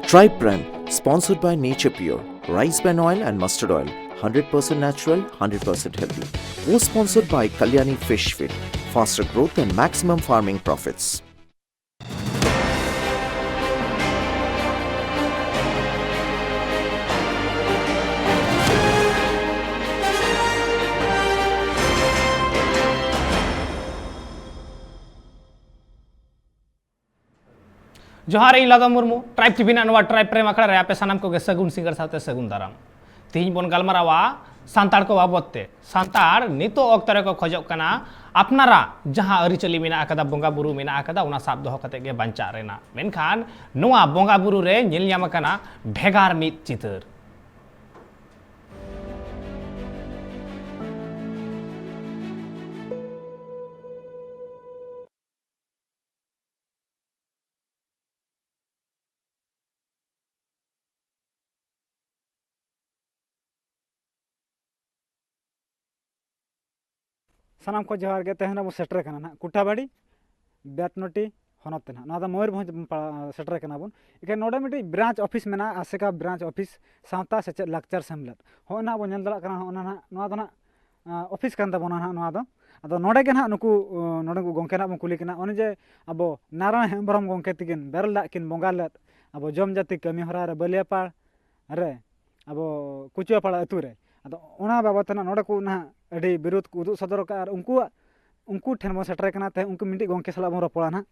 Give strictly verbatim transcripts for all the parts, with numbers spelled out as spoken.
Tribe Prem, sponsored by Nature Pure, rice bran oil and mustard oil, hundred percent natural, hundred percent healthy. Co-sponsored by Kalyani Fish Feed, faster growth and maximum farming profits. ᱡᱚᱦᱟᱨ, ᱤᱧ ᱞᱟᱫᱚᱢ Murmu, tribe TV ᱨᱮᱱᱟᱜ ᱱᱚᱣᱟ tribe ᱯᱨᱮᱢ ᱟᱠᱷᱲᱟ ᱨᱮ ᱟᱯᱮ ᱥᱟᱱᱟᱢ ᱠᱚᱜᱮ ᱥᱟᱹᱜᱩᱱ ᱥᱤᱸᱜᱟᱹᱲ ᱥᱟᱶᱛᱮ ᱥᱟᱹᱜᱩᱱ ᱫᱟᱨᱟᱢ᱾ ᱛᱮᱦᱮᱧ ᱵᱚᱱ ᱜᱟᱞᱢᱟᱨᱟᱣᱟ ᱥᱟᱱᱛᱟᱲ ᱠᱚ ᱵᱟᱵᱚᱫ ᱛᱮ᱾ ᱥᱟᱱᱛᱟᱲ ᱱᱤᱛᱚᱜ ᱚᱠᱛᱚ ᱨᱮᱠᱚ ᱠᱷᱚᱡᱚᱜ ᱠᱟᱱᱟ ᱟᱯᱱᱟᱨᱟᱜ ᱡᱟᱦᱟᱸ ᱟᱹᱨᱤᱪᱟᱹᱞᱤ ᱢᱮᱱᱟᱜ ᱟᱠᱟᱫᱟ, ᱵᱚᱸᱜᱟ ᱵᱩᱨᱩ ᱢᱮᱱᱟᱜ ᱟᱠᱟᱫᱟ, ᱚᱱᱟ ᱥᱟᱵ ᱫᱚᱦᱚ ᱠᱟᱛᱮ ᱜᱮ ᱵᱟᱧᱪᱟᱜ ᱨᱮᱱᱟᱜ᱾ ᱢᱮᱱᱠᱷᱟᱱ ᱱᱚᱣᱟ ᱵᱚᱸᱜᱟ ᱵᱩᱨᱩ ᱨᱮ ᱧᱮᱞ ᱧᱟᱢ ᱟᱠᱟᱱᱟ ᱵᱷᱮᱜᱟᱨ ᱢᱤᱫ ᱪᱤᱛᱟᱹᱨ᱾ ᱥᱟᱱᱟᱢ ᱠᱚ ᱡᱚᱦᱟᱨ ᱜᱮ᱾ ᱛᱮᱦᱮᱧ ᱵᱚᱱ ᱥᱮᱴᱮᱨ ᱠᱟᱱᱟ ᱱᱟᱦᱟᱜ ᱠᱩᱴᱟᱵᱟᱲᱤ, ᱵᱮᱛᱱᱚᱴᱤ ᱦᱚᱱᱚᱛ ᱛᱮ ᱱᱟᱦᱟᱜ᱾ ᱱᱚᱣᱟ ᱫᱚ ᱢᱚᱭᱩᱨᱵᱷᱚᱸᱡᱽ ᱯᱟᱲᱟ-, ᱥᱮᱴᱮᱨ ᱠᱟᱱᱟ ᱵᱚᱱ᱾ ᱮᱱᱠᱷᱟᱱ ᱱᱚᱰᱮ ᱢᱤᱫᱴᱤᱡ ᱵᱨᱟᱧᱪ ᱚᱯᱷᱤᱥ ᱢᱮᱱᱟᱜᱼᱟ, ᱟᱥᱮᱠᱟ ᱵᱨᱟᱧᱪ ᱚᱯᱷᱤᱥ, ᱥᱟᱶᱛᱟ ᱥᱮᱪᱮᱫ ᱞᱟᱠᱪᱟᱨ ᱥᱮᱢᱞᱮᱫ᱾ ᱦᱚᱸᱜᱼᱚᱭ ᱱᱟᱦᱟᱜ ᱵᱚᱱ ᱧᱮᱞ ᱫᱟᱲᱮᱭᱟᱜ ᱠᱟᱱᱟ, ᱦᱚᱸᱜᱼᱚ ᱱᱟ ᱱᱟᱦᱟᱜ, ᱱᱚᱣᱟ ᱫᱚ ᱱᱟᱦᱟᱜ, ᱟᱸ, ᱚᱯᱷᱤᱥ ᱠᱟᱱ ᱛᱟᱵᱚᱱᱟ ᱱᱟᱦᱟᱜ ᱱᱚᱣᱟ ᱫᱚ᱾ ᱟᱫᱚ ᱱᱚᱰᱮ ᱜᱮ ᱱᱟᱦᱟᱜ ᱱᱩᱠᱩ, ᱟᱸ, ᱱᱚᱰᱮ ᱠᱚ ᱜᱚᱢᱠᱮ ᱱᱟᱦᱟᱜ ᱵᱚᱱ ᱠᱩᱞᱤ ᱠᱤᱱᱟ᱾ ᱚᱱᱮ ᱡᱮ ᱟᱵᱚ ᱱᱟᱨᱟᱭᱚᱱ ᱦᱮᱢᱵᱨᱚᱢ ᱜᱚᱢᱠᱮ ᱛᱤᱠᱤᱱ ᱵᱮᱨᱮᱞ ᱫᱟᱜ ᱠᱤᱱ ᱵᱚᱸᱜᱟ ᱞᱮᱫ ᱟᱵᱚ ᱡᱚᱢ ᱡᱟᱹᱛᱤ ᱠᱟᱹᱢᱤ ᱦᱚᱨᱟ ᱨᱮ ᱵᱟᱹᱞᱤᱭᱟᱹᱯᱟᱲ ᱨᱮ, ᱟᱵᱚ ᱠᱩᱪᱩᱣᱟᱯᱟᱲᱟ ᱟᱹᱛᱩ ᱨᱮ᱾ ᱟᱫᱚ ᱚᱱᱟ ᱵᱟᱵᱚᱫ ᱛᱮ ᱱᱟᱦᱟᱜ ᱱᱚᱰᱮ ᱠᱚ ᱱᱟᱦᱟᱜ ᱟᱹᱰᱤ ᱵᱤᱨᱳᱫ ᱠᱚ ᱩᱫᱩᱜ ᱥᱚᱫᱚᱨ ᱟᱠᱟᱫᱼᱟ ᱟᱨ ᱩᱱᱠᱩᱣᱟᱜ, ᱩᱱᱠᱩ ᱴᱷᱮᱱ ᱵᱚᱱ ᱥᱮᱴᱮᱨ ᱠᱟᱱᱟ᱾ ᱛᱮ ᱩᱱᱠᱩ ᱢᱤᱫᱴᱤᱡ ᱜᱚᱢᱠᱮ ᱥᱟᱞᱟᱜ ᱵᱚᱱ ᱨᱚᱯᱚᱲᱟ ᱱᱟᱦᱟᱜ᱾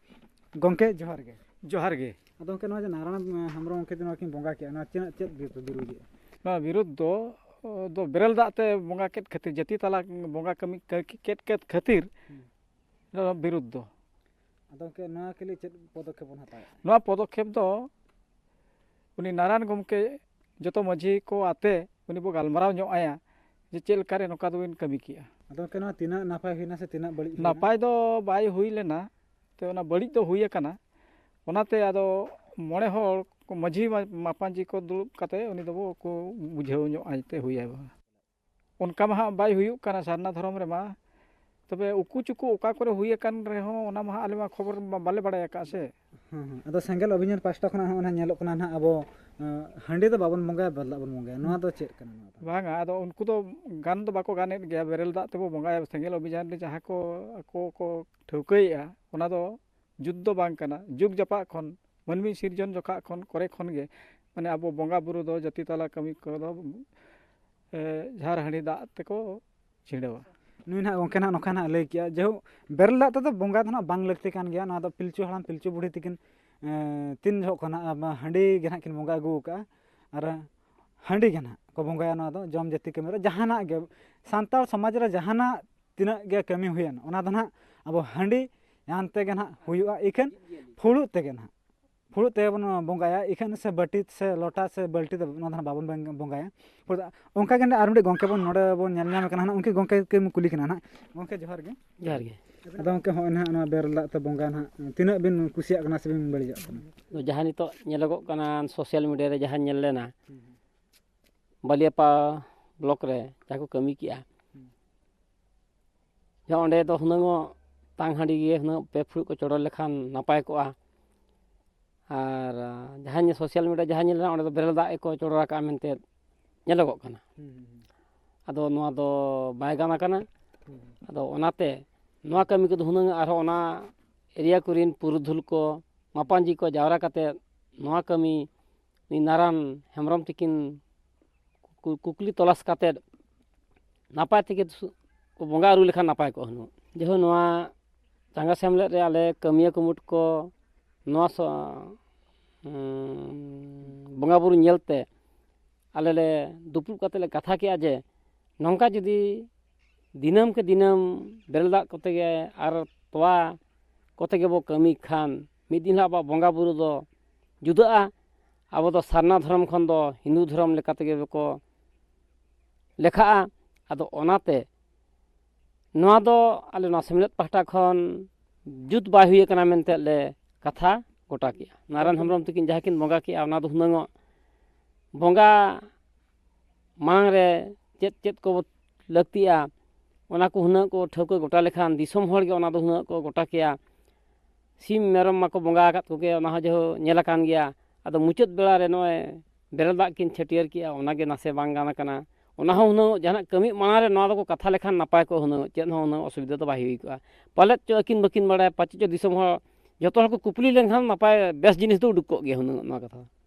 ᱜᱚᱢᱠᱮ, ᱡᱚᱦᱟᱨ ᱜᱮ᱾ ᱡᱚᱦᱟᱨ ᱜᱮ᱾ ᱟᱫᱚ ᱜᱚᱢᱠᱮ, ᱱᱚᱣᱟ ᱡᱮ ᱱᱟᱨᱟᱭᱚᱱ ᱦᱮᱢᱵᱨᱚᱢ ᱜᱚᱢᱠᱮ ᱱᱚᱣᱟ ᱠᱤᱱ ᱵᱚᱸᱜᱟ ᱠᱮᱫᱼᱟ, ᱱᱚᱣᱟ ᱪᱮᱫ, ᱪᱮᱫ ᱵᱤᱨᱩᱫᱷ ᱫᱚ? ᱱᱚᱣᱟ ᱵᱤᱨᱩᱫᱷ ᱫᱚ, ᱫᱚ ᱵᱮᱨᱮᱞ ᱫᱟᱜ ᱛᱮ ᱵᱚᱸᱜᱟ ᱠᱮᱫ ᱠᱷᱟᱹᱛᱤᱨ, ᱡᱟᱹᱛᱤ ᱛᱟᱞᱟ ᱵᱚᱸᱜᱟ ᱠᱟᱹᱢᱤ ᱠᱮᱫ, ᱠᱮᱫ ᱠᱷᱟᱹᱛᱤᱨ ᱦᱩᱸ᱾ ᱱᱚᱣᱟ ᱵᱤᱨᱩᱫᱷ ᱫᱚ᱾ ᱟᱫᱚ ᱜᱚᱢᱠᱮ, ᱱᱚᱣᱟ ᱠᱷᱟᱹᱞᱤ ᱪᱮᱫ ᱯᱚᱫᱚᱠᱷᱮᱯ ᱵᱚᱱ ᱦᱟᱛᱟᱣᱟ? ᱱᱚᱣᱟ ᱯᱚᱫᱚᱠᱷᱮᱯ ᱫᱚ ᱩᱱᱤ ᱱᱟᱨᱟᱭᱚᱱ ᱜᱚᱢᱠᱮ ᱡᱚᱛᱚ ᱢᱟᱹᱡᱷᱤ ᱠᱚ ᱟᱛᱮ ᱩᱱᱤ ᱵᱚ ᱜᱟᱞᱢᱟᱨᱟᱣ ᱧᱚᱜ ᱟᱭᱟ ᱡᱮ ᱪᱮᱫ ᱞᱮᱠᱟᱨᱮ ᱱᱚᱝᱠᱟ ᱫᱚᱵᱤᱱ ᱠᱟᱹᱢᱤ ᱠᱮᱜᱼᱟ᱾ ᱟᱫᱚ ᱜᱚᱢᱠᱮ, ᱱᱚᱣᱟ ᱛᱤᱱᱟᱹᱜ ᱱᱟᱯᱟᱭ ᱦᱩᱭᱱᱟ ᱥᱮ ᱛᱤᱱᱟᱹᱜ ᱵᱟᱹᱲᱤᱡ ᱦᱩᱭᱱᱟ? ᱱᱟᱯᱟᱭ ᱫᱚ ᱵᱟᱭ ᱦᱩᱭ ᱞᱮᱱᱟ, ᱛᱚ ᱚᱱᱟ ᱵᱟᱹᱲᱤᱡ ᱫᱚ ᱦᱩᱭ ᱟᱠᱟᱱᱟ᱾ ᱚᱱᱟᱛᱮ ᱟᱫᱚ ᱢᱚᱬᱮ ᱦᱚᱲ ᱢᱟᱹᱡᱷᱤ ᱢᱟ-, ᱢᱟᱯᱟᱧᱡᱤ ᱠᱚ ᱫᱩᱲᱩᱵ ᱠᱟᱛᱮ ᱩᱱᱤ ᱫᱚᱵᱚ ᱠᱚ ᱵᱩᱡᱷᱟᱹᱣ ᱧᱚᱜ ᱟᱭ ᱛᱮ ᱦᱩᱭ ᱟᱭ ᱵᱟᱝ᱾ ᱚᱱᱠᱟ ᱢᱟ ᱦᱟᱸᱜ ᱵᱟᱭ ᱦᱩᱭᱩᱜ ᱠᱟᱱᱟ ᱥᱟᱨᱱᱟ ᱫᱷᱚᱨᱚᱢ ᱨᱮᱢᱟ᱾ ᱛᱚᱵᱮ ᱩᱠᱩ ᱪᱩᱠᱩ ᱚᱠᱟ ᱠᱚᱨᱮ ᱦᱩᱭ ᱟᱠᱟᱱ ᱨᱮᱦᱚᱸ, ᱚᱱᱟ ᱢᱟ ᱦᱟᱸᱜ ᱟᱞᱮ ᱢᱟ ᱠᱷᱚᱵᱚᱨ ᱢᱟ ᱵᱟᱞᱮ ᱵᱟᱲᱟᱭ ᱟᱠᱟᱫᱼᱟ ᱥᱮ᱾ ᱦᱮᱸ ᱦᱮᱸ᱾ ᱟᱫᱚ ᱥᱮᱸᱜᱮᱞ ᱚᱵᱷᱤᱡᱟᱱ ᱯᱟᱥᱴᱟ ᱠᱷᱚᱱᱟᱜ ᱦᱚᱸ ᱚᱱᱟ ᱧᱮᱞᱚᱜ ᱠᱟᱱᱟ ᱱᱟᱦᱟᱜ, ᱟᱵᱚ ᱟᱸ, ᱦᱟᱺᱰᱤ ᱫᱚ ᱵᱟᱵᱚᱱ ᱵᱚᱸᱜᱟᱭᱟ, ᱵᱮᱨᱮᱞ ᱫᱟᱜ ᱵᱚᱱ ᱵᱚᱸᱜᱟᱭᱟ, ᱱᱚᱣᱟ ᱫᱚ ᱪᱮᱫ ᱠᱟᱱᱟ ᱱᱚᱣᱟ ᱫᱚ? ᱵᱟᱝᱟ, ᱟᱫᱚ ᱩᱱᱠᱩ ᱫᱚ ᱜᱟᱱ ᱫᱚ ᱵᱟᱠᱚ ᱜᱟᱱᱮᱫ ᱜᱮᱭᱟ, ᱵᱮᱨᱮᱞ ᱫᱟᱜ ᱛᱮᱵᱚ ᱵᱚᱸᱜᱟᱭᱟ᱾ ᱥᱮᱸᱜᱮᱞ ᱚᱵᱷᱤᱡᱟᱱ ᱨᱮ ᱡᱟᱦᱟᱸ ᱠᱚ ᱟᱠᱚ ᱠᱚ ᱴᱷᱟᱹᱣᱠᱟᱹᱭᱮᱫᱼᱟ, ᱚᱱᱟ ᱫᱚ ᱡᱩᱛ ᱫᱚ ᱵᱟᱝ ᱠᱟᱱᱟ᱾ ᱡᱩᱜᱽ ᱡᱟᱯᱟᱜ ᱠᱷᱚᱱ, ᱢᱟᱹᱱᱢᱤ ᱥᱤᱨᱡᱚᱱ ᱡᱚᱠᱷᱟᱜ ᱠᱷᱚᱱ, ᱠᱚᱨᱮ ᱠᱷᱚᱱ ᱜᱮ, ᱢᱟᱱᱮ, ᱟᱵᱚ ᱵᱚᱸᱜᱟ ᱵᱩᱨᱩ ᱫᱚ ᱡᱟᱹᱛᱤ ᱛᱟᱞᱟ ᱠᱟᱹᱢᱤ ᱠᱚᱫᱚ, ᱮ, ᱡᱷᱟᱨ ᱦᱟᱺᱰᱤ ᱫᱟᱜ ᱛᱮᱠᱚ ᱪᱷᱤᱰᱟᱹᱣᱟ᱾ ᱱᱩᱭ ᱱᱟᱦᱟᱜ ᱜᱚᱢᱠᱮ ᱱᱟᱦᱟᱜ ᱱᱚᱝᱠᱟ ᱱᱟᱦᱟᱜ ᱞᱟᱹᱭ ᱠᱮᱜᱼᱟ, ᱡᱮᱦᱳᱠ, ᱵᱮᱨᱮᱞ ᱫᱟᱜ ᱛᱮᱫᱚ ᱵᱚᱸᱜᱟ ᱫᱚ ᱱᱟᱦᱟᱜ ᱵᱟᱝ ᱞᱟᱹᱠᱛᱤ ᱠᱟᱱ ᱜᱮᱭᱟ᱾ ᱱᱚᱣᱟ ᱫᱚ ᱯᱤᱞᱪᱩ ᱦᱟᱲᱟᱢ ᱯᱤᱞᱪᱩ ᱵᱩᱲᱦᱤ ᱛᱟᱹᱠᱤᱱ, ᱮ, ᱛᱤᱱ ᱡᱚᱦᱚᱜ ᱠᱷᱚᱱᱟᱜ, ᱟᱵ-, ᱦᱟᱺᱰᱤ ᱜᱮ ᱱᱟᱦᱟᱜ ᱠᱤᱱ ᱵᱚᱸᱜᱟ ᱟᱹᱜᱩ ᱟᱠᱟᱜᱼᱟ᱾ ᱟᱨ ᱦᱟᱺᱰᱤ ᱜᱮ ᱱᱟᱦᱟᱜ ᱠᱚ ᱵᱚᱸᱜᱟᱭᱟ᱾ ᱱᱚᱣᱟ ᱫᱚ ᱡᱚᱢ ᱡᱟᱹᱛᱤ ᱠᱟᱹᱢᱤ ᱨᱮ ᱡᱟᱦᱟᱱᱟᱜ ᱜᱮ, ᱥᱟᱱᱛᱟᱲ ᱥᱚᱢᱟᱡᱽ ᱨᱮ ᱡᱟᱦᱟᱱᱟᱜ ᱛᱤᱱᱟᱹᱜ ᱜᱮ ᱠᱟᱹᱢᱤ ᱦᱩᱭᱮᱱ, ᱚᱱᱟ ᱫᱚ ᱱᱟᱦᱟᱜ ᱟᱵᱚ ᱦᱟᱺᱰᱤ ᱧᱟᱢ ᱛᱮᱜᱮ ᱱᱟᱦᱟᱜ ᱦᱩᱭᱩᱜᱼᱟ, ᱤᱠᱷᱟᱹᱱ ᱯᱷᱩᱲᱩᱜ ᱛᱮᱜᱮ ᱱᱟᱦᱟᱜ, ᱯᱷᱩᱲᱩᱜ ᱛᱮᱜᱮ ᱵᱚᱱ ᱵᱚᱸᱜᱟᱭᱟ, ᱤᱠᱷᱟᱹᱱ ᱥᱮ ᱵᱟᱹᱴᱤ ᱥᱮ ᱞᱚᱴᱟ ᱥᱮ ᱵᱟᱹᱞᱴᱤ ᱫᱚ ᱱᱚᱣᱟ ᱫᱚ ᱱᱟᱦᱟᱜ ᱵᱟᱵᱚᱱ ᱵᱚᱸᱜᱟᱭᱟ᱾ ᱯᱷᱩᱲᱩᱜ ᱫᱚ ᱚᱱᱠᱟ ᱜᱮ ᱱᱟᱦᱟᱜ ᱟᱨ ᱢᱤᱫᱴᱮᱡ ᱜᱚᱢᱠᱮ ᱵᱚᱱ ᱱᱚᱰᱮ ᱵᱚᱱ ᱧᱮᱞ ᱧᱟᱢᱮ ᱠᱟᱱᱟ ᱱᱟᱦᱟᱜ, ᱩᱱᱠᱤ ᱜᱚᱢᱠᱮ ᱜᱮ ᱠᱩᱞᱤ ᱠᱟᱱᱟ ᱱᱟᱦᱟᱜ᱾ ᱜᱚᱢᱠᱮ, ᱡᱚᱦᱟᱨ ᱜᱮ᱾ ᱡᱚᱦᱟᱨ ᱜᱮ᱾ ᱟᱫᱚ ᱜᱚᱢᱠᱮ, ᱦᱚᱸᱜᱼᱚᱭ ᱱᱟᱦᱟᱜ ᱱᱚᱣᱟ ᱵᱮᱨᱮᱞ ᱫᱟᱜ ᱛᱮ ᱵᱚᱸᱜᱟ ᱱᱟᱦᱟᱜ ᱛᱤᱱᱟᱹᱜ ᱵᱤᱱ ᱠᱩᱥᱤᱭᱟᱜ ᱠᱟᱱᱟ ᱥᱮ ᱵᱤᱱ ᱵᱟᱹᱲᱤᱡᱟᱜ ᱠᱟᱱᱟ? ᱟᱫᱚ ᱡᱟᱦᱟᱸ ᱱᱤᱛᱚᱜ ᱧᱮᱞᱚᱜᱚᱜ ᱠᱟᱱᱟ ᱥᱳᱥᱟᱞ ᱢᱤᱰᱤᱭᱟ ᱨᱮ, ᱡᱟᱦᱟᱸ ᱧᱮᱞ ᱞᱮᱱᱟ, ᱵᱟᱹᱞᱤᱭᱟᱯᱟ ᱵᱞᱚᱠ ᱨᱮ ᱡᱟᱦᱟᱸ ᱠᱚ ᱠᱟᱹᱢᱤ ᱠᱮᱜᱼᱟ, ᱦᱩᱸ᱾ ᱡᱮ ᱚᱸᱰᱮ ᱫᱚ ᱦᱩᱱᱟᱹᱝᱚᱜ ᱛᱟᱝ ᱦᱟᱺᱰᱤ ᱜᱮ ᱦᱩᱱᱟᱹᱝ ᱯᱮ ᱯᱷᱩᱲᱩᱜ ᱠᱚ ᱪᱚᱰᱚᱨ ᱞᱮᱠᱷᱟᱱ ᱱᱟᱯᱟᱭ ᱠᱚᱜᱼᱟ᱾ ᱟᱨ, ᱟ, ᱡᱟᱦᱟᱸ ᱧᱮ-, ᱥᱳᱥᱟᱞ ᱢᱤᱰᱤᱭᱟ ᱡᱟᱦᱟᱸ ᱧᱮᱞ ᱮᱱᱟ, ᱚᱸᱰᱮ ᱫᱚ ᱵᱮᱨᱮᱞ ᱫᱟᱜ ᱜᱮᱠᱚ ᱪᱚᱰᱚᱨ ᱟᱠᱟᱫᱼᱟ ᱢᱮᱱᱛᱮ ᱧᱮᱞᱚᱜᱚᱜ ᱠᱟᱱᱟ᱾ ᱦᱩᱸ, ᱦᱩᱸ, ᱦᱩᱸ᱾ ᱟᱫᱚ ᱱᱚᱣᱟ ᱫᱚ ᱵᱟᱭ ᱜᱟᱱ ᱟᱠᱟᱱᱟ᱾ ᱦᱩᱸ, ᱦᱩᱸ᱾ ᱟᱫᱚ ᱚᱱᱟᱛᱮ ᱱᱚᱣᱟ ᱠᱟᱹᱢᱤ ᱠᱚᱫᱚ ᱦᱩᱱᱟᱹᱝ ᱟᱨᱦᱚᱸ ᱚᱱᱟ ᱮᱨᱤᱭᱟ ᱠᱚᱨᱮᱱ ᱯᱩᱨᱩᱫᱷᱩᱞ ᱠᱚ, ᱢᱟᱯᱟᱱᱡᱤ ᱠᱚ ᱡᱟᱣᱨᱟ ᱠᱟᱛᱮ ᱱᱚᱣᱟ ᱠᱟᱹᱢᱤ ᱩᱱᱤ ᱱᱟᱨᱟᱱ ᱦᱮᱢᱵᱨᱚᱢ ᱛᱤᱠᱤᱱ ᱠᱩ-, ᱠᱩᱠᱞᱤ ᱛᱚᱞᱟᱥ ᱠᱟᱛᱮᱫ ᱱᱟᱯᱟᱭ ᱛᱮᱜᱮ ᱥᱩ-, ᱠᱚ ᱵᱚᱸᱜᱟ ᱟᱹᱨᱩ ᱞᱮᱠᱷᱟᱱ ᱱᱟᱯᱟᱭ ᱠᱚᱜᱼᱟ ᱦᱩᱱᱟᱹᱝ᱾ ᱡᱮᱦᱳ ᱱᱚᱣᱟ ᱪᱟᱸᱜᱟ ᱥᱮᱢᱞᱮᱫ ᱨᱮ ᱟᱞᱮ ᱠᱟᱹᱢᱤᱭᱟᱹ ᱠᱩᱢᱩᱴ ᱠᱚ ᱱᱚᱣᱟ ᱥᱚ-, ᱩᱸ, ᱵᱚᱸᱜᱟ ᱵᱩᱨᱩ ᱧᱮᱞ ᱛᱮ ᱟᱞᱮ ᱞᱮ ᱫᱩᱯᱲᱩᱵ ᱠᱟᱛᱮ ᱞᱮ ᱠᱟᱛᱷᱟ ᱠᱮᱜᱼᱟ ᱡᱮ ᱱᱚᱝᱠᱟ ᱡᱩᱫᱤ ᱫᱤᱱᱟᱹᱢ ᱠᱮ ᱫᱤᱱᱟᱹᱢ ᱵᱮᱨᱮᱞ ᱫᱟᱜ ᱠᱚᱛᱮ ᱜᱮ ᱟᱨ ᱛᱚᱣᱟ ᱠᱚᱛᱮ ᱜᱮᱵᱚ ᱠᱟᱹᱢᱤ ᱠᱷᱟᱱ ᱢᱤᱫ ᱫᱤᱱ ᱦᱤᱞᱳᱜ ᱟᱵᱚᱣᱟᱜ ᱵᱚᱸᱜᱟ ᱵᱩᱨᱩ ᱫᱚ ᱡᱩᱫᱟᱹᱜᱼᱟ᱾ ᱟᱵᱚ ᱫᱚ ᱥᱟᱨᱱᱟ ᱫᱷᱚᱨᱚᱢ ᱠᱷᱚᱱ ᱫᱚ ᱦᱤᱱᱫᱩ ᱫᱷᱚᱨᱚᱢ ᱞᱮᱠᱟ ᱛᱮᱜᱮ ᱠᱚ ᱞᱮᱠᱷᱟᱜᱼᱟ᱾ ᱟᱫᱚ ᱚᱱᱟᱛᱮ ᱱᱚᱣᱟ ᱫᱚ ᱟᱞᱮ ᱱᱚᱣᱟ ᱥᱮᱢᱞᱮᱫ ᱯᱟᱦᱴᱟ ᱠᱷᱚᱱ ᱡᱩᱛ ᱵᱟᱭ ᱦᱩᱭ ᱟᱠᱟᱱᱟ ᱢᱮᱱᱛᱮ ᱞᱮ ᱠᱟᱛᱷᱟ ᱜᱚᱴᱟ ᱠᱮᱜᱼᱟ᱾ ᱱᱟᱨᱟᱭᱚᱱ ᱦᱮᱢᱵᱨᱚᱢ ᱛᱟᱹᱠᱤᱱ ᱡᱟᱦᱟᱸ ᱠᱤᱱ ᱵᱚᱸᱜᱟ ᱠᱮᱜᱼᱟ, ᱚᱱᱟ ᱫᱚ ᱦᱩᱱᱟᱹᱝᱚᱜ ᱵᱚᱸᱜᱟ ᱢᱟᱲᱟᱝ ᱨᱮ ᱪᱮᱫ ᱪᱮᱫ ᱠᱚ ᱞᱟᱹᱠᱛᱤᱜᱼᱟ, ᱚᱱᱟ ᱠᱚ ᱦᱩᱱᱟᱹᱜ ᱠᱚ ᱴᱷᱟᱹᱣᱠᱟᱹ ᱜᱚᱴᱟ ᱞᱮᱠᱷᱟᱱ, ᱫᱤᱥᱚᱢ ᱦᱚᱲ ᱜᱮ ᱚᱱᱟ ᱫᱚ ᱦᱩᱱᱟᱹᱜ ᱠᱚ ᱜᱚᱴᱟ ᱠᱮᱭᱟ᱾ ᱥᱤᱢ ᱢᱮᱨᱚᱢ ᱢᱟᱠᱚ ᱵᱚᱸᱜᱟ ᱟᱠᱟᱫ ᱠᱚᱜᱮ, ᱚᱱᱟ ᱦᱚᱸ ᱡᱮᱦᱳ ᱧᱮᱞ ᱟᱠᱟᱱ ᱜᱮᱭᱟ᱾ ᱟᱫᱚ ᱢᱩᱪᱟᱹᱫ ᱵᱮᱲᱟ ᱨᱮ ᱱᱚᱜᱼᱚᱭ ᱵᱮᱨᱮᱞ ᱫᱟᱜ ᱠᱤᱱ ᱪᱷᱟᱹᱴᱭᱟᱹᱨ ᱠᱮᱜᱼᱟ, ᱚᱱᱟᱜᱮ ᱱᱟᱥᱮ ᱵᱟᱝ ᱜᱟᱱ ᱟᱠᱟᱱᱟ᱾ ᱚᱱᱟ ᱦᱚᱸ ᱦᱩᱱᱟᱹᱝ ᱡᱟᱦᱟᱱᱟᱜ ᱠᱟᱹᱢᱤ ᱢᱟᱲᱟᱝ ᱨᱮ ᱱᱚᱣᱟ ᱫᱚᱠᱚ ᱠᱟᱛᱷᱟ ᱞᱮᱠᱷᱟᱱ ᱱᱟᱯᱟᱭ ᱠᱚᱜᱼᱟ, ᱦᱩᱱᱟᱹᱝ ᱪᱮᱫ ᱦᱚᱸ ᱦᱩᱱᱟᱹᱝ ᱚᱥᱩᱵᱤᱫᱷᱟ ᱫᱚ ᱵᱟᱭ ᱦᱩᱭ ᱠᱚᱜᱼᱟ᱾ ᱯᱟᱞᱮᱫ ᱪᱚ ᱟᱹᱠᱤᱱ ᱵᱟᱹᱠᱤᱱ ᱵᱟᱲᱟᱭᱟ, ᱯᱟᱪᱮᱫ ᱪᱚ ᱫᱤᱥᱚᱢ ᱦᱚᱲ ᱡᱚᱛᱚ ᱦᱚᱲ ᱠᱚ ᱠᱩᱯᱞᱤ ᱞᱮᱱᱠᱷᱟᱱ ᱱᱟᱯᱟᱭ ᱵᱮᱥ ᱡᱤᱱᱤᱥ ᱫᱚ ᱩᱰᱩᱠ ᱠᱚᱜ ᱜᱮᱭᱟ ᱦᱩᱱᱟᱹᱝ ᱱᱚᱣᱟ ᱠᱟᱛᱷᱟ᱾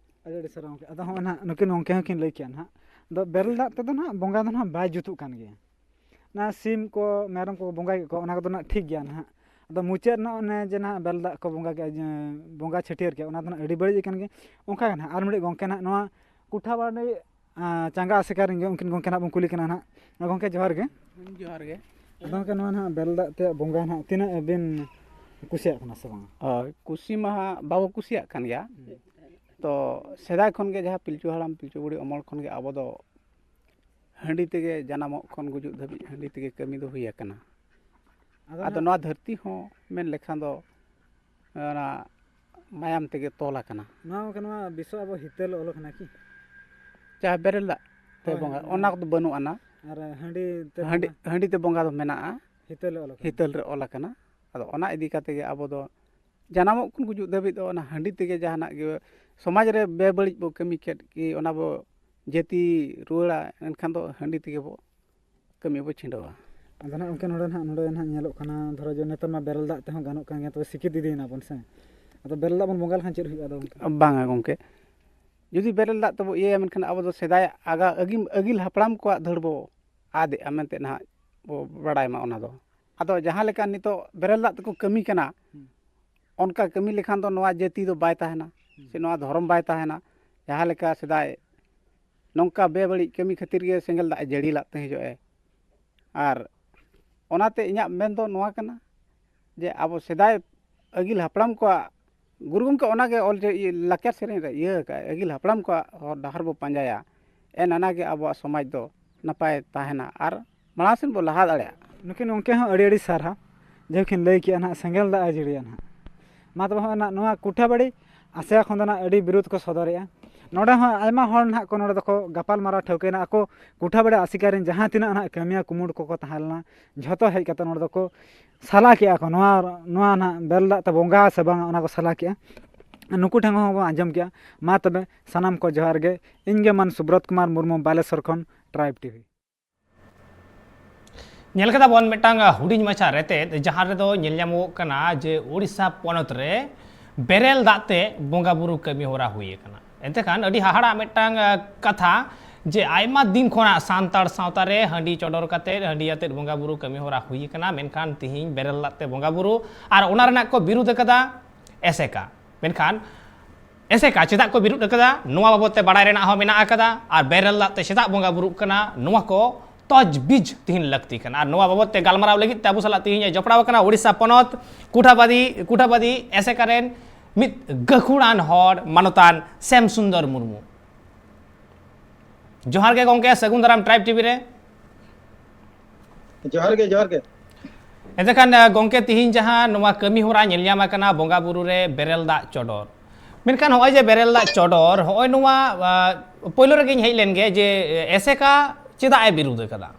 ᱟᱹᱰᱤ ᱟᱹᱰᱤ ᱥᱟᱨᱦᱟᱣ ᱜᱚᱢᱠᱮ᱾ ᱟᱫᱚ ᱦᱚᱸᱜᱼᱚᱭ ᱱᱟᱦᱟᱜ ᱱᱩᱠᱤᱱ ᱜᱚᱢᱠᱮ ᱦᱚᱸᱠᱤᱱ ᱞᱟᱹᱭ ᱠᱮᱜᱼᱟ ᱱᱟᱦᱟᱜ, ᱟᱫᱚ ᱵᱮᱨᱮᱞ ᱫᱟᱜ ᱛᱮᱫᱚ ᱱᱟᱦᱟᱜ ᱵᱚᱸᱜᱟ ᱫᱚ ᱱᱟᱦᱟᱜ ᱵᱟᱭ ᱡᱩᱛᱩᱜ ᱠᱟᱱ ᱜᱮᱭᱟ᱾ ᱚᱱᱟ ᱥᱤᱢ ᱠᱚ ᱢᱮᱨᱚᱢ ᱠᱚ ᱵᱚᱸᱜᱟ ᱠᱮᱫ ᱠᱚᱣᱟ, ᱚᱱᱟ ᱠᱚᱫᱚ ᱱᱟᱦᱟᱜ ᱴᱷᱤᱠ ᱜᱮᱭᱟ ᱱᱟᱦᱟᱜ᱾ ᱟᱫᱚ ᱢᱩᱪᱟᱹᱫ ᱨᱮᱱᱟᱜ ᱚᱱᱮ ᱡᱮ ᱱᱟᱦᱟᱜ ᱵᱮᱨᱮᱞ ᱫᱟᱜ ᱠᱚ ᱵᱚᱸᱜᱟ ᱠᱮᱫᱼᱟ, ᱡᱮ ᱵᱚᱸᱜᱟ ᱪᱷᱟᱹᱴᱭᱟᱹᱨ ᱠᱮᱫᱼᱟ, ᱚᱱᱟ ᱫᱚ ᱱᱟᱦᱟᱜ ᱟᱹᱰᱤ ᱵᱟᱹᱲᱤᱡ ᱟᱠᱟᱱ ᱜᱮ᱾ ᱚᱱᱠᱟ ᱜᱮ ᱱᱟᱦᱟᱜ ᱟᱨ ᱢᱤᱫᱴᱮᱡ ᱜᱚᱢᱠᱮ ᱱᱟᱦᱟᱜ ᱱᱚᱣᱟ ᱠᱩᱴᱷᱟᱵᱟᱲᱤ, ᱟᱸ, ᱪᱟᱸᱜᱟ ᱟᱥᱮᱠᱟ ᱨᱮᱱ ᱜᱮ ᱩᱱᱠᱤᱱ ᱜᱚᱢᱠᱮ ᱱᱟᱦᱟᱜ ᱵᱚᱱ ᱠᱩᱞᱤ ᱠᱟᱱᱟ ᱱᱟᱦᱟᱜ᱾ ᱜᱚᱢᱠᱮ ᱡᱚᱦᱟᱨ ᱜᱮ᱾ ᱡᱚᱦᱟᱨ ᱜᱮ᱾ ᱟᱫᱚ ᱜᱚᱢᱠᱮ ᱱᱚᱣᱟ ᱱᱟᱦᱟᱜ ᱵᱮᱨᱮᱞ ᱫᱟᱜ ᱛᱮ ᱵᱚᱸᱜᱟ ᱱᱟᱦᱟᱜ ᱛᱤᱱᱟᱹᱜ ᱵᱤᱱ ᱠᱩᱥᱤᱭᱟᱜ ᱠᱟᱱᱟ ᱥᱮ ᱵᱟᱝᱟ? ᱦᱳᱭ, ᱠᱩᱥᱤ ᱢᱟ ᱦᱟᱸᱜ ᱵᱟᱵᱚ ᱠᱩᱥᱤᱭᱟᱜ ᱠᱟᱱ ᱜᱮᱭᱟ᱾ ᱛᱚ ᱥᱮᱫᱟᱭ ᱠᱷᱚᱱ ᱜᱮ ᱡᱟᱦᱟᱸ ᱯᱤᱞᱪᱩ ᱦᱟᱲᱟᱢ ᱯᱤᱞᱪᱩ ᱵᱩᱲᱦᱤ ᱚᱢᱚᱞ ᱠᱷᱚᱱ ᱜᱮ ᱟᱵᱚ ᱫᱚ ᱦᱟᱺᱰᱤ ᱛᱮᱜᱮ ᱡᱟᱱᱟᱢᱚᱜ ᱠᱷᱚᱱ ᱜᱩᱡᱩᱜ ᱫᱷᱟᱹᱵᱤᱡ ᱦᱟᱺᱰᱤ ᱛᱮᱜᱮ ᱠᱟᱹᱢᱤ ᱫᱚ ᱦᱩᱭ ᱟᱠᱟᱱᱟ᱾ ᱟᱫᱚ ᱟᱫᱚ ᱱᱟᱦᱟᱜ ᱱᱚᱣᱟ ᱫᱷᱟᱹᱨᱛᱤ ᱦᱚᱸ ᱢᱮᱱ ᱞᱮᱠᱷᱟᱱ ᱫᱚ ᱚᱱᱟ ᱢᱟᱭᱟᱢ ᱛᱮᱜᱮ ᱛᱚᱞ ᱟᱠᱟᱱᱟ᱾ ᱱᱚᱣᱟ ᱜᱚᱢᱠᱮ, ᱱᱚᱣᱟ ᱵᱤᱥᱥᱚ ᱟᱵᱚ ᱦᱤᱛᱟᱹᱞ ᱚᱞ ᱟᱠᱟᱱᱟ ᱠᱤ? ᱡᱟᱦᱟᱸ ᱵᱮᱨᱮᱞ ᱫᱟᱜ ᱛᱮ ᱦᱳᱭ, ᱵᱚᱸᱜᱟ, ᱦᱳᱭ, ᱚᱱᱟ ᱦᱳᱭ᱾ ᱠᱚᱫᱚ ᱵᱟᱹᱱᱩᱜ ᱟᱱᱟ᱾ ᱟᱨ ᱦᱟᱺᱰᱤ ᱛᱮ ᱦᱟᱺᱰᱤ, ᱵᱚᱸᱜᱟ? ᱦᱟᱺᱰᱤ ᱛᱮ ᱵᱚᱸᱜᱟ ᱫᱚ ᱢᱮᱱᱟᱜᱼᱟ᱾ ᱦᱤᱛᱟᱹᱞ ᱨᱮ ᱚᱞ ᱟᱠᱟᱱᱟ᱾ ᱦᱤᱛᱟᱹᱞ ᱨᱮ ᱚᱞ ᱟᱠᱟᱱᱟ᱾ ᱟᱫᱚ ᱚᱱᱟ ᱤᱫᱤ ᱠᱟᱛᱮ ᱜᱮ ᱟᱵᱚ ᱫᱚ ᱡᱟᱱᱟᱢᱚᱜ ᱠᱷᱚᱱ ᱜᱩᱡᱩᱜ ᱫᱷᱟᱹᱵᱤᱡ ᱫᱚ ᱚᱱᱟ ᱦᱟᱺᱰᱤ ᱛᱮᱜᱮ ᱡᱟᱦᱟᱱᱟᱜ ᱜᱮ ᱥᱚᱢᱟᱡᱽ ᱨᱮ ᱵᱮᱵᱟᱹᱲᱤᱡ ᱵᱚ ᱠᱟᱹᱢᱤ ᱠᱮᱫ ᱠᱤ ᱚᱱᱟ ᱵᱚ ᱡᱟᱹᱛᱤ ᱨᱩᱣᱟᱹᱲᱟ, ᱮᱱᱠᱷᱟᱱ ᱫᱚ ᱦᱟᱺᱰᱤ ᱛᱮᱜᱮ ᱵᱚ ᱠᱟᱹᱢᱤ ᱵᱚ ᱪᱷᱤᱰᱟᱹᱣᱟ᱾ ᱟᱫᱚ ᱱᱟᱦᱟᱜ ᱜᱚᱢᱠᱮ, ᱱᱚᱰᱮ ᱱᱟᱦᱟᱜ, ᱱᱚᱰᱮ ᱱᱟᱦᱟᱜ ᱧᱮᱞᱚᱜ ᱠᱟᱱᱟ, ᱫᱷᱚᱨᱚ ᱡᱮ ᱱᱮᱛᱟᱨ ᱢᱟ ᱵᱮᱨᱮᱞ ᱫᱟᱜ ᱛᱮᱦᱚᱸ ᱜᱟᱱᱚᱜ ᱠᱟᱱ ᱜᱮᱭᱟ, ᱛᱚᱵᱮ ᱥᱤᱠᱤᱛ ᱤᱫᱤᱭᱮᱱᱟ ᱵᱚᱱ ᱥᱮ᱾ ᱟᱫᱚ ᱵᱮᱨᱮᱞ ᱫᱟᱜ ᱵᱚᱱ ᱵᱚᱸᱜᱟ ᱞᱮᱠᱷᱟᱱ ᱪᱮᱫ ᱦᱩᱭᱩᱜᱼᱟ ᱟᱫᱚ ᱜᱚᱢᱠᱮ? ᱵᱟᱝᱟ ᱜᱚᱢᱠᱮ, ᱡᱩᱫᱤ ᱵᱮᱨᱮᱞ ᱫᱟᱜ ᱛᱮᱵᱚ ᱤᱭᱟᱹᱭᱟ, ᱢᱮᱱᱠᱷᱟᱱ ᱟᱵᱚ ᱫᱚ ᱥᱮᱫᱟᱭ ᱟᱜᱟ-, ᱟᱹᱜᱤᱢ-, ᱟᱹᱜᱤᱞ ᱦᱟᱯᱲᱟᱢ ᱠᱚᱣᱟᱜ ᱫᱷᱟᱹᱲ ᱵᱚ ᱟᱫᱮᱜᱼᱟ ᱢᱮᱱᱛᱮ ᱱᱟᱦᱟᱜ ᱵᱚ ᱵᱟᱲᱟᱭ ᱢᱟ ᱚᱱᱟ ᱫᱚ᱾ ᱟᱫᱚ ᱡᱟᱦᱟᱸ ᱞᱮᱠᱟ ᱱᱤᱛᱚᱜ ᱵᱮᱨᱮᱞ ᱫᱟᱜ ᱛᱮᱠᱚ ᱠᱟᱹᱢᱤ ᱠᱟᱱᱟ, ᱦᱩᱸ᱾ ᱚᱱᱠᱟ ᱠᱟᱹᱢᱤ ᱞᱮᱠᱷᱟᱱ ᱫᱚ ᱱᱚᱣᱟ ᱡᱟᱹᱛᱤ ᱫᱚ ᱵᱟᱭ ᱛᱟᱦᱮᱱᱟ, ᱦᱩᱸ᱾ ᱥᱮ ᱱᱚᱣᱟ ᱫᱷᱚᱨᱚᱢ ᱵᱟᱭ ᱛᱟᱦᱮᱱᱟ᱾ ᱡᱟᱦᱟᱸ ᱞᱮᱠᱟ ᱥᱮᱫᱟᱭ ᱱᱚᱝᱠᱟ ᱵᱮᱵᱟᱹᱲᱤᱡ ᱠᱟᱹᱢᱤ ᱠᱷᱟᱹᱛᱤᱨ ᱜᱮ ᱥᱮᱸᱜᱮᱞ ᱫᱟᱜ ᱮ ᱡᱟᱹᱲᱤ ᱞᱟᱜ ᱛᱟᱦᱮᱸ ᱡᱚᱜᱼᱮ᱾ ᱟᱨ ᱚᱱᱟᱛᱮ ᱤᱧᱟᱹᱜ ᱢᱮᱱ ᱫᱚ ᱱᱚᱣᱟ ᱠᱟᱱᱟ ᱡᱮ ᱟᱵᱚ ᱥᱮᱫᱟᱭ ᱟᱹᱜᱤᱞ ᱦᱟᱯᱲᱟᱢ ᱠᱚᱣᱟᱜ, ᱜᱩᱨᱩ ᱜᱚᱢᱠᱮ ᱚᱱᱟᱜᱮ ᱚᱞ ᱪᱮ-, ᱤᱭᱟᱹ, ᱞᱟᱠᱪᱟᱨ ᱥᱮᱨᱮᱧ ᱨᱮ ᱤᱭᱟᱹ ᱟᱠᱟᱫᱼᱟᱭ, ᱟᱹᱜᱤᱞ ᱦᱟᱯᱲᱟᱢ ᱠᱚᱣᱟᱜ ᱦᱚᱨ ᱰᱟᱦᱟᱨ ᱵᱚ ᱯᱟᱸᱡᱟᱭᱟ, ᱮᱱ ᱟᱱᱟᱜᱮ ᱟᱵᱚᱣᱟᱜ ᱥᱚᱢᱟᱡᱽ ᱫᱚ ᱱᱟᱯᱟᱭ ᱛᱟᱦᱮᱱᱟ ᱟᱨ ᱢᱟᱲᱟᱝ ᱥᱮᱱ ᱵᱚ ᱞᱟᱦᱟ ᱫᱟᱲᱮᱭᱟᱜᱼᱟ᱾ ᱱᱩᱠᱤᱱ ᱜᱚᱢᱠᱮ ᱦᱚᱸ ᱟᱹᱰᱤ ᱟᱹᱰᱤ ᱥᱟᱨᱦᱟᱣ, ᱡᱮᱦᱮᱛᱩ ᱠᱤᱱ ᱞᱟᱹᱭ ᱠᱮᱜᱼᱟ ᱱᱟᱦᱟᱜ ᱥᱮᱸᱜᱮᱞ ᱫᱟᱜ ᱮ ᱡᱟᱹᱲᱤᱭᱟ ᱱᱟᱦᱟᱜ᱾ ᱢᱟ ᱛᱚᱵᱮ ᱦᱚᱸᱜᱼᱚᱭ ᱱᱟᱦᱟᱜ ᱱᱚᱣᱟ ᱠᱩᱴᱷᱟᱵᱟᱲᱤ ᱟᱥᱮᱠᱟ ᱠᱷᱚᱱ ᱫᱚ ᱱᱟᱦᱟᱜ ᱟᱹᱰᱤ ᱵᱤᱨᱳᱫᱷ ᱠᱚ ᱥᱚᱫᱚᱨᱮᱜᱼᱟ᱾ ᱱᱚᱰᱮ ᱦᱚᱸ ᱟᱭᱢᱟ ᱦᱚᱲ ᱱᱟᱦᱟᱜ ᱠᱚ ᱱᱚᱰᱮ ᱫᱚᱠᱚ ᱜᱟᱯᱟᱞ ᱢᱟᱨᱟᱣ ᱴᱷᱟᱹᱣᱠᱟᱹᱭᱮᱱᱟ᱾ ᱟᱠᱚ ᱠᱩᱴᱷᱟᱵᱟᱲᱤ ᱟᱥᱮᱠᱟ ᱨᱮᱱ ᱡᱟᱦᱟᱸ ᱛᱤᱱᱟᱹᱜ ᱱᱟᱦᱟᱜ ᱠᱟᱹᱢᱤᱭᱟᱹ ᱠᱩᱢᱩᱴ ᱠᱚᱠᱚ ᱛᱟᱦᱮᱸ ᱞᱮᱱᱟ, ᱡᱷᱚᱛᱚ ᱦᱮᱡ ᱠᱟᱛᱮ ᱱᱚᱰᱮ ᱫᱚᱠᱚ ᱥᱟᱞᱟ ᱠᱮᱜᱼᱟ ᱠᱚ ᱱᱚᱣᱟ, ᱱᱚᱣᱟ ᱱᱟᱦᱟᱜ ᱵᱮᱨᱮᱞ ᱫᱟᱜ ᱛᱮ ᱵᱚᱸᱜᱟ ᱥᱮ ᱵᱟᱝᱟ, ᱚᱱᱟ ᱠᱚ ᱥᱟᱞᱟ ᱠᱮᱜᱼᱟ᱾ ᱱᱩᱠᱩ ᱴᱷᱮᱱ ᱦᱚᱸ ᱵᱚᱱ ᱟᱸᱡᱚᱢ ᱠᱮᱜᱼᱟ᱾ ᱢᱟ ᱛᱚᱵᱮ ᱥᱟᱱᱟᱢ ᱠᱚ ᱡᱚᱦᱟᱨ ᱜᱮ᱾ ᱤᱧ ᱜᱮ ᱢᱟᱱ ᱥᱩᱵᱨᱚᱛ ᱠᱩᱢᱟᱨ ᱢᱩᱨᱢᱩ, ᱵᱟᱞᱮᱥᱚᱨ ᱠᱷᱚᱱ, ᱴᱨᱟᱭᱤᱵᱽ ᱴᱤᱵᱷᱤ᱾ ᱧᱮᱞ ᱠᱮᱫᱟ ᱵᱚᱱ ᱢᱤᱫᱴᱟᱝ ᱦᱩᱰᱤᱧ ᱢᱟᱪᱷᱟ ᱨᱮᱛᱮᱫ, ᱡᱟᱦᱟᱸ ᱨᱮᱫᱚ ᱧᱮᱞ ᱧᱟᱢᱚᱜ ᱠᱟᱱᱟ ᱡᱮ ᱳᱰᱤᱥᱟ ᱯᱚᱱᱚᱛ ᱨᱮ ᱵᱮᱨᱮᱞ ᱫᱟᱜ ᱛᱮ ᱵᱚᱸᱜᱟ ᱵᱩᱨᱩ ᱠᱟᱹᱢᱤ ᱦᱚᱨᱟ ᱦᱩᱭ ᱟᱠᱟᱱᱟ᱾ ᱮᱱᱛᱮ ᱠᱷᱟᱱ ᱟᱹᱰᱤ ᱦᱟᱦᱟᱲᱟᱜ ᱢᱤᱫᱴᱟᱝ, ᱟ, ᱠᱟᱛᱷᱟ, ᱡᱮ ᱟᱭᱢᱟ ᱫᱤᱱ ᱠᱷᱚᱱᱟᱜ ᱥᱟᱱᱛᱟᱲ ᱥᱟᱶᱛᱟ ᱨᱮ ᱦᱟᱺᱰᱤ ᱪᱚᱰᱚᱨ ᱠᱟᱛᱮᱫ, ᱦᱟᱺᱰᱤ ᱟᱛᱮᱫ ᱵᱚᱸᱜᱟ ᱵᱩᱨᱩ ᱠᱟᱹᱢᱤ ᱦᱚᱨᱟ ᱦᱩᱭ ᱟᱠᱟᱱᱟ, ᱢᱮᱱᱠᱷᱟᱱ ᱛᱤᱦᱤᱧ ᱵᱮᱨᱮᱞ ᱫᱟᱜ ᱛᱮ ᱵᱚᱸᱜᱟ ᱵᱩᱨᱩ ᱟᱨ ᱚᱱᱟ ᱨᱮᱱᱟᱜ ᱠᱚ ᱵᱤᱨᱩᱫᱷ ᱟᱠᱟᱫᱟ ᱮᱥᱮᱠᱟ᱾ ᱢᱮᱱᱠᱷᱟᱱ ᱮᱥᱮᱠᱟ ᱪᱮᱫᱟᱜ ᱠᱚ ᱵᱤᱨᱩᱫᱷ ᱟᱠᱟᱫᱟ, ᱱᱚᱣᱟ ᱵᱟᱵᱚᱫ ᱛᱮ ᱵᱟᱲᱟᱭ ᱨᱮᱱᱟᱜ ᱦᱚᱸ ᱢᱮᱱᱟᱜ ᱟᱠᱟᱫᱟ᱾ ᱟᱨ ᱵᱮᱨᱮᱞ ᱫᱟᱜ ᱛᱮ ᱪᱮᱫᱟᱜ ᱵᱚᱸᱜᱟ ᱵᱩᱨᱩᱜ ᱠᱟᱱᱟ, ᱱᱚᱣᱟ ᱠᱚ ᱛᱚᱡᱽᱵᱤᱡᱽ ᱛᱤᱦᱤᱧ ᱞᱟᱹᱠᱛᱤ ᱠᱟᱱᱟ᱾ ᱟᱨ ᱱᱚᱣᱟ ᱵᱟᱵᱚᱫ ᱛᱮ ᱜᱟᱞᱢᱟᱨᱟᱣ ᱞᱟᱹᱜᱤᱫ ᱛᱮ ᱟᱵᱚ ᱥᱟᱞᱟᱜ ᱛᱤᱦᱤᱧ ᱮ ᱡᱚᱯᱲᱟᱣ ᱟᱠᱟᱱᱟ ᱳᱰᱤᱥᱟ ᱯᱚᱱᱚᱛ ᱠᱩᱴᱷᱟᱵᱟᱫᱤ, ᱠᱩᱴᱷᱟᱵᱟᱫᱤ ᱮᱥᱮᱠᱟ ᱨᱮᱱ ᱢᱤᱫ ᱜᱟᱹᱠᱷᱩᱲᱟᱱ ᱦᱚᱲ, ᱢᱟᱱᱚᱛᱟᱱ ᱥᱮᱢ ᱥᱩᱱᱫᱚᱨ ᱢᱩᱨᱢᱩ᱾ ᱡᱚᱦᱟᱨ ᱜᱮ ᱜᱚᱝᱠᱮ, ᱥᱟᱹᱜᱩᱱ ᱫᱟᱨᱟᱢ ᱴᱨᱟᱭᱤᱵᱽ ᱴᱤᱵᱷᱤ ᱨᱮ᱾ ᱡᱚᱦᱟᱨ ᱜᱮ, ᱡᱚᱦᱟᱨ ᱜᱮ᱾ ᱮᱱᱛᱮ ᱠᱷᱟᱱ, ᱟ, ᱜᱚᱝᱠᱮ, ᱛᱤᱦᱤᱧ ᱡᱟᱦᱟᱸ ᱱᱚᱣᱟ ᱠᱟᱹᱢᱤ ᱦᱚᱨᱟ ᱧᱮᱞ ᱧᱟᱢ ᱟᱠᱟᱱᱟ ᱵᱚᱸᱜᱟ ᱵᱩᱨᱩ ᱨᱮ ᱵᱮᱨᱮᱞ ᱫᱟᱜ ᱪᱚᱰᱚᱨ, ᱢᱮᱱᱠᱷᱟᱱ ᱱᱚᱜᱼᱚᱭ ᱡᱮ ᱵᱮᱨᱮᱞ ᱫᱟᱜ ᱪᱚᱰᱚᱨ, ᱱᱚᱜᱼᱚᱭ ᱱᱚᱣᱟ, ᱟ, ᱯᱳᱭᱞᱳ ᱨᱮᱜᱮᱧ ᱦᱮᱡ ᱞᱮᱱ ᱜᱮ ᱡᱮ ᱮᱥᱮᱠᱟ ᱪᱮᱫᱟᱜ ᱮ ᱵᱤᱨᱩᱫᱷ ᱟᱠᱟᱫᱟ?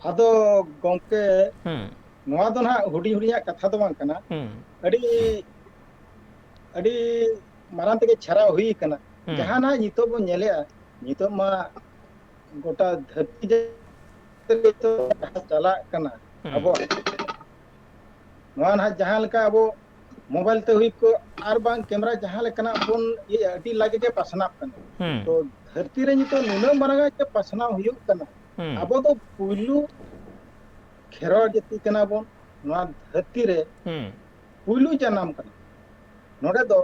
ᱟᱫᱚ ᱜᱚᱝᱠᱮ, ᱦᱩᱸ᱾ ᱱᱚᱣᱟ ᱫᱚ ᱱᱟᱦᱟᱜ ᱦᱩᱰᱤᱧ ᱦᱩᱰᱤᱧᱟᱜ ᱠᱟᱛᱷᱟ ᱫᱚ ᱵᱟᱝ ᱠᱟᱱᱟ᱾ ᱦᱩᱸ᱾ ᱟᱹᱰᱤ, ᱟᱹᱰᱤ ᱢᱟᱨᱟᱝ ᱛᱮᱜᱮ ᱪᱷᱟᱨᱟᱣ ᱦᱩᱭ ᱠᱟᱱᱟ᱾ ᱦᱩᱸ᱾ ᱡᱟᱦᱟᱸ ᱱᱟᱦᱟᱜ ᱱᱤᱛᱚᱜ ᱵᱚᱱ ᱧᱮᱞᱮᱜᱼᱟ, ᱱᱤᱛᱚᱜ ᱢᱟ ᱜᱚᱴᱟ ᱫᱷᱟᱹᱨᱛᱤ ᱡᱟᱹᱛᱤ ᱨᱮ ᱡᱟᱦᱟᱸ ᱪᱟᱞᱟᱜ ᱠᱟᱱᱟ, ᱦᱩᱸ᱾ ᱟᱵᱚᱣᱟᱜ ᱱᱚᱣᱟ ᱱᱟᱦᱟᱜ ᱡᱟᱦᱟᱸ ᱞᱮᱠᱟ ᱟᱵᱚ ᱢᱳᱵᱟᱭᱤᱞ ᱛᱮ ᱦᱩᱭ ᱠᱚᱜ ᱟᱨ ᱵᱟᱝ ᱠᱮᱢᱮᱨᱟ ᱡᱟᱦᱟᱸ ᱞᱮᱠᱟᱱᱟᱜ ᱵᱚᱱ ᱤᱭᱟᱹᱭᱟ, ᱟᱹᱰᱤ ᱞᱟᱜᱮ ᱜᱮ ᱯᱟᱥᱱᱟᱜ ᱠᱟᱱᱟ᱾ ᱦᱩᱸ᱾ ᱛᱚ ᱫᱷᱟᱹᱨᱛᱤ ᱨᱮ ᱱᱤᱛᱚᱜ ᱱᱩᱱᱟᱹᱜ ᱢᱟᱨᱟᱝ ᱟᱜ ᱡᱮ ᱯᱟᱥᱱᱟᱣ ᱦᱩᱭᱩᱜ ᱠᱟᱱᱟ, ᱦᱩᱸ᱾ ᱟᱵᱚ ᱫᱚ ᱯᱩᱭᱞᱩ ᱠᱷᱮᱨᱣᱟᱲ ᱡᱟᱹᱛᱤ ᱠᱟᱱᱟ ᱵᱚᱱ, ᱱᱚᱣᱟ ᱫᱷᱟᱹᱨᱛᱤ ᱨᱮ ᱦᱩᱸ᱾ ᱯᱩᱭᱞᱩ ᱡᱟᱱᱟᱢ ᱠᱟᱱᱟ᱾ ᱱᱚᱰᱮ ᱫᱚ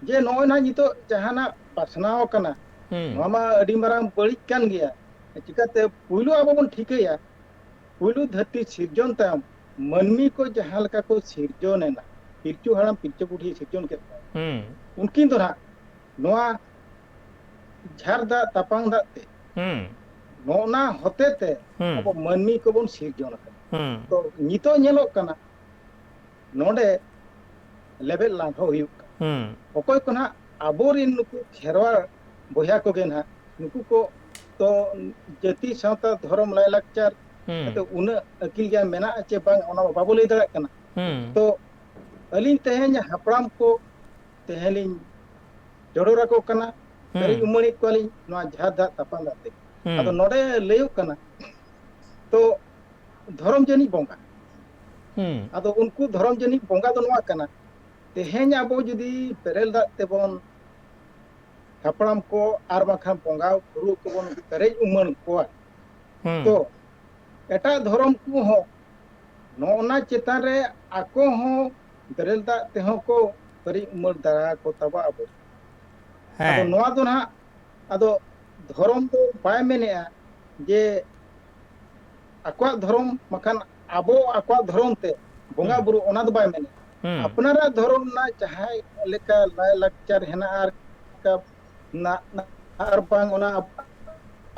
ᱡᱮ ᱱᱚᱜᱼᱚᱭ ᱱᱟᱦᱟᱜ ᱱᱤᱛᱚᱜ ᱡᱟᱦᱟᱱᱟᱜ ᱯᱟᱥᱱᱟᱣ ᱠᱟᱱᱟ, ᱦᱩᱸ᱾ ᱱᱚᱣᱟ ᱢᱟ ᱟᱹᱰᱤ ᱢᱟᱨᱟᱝ ᱵᱟᱹᱲᱤᱡ ᱠᱟᱱ ᱜᱮᱭᱟ᱾ ᱪᱤᱠᱟᱹᱛᱮ ᱯᱩᱭᱞᱩ ᱟᱵᱚ ᱵᱚᱱ ᱴᱷᱤᱠᱟᱹᱭᱟ, ᱯᱩᱭᱞᱩ ᱫᱷᱟᱹᱨᱛᱤ ᱥᱤᱨᱡᱚᱱ ᱛᱟᱭᱚᱢ ᱢᱟᱹᱱᱢᱤ ᱠᱚ ᱡᱟᱦᱟᱸ ᱞᱮᱠᱟ ᱠᱚ ᱥᱤᱨᱡᱚᱱ ᱮᱱᱟ, ᱯᱤᱞᱪᱩ ᱦᱟᱲᱟᱢ ᱯᱤᱞᱪᱩ ᱵᱩᱰᱷᱤ ᱥᱤᱨᱡᱚᱱ ᱠᱮᱫ ᱠᱚᱣᱟ, ᱦᱩᱸ᱾ ᱩᱱᱠᱤᱱ ᱫᱚ ᱱᱟᱦᱟᱜ ᱱᱚᱣᱟ ᱡᱷᱟᱨ ᱫᱟᱜ ᱛᱟᱯᱟᱝ ᱫᱟᱜ ᱛᱮ ᱦᱩᱸ᱾ ᱱᱚᱜᱼᱱᱟ ᱦᱚᱛᱮ ᱛᱮ ᱦᱩᱸ᱾ ᱟᱵᱚ ᱢᱟᱹᱱᱢᱤ ᱠᱚᱵᱚᱱ ᱥᱤᱨᱡᱚᱱ ᱟᱠᱟᱱᱟ᱾ ᱦᱩᱸ᱾ ᱛᱚ ᱱᱤᱛᱚᱜ ᱧᱮᱞᱚᱜ ᱠᱟᱱᱟ, ᱱᱚᱰᱮ ᱞᱮᱵᱮᱫ ᱞᱟᱸᱰᱷᱚ ᱦᱩᱭᱩᱜ ᱠᱟᱱᱟ᱾ ᱚᱠᱚᱭ ᱠᱚ ᱱᱟᱦᱟᱜ ᱟᱵᱚᱨᱮᱱ ᱱᱩᱠᱩ ᱠᱷᱮᱨᱣᱟᱲ ᱵᱚᱭᱦᱟ ᱠᱚᱜᱮ ᱱᱟᱦᱟᱜ, ᱱᱩᱠᱩ ᱠᱚ ᱛᱚ ᱡᱟᱹᱛᱤ, ᱥᱟᱶᱛᱟ, ᱫᱷᱚᱨᱚᱢ, ᱞᱟᱭᱼᱞᱟᱠᱪᱟᱨ ᱠᱟᱛᱮ ᱩᱱᱟᱹᱜ ᱟᱹᱠᱤᱞ ᱜᱮᱭᱟᱱ ᱢᱮᱱᱟᱜᱼᱟ ᱪᱮ ᱵᱟᱝ, ᱚᱱᱟ ᱢᱟ ᱵᱟᱵᱚ ᱞᱟᱹᱭ ᱫᱟᱲᱮᱭᱟᱜ ᱠᱟᱱᱟ᱾ ᱛᱚ ᱟᱹᱞᱤᱧ ᱛᱮᱦᱮᱧ ᱦᱟᱯᱲᱟᱢ ᱠᱚ ᱛᱮᱦᱮᱧ ᱞᱤᱧ ᱪᱚᱰᱚᱨ ᱟᱠᱚ ᱠᱟᱱᱟ, ᱯᱮᱨᱮᱡ ᱩᱢᱟᱹᱲᱮᱫ ᱠᱚᱣᱟᱞᱤᱧ ᱱᱚᱣᱟ ᱡᱷᱟᱨ ᱫᱟᱜ ᱛᱟᱯᱟᱱ ᱫᱟᱜ ᱛᱮ᱾ ᱟᱫᱚ ᱱᱚᱰᱮ ᱞᱟᱹᱭᱚᱜ ᱠᱟᱱᱟ, ᱛᱚ ᱫᱷᱚᱨᱚᱢ ᱡᱟᱹᱱᱤᱡ ᱵᱚᱸᱜᱟ᱾ ᱟᱫᱚ ᱩᱱᱠᱩ ᱫᱷᱚᱨᱚᱢ ᱡᱟᱹᱱᱤᱡ ᱵᱚᱸᱜᱟ ᱫᱚ ᱱᱚᱣᱟ ᱠᱟᱱᱟ, ᱛᱮᱦᱮᱧ ᱟᱵᱚ ᱡᱩᱫᱤ ᱵᱮᱨᱮᱞ ᱫᱟᱜ ᱛᱮᱵᱚᱱ ᱦᱟᱯᱲᱟᱢ ᱠᱚ ᱟᱨ ᱵᱟᱝᱠᱷᱟᱱ ᱵᱚᱸᱜᱟ ᱵᱩᱨᱩ ᱠᱚᱵᱚᱱ ᱯᱮᱨᱮᱡ ᱩᱢᱟᱹᱱ ᱠᱚᱣᱟ, ᱛᱚ ᱮᱴᱟᱜ ᱫᱷᱚᱨᱚᱢ ᱠᱚᱦᱚᱸ ᱱᱚᱜᱼᱚ ᱱᱟ ᱪᱮᱛᱟᱱ ᱨᱮ ᱟᱠᱚ ᱦᱚᱸ ᱵᱮᱨᱮᱞ ᱫᱟᱜ ᱛᱮᱦᱚᱸ ᱠᱚ ᱯᱮᱨᱮᱡ ᱩᱢᱟᱹᱲ ᱫᱟᱲᱮ ᱟᱠᱚ ᱛᱟᱵᱚ ᱟᱵᱚ᱾ ᱟᱫᱚ ᱱᱚᱣᱟ ᱫᱚ ᱱᱟᱦᱟᱜ, ᱟᱫᱚ ᱫᱷᱚᱨᱚᱢ ᱫᱚ ᱵᱟᱭ ᱢᱮᱱᱮᱜᱼᱟ ᱡᱮ ᱟᱠᱚᱣᱟᱜ ᱫᱷᱚᱨᱚᱢ, ᱵᱟᱠᱷᱟᱱ ᱟᱵᱚ ᱟᱠᱚᱣᱟᱜ ᱫᱷᱚᱨᱚᱢ ᱛᱮ ᱵᱚᱸᱜᱟ ᱵᱩᱨᱩ, ᱚᱱᱟ ᱫᱚ ᱵᱟᱭ ᱢᱮᱱᱮᱜᱼᱟ᱾ ᱟᱯᱱᱟᱨᱟᱜ ᱫᱷᱚᱨᱚᱢ ᱨᱮᱱᱟᱜ ᱡᱟᱦᱟᱸ ᱞᱮᱠᱟ ᱞᱟᱭᱼᱞᱟᱠᱪᱟᱨ ᱦᱮᱱᱟᱜᱼᱟ, ᱟᱨ ᱠᱟ-, ᱱᱟ-, ᱱᱟ-, ᱟᱨ ᱵᱟᱝ ᱚᱱᱟ ᱟᱯ-,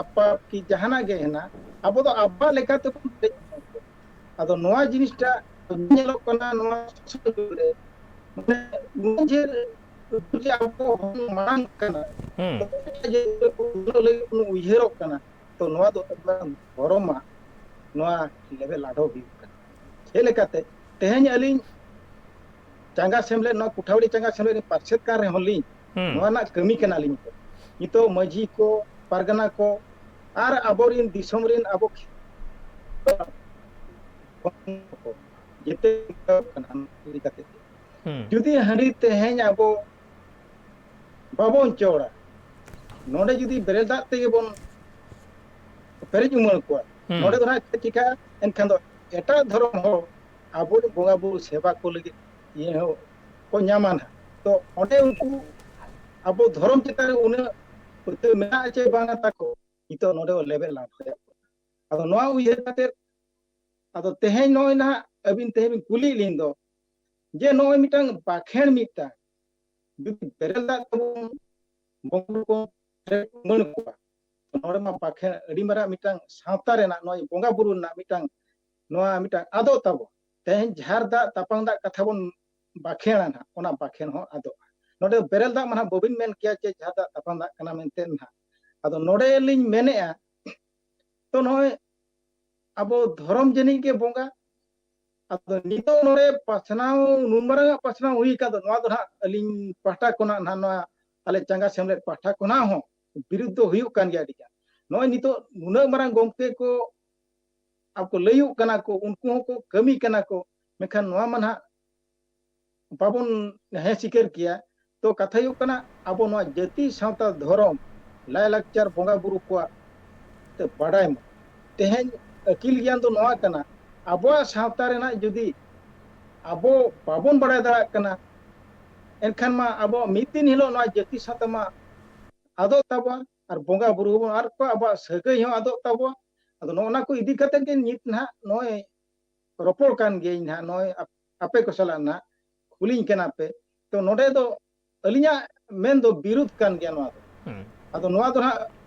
ᱟᱯᱟᱛ ᱠᱤ ᱡᱟᱦᱟᱱᱟᱜ ᱜᱮ ᱦᱮᱱᱟᱜ, ᱟᱵᱚ ᱫᱚ ᱟᱵᱚᱣᱟᱜ ᱞᱮᱠᱟ ᱛᱮᱵᱚᱱ ᱯᱮᱨᱮᱡ ᱩᱢᱟᱹᱱ ᱠᱚᱣᱟ᱾ ᱟᱫᱚ ᱱᱚᱣᱟ ᱡᱤᱱᱤᱥᱴᱟ ᱧᱮᱞᱚᱜ ᱠᱟᱱᱟ ᱱᱚᱣᱟ ᱥᱳᱥᱟᱞ ᱡᱩᱜᱽ ᱨᱮ, ᱢᱟᱱᱮ ᱱᱚᱜᱼᱚᱭ ᱡᱮ, ᱡᱮ ᱟᱵᱚ ᱦᱚᱲ ᱢᱟᱲᱟᱝ ᱠᱟᱱᱟ, ᱦᱩᱸ᱾ ᱡᱮ ᱩᱱᱟᱹᱜ ᱞᱟᱹᱜᱤᱫ ᱵᱚᱱ ᱩᱭᱦᱟᱹᱨᱚᱜ ᱠᱟᱱᱟ, ᱛᱚ ᱱᱚᱣᱟ ᱫᱚ ᱮᱠᱵᱟᱨ ᱫᱷᱚᱨᱚᱢᱟᱜ ᱱᱚᱣᱟ ᱞᱮᱵᱮᱞ ᱟᱰᱚ ᱦᱩᱭᱩᱜ ᱠᱟᱱᱟ᱾ ᱪᱮᱫ ᱞᱮᱠᱟᱛᱮ ᱛᱮᱦᱮᱧ ᱟᱹᱞᱤᱧ ᱪᱟᱸᱜᱟ ᱥᱮᱢᱞᱮᱫ, ᱱᱚᱣᱟ ᱠᱩᱴᱷᱟᱣᱲᱤ ᱪᱟᱸᱜᱟ ᱥᱮᱢᱞᱮᱫ ᱨᱤᱧ ᱯᱟᱨᱥᱮᱛ ᱠᱟᱱ ᱨᱮᱦᱚᱸ ᱞᱤᱧ, ᱦᱩᱸ᱾ ᱱᱚᱣᱟ ᱨᱮᱱᱟᱜ ᱠᱟᱹᱢᱤ ᱠᱟᱱᱟᱞᱤᱧ᱾ ᱱᱤᱛᱚᱜ ᱢᱟᱹᱡᱷᱤ ᱠᱚ, ᱯᱟᱨᱜᱟᱱᱟ ᱠᱚ, ᱟᱨ ᱟᱵᱚᱨᱤᱱ ᱫᱤᱥᱚᱢ ᱨᱤᱱ ᱟᱵᱚ ᱡᱮᱛᱮ ᱠᱟᱱᱟ ᱤᱫᱤ ᱠᱟᱛᱮ ᱜᱮ᱾ ᱦᱩᱸ᱾ ᱡᱩᱫᱤ ᱦᱟᱺᱰᱤ ᱛᱮᱦᱮᱧ ᱟᱵᱚ ᱵᱟᱵᱚᱱ ᱪᱚᱲᱟ, ᱱᱚᱰᱮ ᱡᱩᱫᱤ ᱵᱮᱨᱮᱞ ᱫᱟᱜ ᱛᱮᱜᱮ ᱵᱚᱱ ᱯᱮᱨᱮᱡ ᱩᱢᱟᱹᱲ ᱠᱚᱣᱟ, ᱦᱩᱸ᱾ ᱱᱚᱰᱮ ᱫᱚ ᱱᱟᱦᱟᱜ ᱪᱮᱫ ᱪᱤᱠᱟᱹᱜᱼᱟ? ᱮᱱᱠᱷᱟᱱ ᱫᱚ ᱮᱴᱟᱜ ᱫᱷᱚᱨᱚᱢ ᱦᱚᱲ ᱟᱵᱚᱨᱮᱱ ᱵᱚᱸᱜᱟ ᱵᱩᱨᱩ ᱥᱮᱵᱟ ᱠᱚ ᱞᱟᱹᱜᱤᱫ ᱤᱭᱟᱹ ᱦᱚᱸ ᱠᱚ ᱧᱟᱢᱟ ᱱᱟᱦᱟᱜ᱾ ᱛᱚ ᱚᱸᱰᱮ ᱩᱱᱠᱩ ᱟᱵᱚ ᱫᱷᱚᱨᱚᱢ ᱪᱮᱛᱟᱱ ᱨᱮ ᱩᱱᱟᱹᱜ ᱯᱟᱹᱛᱭᱟᱹᱣ ᱢᱮᱱᱟᱜᱼᱟ ᱪᱮ ᱵᱟᱝᱟ ᱛᱟᱠᱚ, ᱱᱤᱛᱚᱜ ᱱᱚᱰᱮ ᱵᱚᱱ ᱞᱮᱵᱮᱫ ᱞᱟᱰᱷᱚᱭᱟ᱾ ᱟᱫᱚ ᱱᱚᱣᱟ ᱩᱭᱦᱟᱹᱨ ᱠᱟᱛᱮ, ᱟᱫᱚ ᱛᱮᱦᱮᱧ ᱱᱚᱜᱼᱚᱭ ᱱᱟᱦᱟᱜ ᱟᱹᱵᱤᱱ ᱛᱮᱦᱮᱧ ᱵᱤᱱ ᱠᱩᱞᱤᱭᱮᱫ ᱞᱤᱧ ᱫᱚ, ᱡᱮ ᱱᱚᱜᱼᱚᱭ ᱢᱤᱫᱴᱟᱝ ᱵᱟᱠᱷᱮᱬ ᱢᱤᱫᱴᱟᱝ, ᱡᱩᱫᱤ ᱵᱮᱨᱮᱞ ᱫᱟᱜ ᱛᱮᱵᱚᱱ ᱵᱚᱸᱜᱟ ᱵᱩᱨᱩ ᱠᱚ ᱩᱢᱟᱹᱱ ᱠᱚᱣᱟ, ᱱᱚᱰᱮ ᱢᱟ ᱵᱟᱠᱷᱮᱬ ᱟᱹᱰᱤ ᱢᱟᱨᱟᱝ ᱢᱤᱫᱴᱟᱝ ᱥᱟᱶᱛᱟ ᱨᱮᱱᱟᱜ ᱱᱚᱜᱼᱚᱭ ᱵᱚᱸᱜᱟ ᱵᱩᱨᱩ ᱨᱮᱱᱟᱜ ᱢᱤᱫᱴᱟᱝ, ᱱᱚᱣᱟ ᱢᱤᱫᱴᱟᱝ ᱟᱫᱚᱜ ᱛᱟᱵᱚᱱ᱾ ᱛᱮᱦᱮᱧ ᱡᱷᱟᱨ ᱫᱟᱜ ᱛᱟᱯᱟᱝ ᱫᱟᱜ ᱠᱟᱛᱷᱟ ᱵᱚᱱ ᱵᱟᱠᱷᱮᱲᱟ ᱱᱟᱦᱟᱜ, ᱚᱱᱟ ᱵᱟᱠᱷᱮᱲ ᱦᱚᱸ ᱟᱫᱚᱜᱼᱟ᱾ ᱱᱚᱰᱮ ᱵᱮᱨᱮᱞ ᱫᱟᱜ ᱢᱟ ᱱᱟᱦᱟᱜ ᱵᱟᱹᱵᱤᱱ ᱢᱮᱱ ᱠᱮᱭᱟ ᱪᱮ ᱡᱷᱟᱨ ᱫᱟᱜ ᱛᱟᱯᱟᱱ ᱫᱟᱜ ᱠᱟᱱᱟ ᱢᱮᱱᱛᱮ ᱱᱟᱦᱟᱜ᱾ ᱟᱫᱚ ᱱᱚᱰᱮ ᱞᱤᱧ ᱢᱮᱱᱮᱫᱼᱟ, ᱛᱚ ᱱᱚᱜᱼᱚᱭ ᱟᱵᱚ ᱫᱷᱚᱨᱚᱢ ᱡᱟᱹᱱᱤᱡ ᱜᱮ ᱵᱚᱸᱜᱟ᱾ ᱟᱫᱚ ᱱᱤᱛᱚᱜ ᱱᱚᱰᱮ ᱯᱟᱥᱱᱟᱣ, ᱱᱩᱱ ᱢᱟᱨᱟᱝ ᱟᱜ ᱯᱟᱥᱱᱟᱣ ᱦᱩᱭ ᱟᱠᱟᱱ ᱫᱚ, ᱱᱚᱣᱟ ᱫᱚ ᱱᱟᱦᱟᱜ ᱟᱹᱞᱤᱧ ᱯᱟᱦᱴᱟ ᱠᱷᱚᱱᱟᱜ ᱱᱟᱦᱟᱜ, ᱱᱚᱣᱟ ᱟᱞᱮ ᱪᱟᱸᱜᱟ ᱥᱮᱢᱞᱮᱫ ᱯᱟᱦᱴᱟ ᱠᱷᱚᱱᱟᱜ ᱦᱚᱸ ᱵᱤᱨᱩᱫᱷ ᱫᱚ ᱦᱩᱭᱩᱜ ᱠᱟᱱ ᱜᱮᱭᱟ ᱟᱹᱰᱤ ᱜᱟᱱ᱾ ᱱᱚᱜᱼᱚᱭ ᱱᱤᱛᱚᱜ ᱱᱩᱱᱟᱹᱜ ᱢᱟᱨᱟᱝ ᱜᱚᱢᱠᱮ ᱠᱚ ᱟᱵᱚ ᱠᱚ ᱞᱟᱹᱭᱩᱜ ᱠᱟᱱᱟ ᱠᱚ, ᱩᱱᱠᱩ ᱦᱚᱸᱠᱚ ᱠᱟᱹᱢᱤ ᱠᱟᱱᱟ ᱠᱚ, ᱢᱮᱱᱠᱷᱟᱱ ᱱᱚᱣᱟ ᱢᱟ ᱱᱟᱦᱟᱜ ᱵᱟᱵᱚᱱ ᱦᱮᱸ ᱥᱤᱠᱟᱹᱨ ᱠᱮᱭᱟ᱾ ᱛᱚ ᱠᱟᱛᱷᱟ ᱦᱩᱭᱩᱜ ᱠᱟᱱᱟ, ᱟᱵᱚ ᱱᱚᱣᱟ ᱡᱟᱹᱛᱤ, ᱥᱟᱶᱛᱟ, ᱫᱷᱚᱨᱚᱢ, ᱞᱟᱭᱼᱞᱟᱠᱪᱟᱨ, ᱵᱚᱸᱜᱟ ᱵᱩᱨᱩ ᱠᱚᱣᱟᱜ ᱛᱮ ᱵᱟᱰᱟᱭ ᱢᱟ᱾ ᱛᱮᱦᱮᱧ ᱟᱹᱠᱤᱞ ᱜᱮᱭᱟᱱ ᱫᱚ ᱱᱚᱣᱟ ᱠᱟᱱᱟ, ᱟᱵᱚᱣᱟᱜ ᱥᱟᱶᱛᱟ ᱨᱮᱱᱟᱜ ᱡᱩᱫᱤ ᱟᱵᱚ ᱵᱟᱵᱚᱱ ᱵᱟᱲᱟᱭ ᱫᱟᱲᱮᱭᱟᱜ ᱠᱟᱱᱟ, ᱮᱱᱠᱷᱟᱱ ᱢᱟ ᱟᱵᱚ ᱢᱤᱫ ᱫᱤᱱ ᱦᱤᱞᱳᱜ ᱱᱚᱣᱟ ᱡᱟᱹᱛᱤ ᱥᱟᱶᱛᱟ ᱢᱟ ᱟᱫᱚᱜ ᱛᱟᱵᱚᱣᱟ, ᱟᱨ ᱵᱚᱸᱜᱟ ᱵᱩᱨᱩ ᱦᱚᱸᱵᱚᱱ ᱟᱫ ᱠᱚᱣᱟ, ᱟᱵᱚᱣᱟᱜ ᱥᱟᱹᱜᱟᱹᱭ ᱦᱚᱸ ᱟᱫᱚᱜ ᱛᱟᱵᱚᱣᱟ᱾ ᱟᱫᱚ ᱱᱚᱜᱼᱚ ᱱᱟ ᱠᱚ ᱤᱫᱤ ᱠᱟᱛᱮ ᱜᱮ ᱱᱤᱛ ᱱᱟᱦᱟᱜ ᱱᱚᱜᱼᱚᱭ ᱨᱚᱯᱚᱲ ᱠᱟᱱ ᱜᱮᱭᱟᱹᱧ ᱱᱟᱦᱟᱜ, ᱱᱚᱜᱼᱚᱭ ᱟᱯ-, ᱟᱯᱮ ᱠᱚ ᱥᱟᱞᱟᱜ ᱱᱟᱦᱟᱜ ᱠᱩᱞᱤᱧ ᱠᱟᱱᱟ ᱯᱮ᱾ ᱛᱚ ᱱᱚᱰᱮ ᱫᱚ ᱟᱹᱞᱤᱧᱟᱜ ᱢᱮᱱ ᱫᱚ ᱵᱤᱨᱩᱫᱷ ᱠᱟᱱ ᱜᱮᱭᱟ ᱱᱚᱣᱟ ᱫᱚ᱾ ᱦᱩᱸ᱾ ᱟᱫᱚ ᱱᱚᱣᱟ ᱫᱚ ᱱᱟᱦᱟᱜ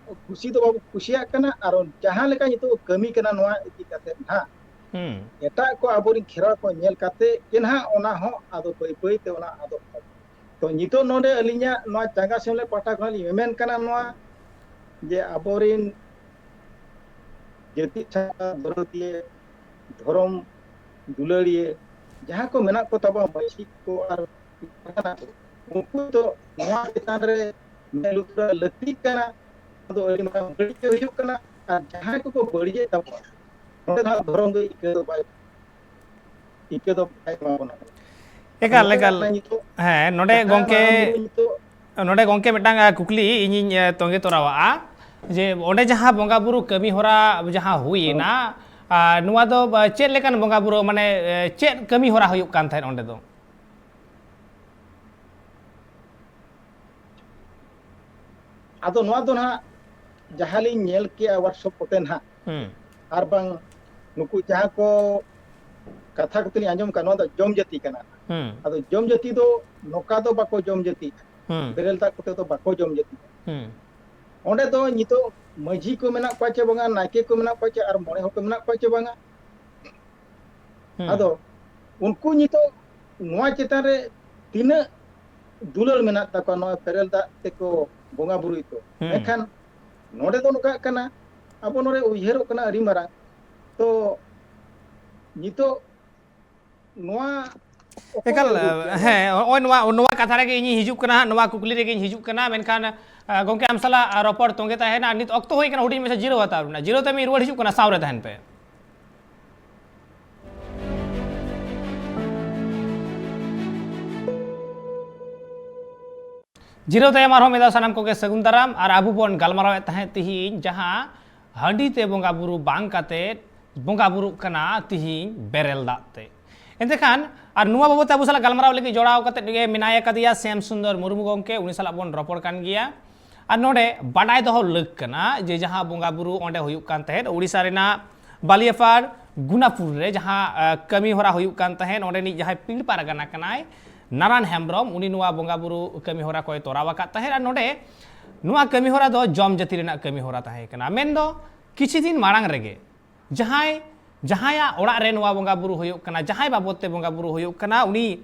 ᱠᱩᱥᱤ ᱫᱚ ᱵᱟᱵᱚ ᱠᱩᱥᱤᱭᱟᱜ ᱠᱟᱱᱟ, ᱟᱨ ᱡᱟᱦᱟᱸ ᱞᱮᱠᱟ ᱱᱤᱛᱚᱜ ᱠᱟᱹᱢᱤ ᱠᱟᱱᱟ ᱱᱚᱣᱟ ᱤᱫᱤ ᱠᱟᱛᱮ ᱱᱟᱦᱟᱜ, ᱦᱩᱸ᱾ ᱮᱴᱟᱜ ᱠᱚ ᱟᱵᱚᱨᱮᱱ ᱠᱷᱮᱨᱣᱟᱲ ᱠᱚ ᱧᱮᱞ ᱠᱟᱛᱮ ᱜᱮ ᱱᱟᱦᱟᱜ ᱚᱱᱟ ᱦᱚᱸ ᱟᱫᱚ ᱵᱟᱹᱭ ᱵᱟᱹᱭ ᱛᱮ ᱚᱱᱟ ᱟᱫᱚᱜ ᱛᱟᱵᱚᱱᱟ᱾ ᱛᱚ ᱱᱤᱛᱚᱜ ᱱᱚᱰᱮ ᱟᱹᱞᱤᱧᱟᱜ ᱱᱚᱣᱟ ᱪᱟᱸᱜᱟ ᱥᱮᱢᱞᱮᱫ ᱯᱟᱦᱴᱟ ᱠᱷᱚᱱᱟᱜ ᱞᱤᱧ ᱢᱮᱢᱮᱱ ᱠᱟᱱᱟ ᱱᱚᱣᱟ, ᱡᱮ ᱟᱵᱚᱨᱮᱱ ᱡᱟᱹᱛᱤ ᱥᱟᱶᱛᱟ ᱫᱚᱨᱚᱫᱤᱭᱟᱹ, ᱫᱷᱚᱨᱚᱢ ᱫᱩᱞᱟᱹᱲᱤᱭᱟᱹ ᱡᱟᱦᱟᱸ ᱠᱚ ᱢᱮᱱᱟᱜ ᱠᱚ ᱛᱟᱵᱚᱱᱟ, ᱢᱟᱹᱡᱷᱤ ᱠᱚ ᱟᱨ ᱯᱟᱨᱜᱟᱱᱟ ᱠᱚ, ᱩᱱᱠᱩ ᱫᱚ ᱱᱚᱣᱟ ᱪᱮᱛᱟᱱ ᱨᱮ ᱢᱮᱫ ᱞᱩᱛᱩᱨᱟᱜ ᱞᱟᱹᱠᱛᱤ ᱠᱟᱱᱟ᱾ ᱚᱱᱟ ᱫᱚ ᱟᱹᱰᱤ ᱢᱟᱨᱟᱝ ᱵᱟᱹᱲᱤᱡ ᱜᱮ ᱦᱩᱭᱩᱜ ᱠᱟᱱᱟ᱾ ᱟᱨ ᱡᱟᱦᱟᱸᱭ ᱠᱚᱠᱚ ᱵᱟᱹᱲᱤᱡᱮᱫ ᱛᱟᱵᱚᱱᱟ, ᱱᱚᱰᱮ ᱫᱚ ᱦᱟᱸᱜ ᱫᱷᱚᱨᱚᱢ ᱫᱚ ᱤᱠᱟᱹ ᱫᱚ ᱵᱟᱭ, ᱤᱠᱟᱹ ᱫᱚ ᱵᱟᱭ ᱮᱢᱟ ᱵᱚᱱᱟ ᱠᱟᱱᱟ᱾ ᱮᱠᱟᱞ, ᱱᱚᱰᱮ ᱮᱠᱟᱞ᱾ ᱱᱤᱛᱚᱜ ᱦᱮᱸ, ᱱᱚᱰᱮ ᱡᱟᱦᱟᱸ ᱜᱚᱢᱠᱮ, ᱢᱟᱨᱟᱝ ᱵᱩᱨᱩ ᱱᱤᱛᱚᱜ ᱱᱚᱰᱮ ᱜᱚᱢᱠᱮ ᱢᱤᱫᱴᱟᱝ, ᱟ, ᱠᱩᱠᱞᱤ ᱤᱧᱤᱧ, ᱟ, ᱛᱚᱸᱜᱮ ᱛᱚᱨᱟᱣᱟᱜᱼᱟ, ᱡᱮ ᱚᱸᱰᱮ ᱡᱟᱦᱟᱸ ᱵᱚᱸᱜᱟ ᱵᱩᱨᱩ ᱠᱟᱹᱢᱤ ᱦᱚᱨᱟ ᱡᱟᱦᱟᱸ ᱦᱩᱭᱮᱱᱟ, ᱟ, ᱱᱚᱣᱟ ᱫᱚ, ᱟ, ᱪᱮᱫ ᱞᱮᱠᱟᱱ ᱵᱚᱸᱜᱟ ᱵᱩᱨᱩ, ᱢᱟᱱᱮ, ᱮ, ᱪᱮᱫ ᱠᱟᱹᱢᱤ ᱦᱚᱨᱟ ᱦᱩᱭᱩᱜ ᱠᱟᱱ ᱛᱟᱦᱮᱸᱫ ᱚᱸᱰᱮ ᱫᱚ? ᱟᱫᱚ ᱱᱚᱣᱟ ᱫᱚ ᱱᱟᱦᱟᱜ ᱡᱟᱦᱟᱸ ᱞᱤᱧ ᱧᱮᱞ ᱠᱮᱜᱼᱟ ᱣᱟᱨᱠᱥᱚᱯ ᱠᱚᱛᱮ ᱱᱟᱦᱟᱜ, ᱦᱩᱸ᱾ ᱟᱨ ᱵᱟᱝ ᱱᱩᱠᱩ ᱡᱟᱦᱟᱸ ᱠᱚ ᱠᱟᱛᱷᱟ ᱠᱚᱛᱮ ᱞᱤᱧ ᱟᱸᱡᱚᱢ ᱠᱟᱜ, ᱱᱚᱣᱟ ᱫᱚ ᱡᱚᱢ ᱡᱟᱹᱛᱤ ᱠᱟᱱᱟ᱾ ᱦᱩᱸ᱾ ᱟᱫᱚ ᱡᱚᱢ ᱡᱟᱹᱛᱤ ᱫᱚ ᱱᱚᱝᱠᱟ ᱫᱚ ᱵᱟᱠᱚ ᱡᱚᱢ ᱡᱟᱹᱛᱤ, ᱦᱩᱸ᱾ ᱵᱮᱨᱮᱞ ᱫᱟᱜ ᱠᱚᱛᱮ ᱫᱚ ᱵᱟᱠᱚ ᱡᱚᱢ ᱡᱟᱹᱛᱤ᱾ ᱦᱩᱸ᱾ ᱚᱸᱰᱮ ᱫᱚ ᱱᱤᱛᱚᱜ ᱢᱟᱹᱡᱷᱤ ᱠᱚ ᱢᱮᱱᱟᱜ ᱠᱚᱣᱟ ᱪᱮ ᱵᱟᱝᱟ, ᱱᱟᱭᱠᱮ ᱠᱚ ᱢᱮᱱᱟᱜ ᱠᱚᱣᱟ ᱪᱮ, ᱟᱨ ᱢᱚᱬᱮ ᱦᱚᱲ ᱠᱚ ᱢᱮᱱᱟᱜ ᱠᱚᱣᱟ ᱪᱮ ᱵᱟᱝᱟ, ᱦᱩᱸ᱾ ᱟᱫᱚ ᱩᱱᱠᱩ ᱱᱤᱛᱚᱜ ᱱᱚᱣᱟ ᱪᱮᱛᱟᱱ ᱨᱮ ᱛᱤᱱᱟᱹᱜ ᱫᱩᱞᱟᱹᱲ ᱢᱮᱱᱟᱜ ᱛᱟᱠᱚᱣᱟ, ᱱᱚᱣᱟ ᱵᱮᱨᱮᱞ ᱫᱟᱜ ᱛᱮᱠᱚ ᱵᱚᱸᱜᱟ ᱵᱩᱨᱩᱭ ᱛᱚ᱾ ᱦᱩᱸ᱾ ᱢᱮᱱᱠᱷᱟᱱ ᱱᱚᱰᱮ ᱫᱚ ᱱᱚᱝᱠᱟᱜ ᱠᱟᱱᱟ, ᱟᱵᱚ ᱱᱚᱰᱮ ᱩᱭᱦᱟᱹᱨᱚᱜ ᱠᱟᱱᱟ ᱟᱹᱰᱤ ᱢᱟᱨᱟᱝ᱾ ᱛᱚ ᱱᱤᱛᱚᱜ ᱱᱚᱣᱟ ᱚᱠᱚᱭ ᱮᱠᱟᱞ, ᱟᱹᱜᱩ ᱠᱮᱭᱟ ᱱᱚᱣᱟ? ᱦᱮᱸ, ᱱᱚᱜᱼᱚᱭ ᱱᱚᱣᱟ, ᱱᱚᱣᱟ ᱠᱟᱛᱷᱟ ᱨᱮᱜᱮ ᱤᱧᱤᱧ ᱦᱤᱡᱩᱜ ᱠᱟᱱᱟ ᱦᱟᱸᱜ, ᱱᱚᱣᱟ ᱠᱩᱠᱞᱤ ᱨᱮᱜᱮᱧ ᱦᱤᱡᱩᱜ ᱠᱟᱱᱟ᱾ ᱢᱮᱱᱠᱷᱟᱱ, ᱟ, ᱜᱚᱢᱠᱮ, ᱟᱢ ᱥᱟᱞᱟᱜ, ᱟ, ᱨᱚᱯᱚᱲ ᱛᱚᱸᱜᱮ ᱛᱟᱦᱮᱱᱟ᱾ ᱱᱤᱛ ᱚᱠᱛᱚ ᱦᱩᱭ ᱠᱟᱱᱟ ᱦᱩᱰᱤᱧ ᱢᱟᱪᱷᱟ ᱡᱤᱨᱟᱹᱣ ᱦᱟᱛᱟᱣ ᱨᱮᱱᱟᱜ᱾ ᱡᱤᱨᱟᱹᱣ ᱛᱟᱭᱚᱢ ᱤᱧ ᱨᱩᱣᱟᱹᱲ ᱦᱤᱡᱩᱜ ᱠᱟᱱᱟ, ᱥᱟᱶ ᱨᱮ ᱛᱟᱦᱮᱱ ᱯᱮ᱾ ᱡᱤᱨᱟᱹᱣ ᱛᱟᱭᱚᱢ ᱟᱨᱦᱚᱸ ᱢᱤᱫ ᱫᱷᱟᱣ ᱥᱟᱱᱟᱢ ᱠᱚᱜᱮ ᱥᱟᱹᱜᱩᱱ ᱫᱟᱨᱟᱢ᱾ ᱟᱨ ᱟᱵᱚ ᱵᱚᱱ ᱜᱟᱞᱢᱟᱨᱟᱣᱮᱫ ᱛᱟᱦᱮᱸᱫ ᱛᱤᱦᱤᱧ ᱡᱟᱦᱟᱸ ᱦᱟᱺᱰᱤ ᱛᱮ ᱵᱚᱸᱜᱟ ᱵᱩᱨᱩ ᱵᱟᱝ ᱠᱟᱛᱮ ᱵᱚᱸᱜᱟ ᱵᱩᱨᱩᱜ ᱠᱟᱱᱟ ᱛᱤᱦᱤᱧ ᱵᱮᱨᱮᱞ ᱫᱟᱜ ᱛᱮ᱾ ᱮᱱᱛᱮ ᱠᱷᱟᱱ ᱟᱨ ᱱᱚᱣᱟ ᱵᱟᱵᱚᱫ ᱛᱮ ᱟᱵᱚ ᱥᱟᱞᱟᱜ ᱜᱟᱞᱢᱟᱨᱟᱣ ᱞᱟᱹᱜᱤᱫ ᱡᱚᱲᱟᱣ ᱠᱟᱛᱮ ᱜᱮ ᱢᱮᱱᱟᱭ ᱟᱠᱟᱫᱮᱭᱟ ᱥᱮᱢ ᱥᱩᱱᱫᱚᱨ ᱢᱩᱨᱢᱩ ᱜᱚᱢᱠᱮ, ᱩᱱᱤ ᱥᱟᱞᱟᱜ ᱵᱚᱱ ᱨᱚᱯᱚᱲ ᱠᱟᱱ ᱜᱮᱭᱟ᱾ ᱟᱨ ᱱᱚᱰᱮ ᱵᱟᱰᱟᱭ ᱫᱚᱦᱚ ᱞᱟᱹᱠ ᱠᱟᱱᱟ ᱡᱮ ᱡᱟᱦᱟᱸ ᱵᱚᱸᱜᱟ ᱵᱩᱨᱩ ᱚᱸᱰᱮ ᱦᱩᱭᱩᱜ ᱠᱟᱱ ᱛᱟᱦᱮᱸᱫ ᱳᱰᱤᱥᱟ ᱨᱮᱱᱟᱜ ᱵᱟᱞᱤᱭᱟᱯᱟᱲ ᱜᱩᱱᱟᱯᱩᱨ ᱨᱮ ᱡᱟᱦᱟᱸ, ᱟ, ᱠᱟᱹᱢᱤ ᱦᱚᱨᱟ ᱦᱩᱭᱩᱜ ᱠᱟᱱ ᱛᱟᱦᱮᱸᱫ, ᱚᱸᱰᱮᱱᱤᱡ ᱡᱟᱦᱟᱸᱭ ᱯᱤᱲ ᱯᱟᱨᱜᱟᱱᱟ ᱠᱟᱱᱟᱭ ᱱᱟᱨᱟᱱ ᱦᱮᱢᱵᱨᱚᱢ, ᱩᱱᱤ ᱱᱚᱣᱟ ᱵᱚᱸᱜᱟ ᱵᱩᱨᱩ ᱠᱟᱹᱢᱤ ᱦᱚᱨᱟ ᱠᱚᱭ ᱛᱚᱨᱟᱣ ᱟᱠᱟᱫ ᱛᱟᱦᱮᱸᱫ᱾ ᱟᱨ ᱱᱚᱰᱮ ᱱᱚᱣᱟ ᱠᱟᱹᱢᱤ ᱦᱚᱨᱟ ᱫᱚ ᱡᱚᱢ ᱡᱟᱹᱛᱤ ᱨᱮᱱᱟᱜ ᱠᱟᱹᱢᱤ ᱦᱚᱨᱟ ᱛᱟᱦᱮᱸ ᱠᱟᱱᱟ᱾ ᱢᱮᱱᱫᱚ ᱠᱤᱪᱷᱩ ᱫᱤᱱ ᱢᱟᱲᱟᱝ ᱨᱮᱜᱮ ᱡᱟᱦᱟᱸᱭ, ᱡᱟᱦᱟᱸᱭᱟᱜ ᱚᱲᱟᱜ ᱨᱮ ᱱᱚᱣᱟ ᱵᱚᱸᱜᱟ ᱵᱩᱨᱩ ᱦᱩᱭᱩᱜ ᱠᱟᱱᱟ, ᱡᱟᱦᱟᱸᱭ ᱵᱟᱵᱚᱫ ᱛᱮ ᱵᱚᱸᱜᱟ ᱵᱩᱨᱩ ᱦᱩᱭᱩᱜ ᱠᱟᱱᱟ, ᱩᱱᱤ,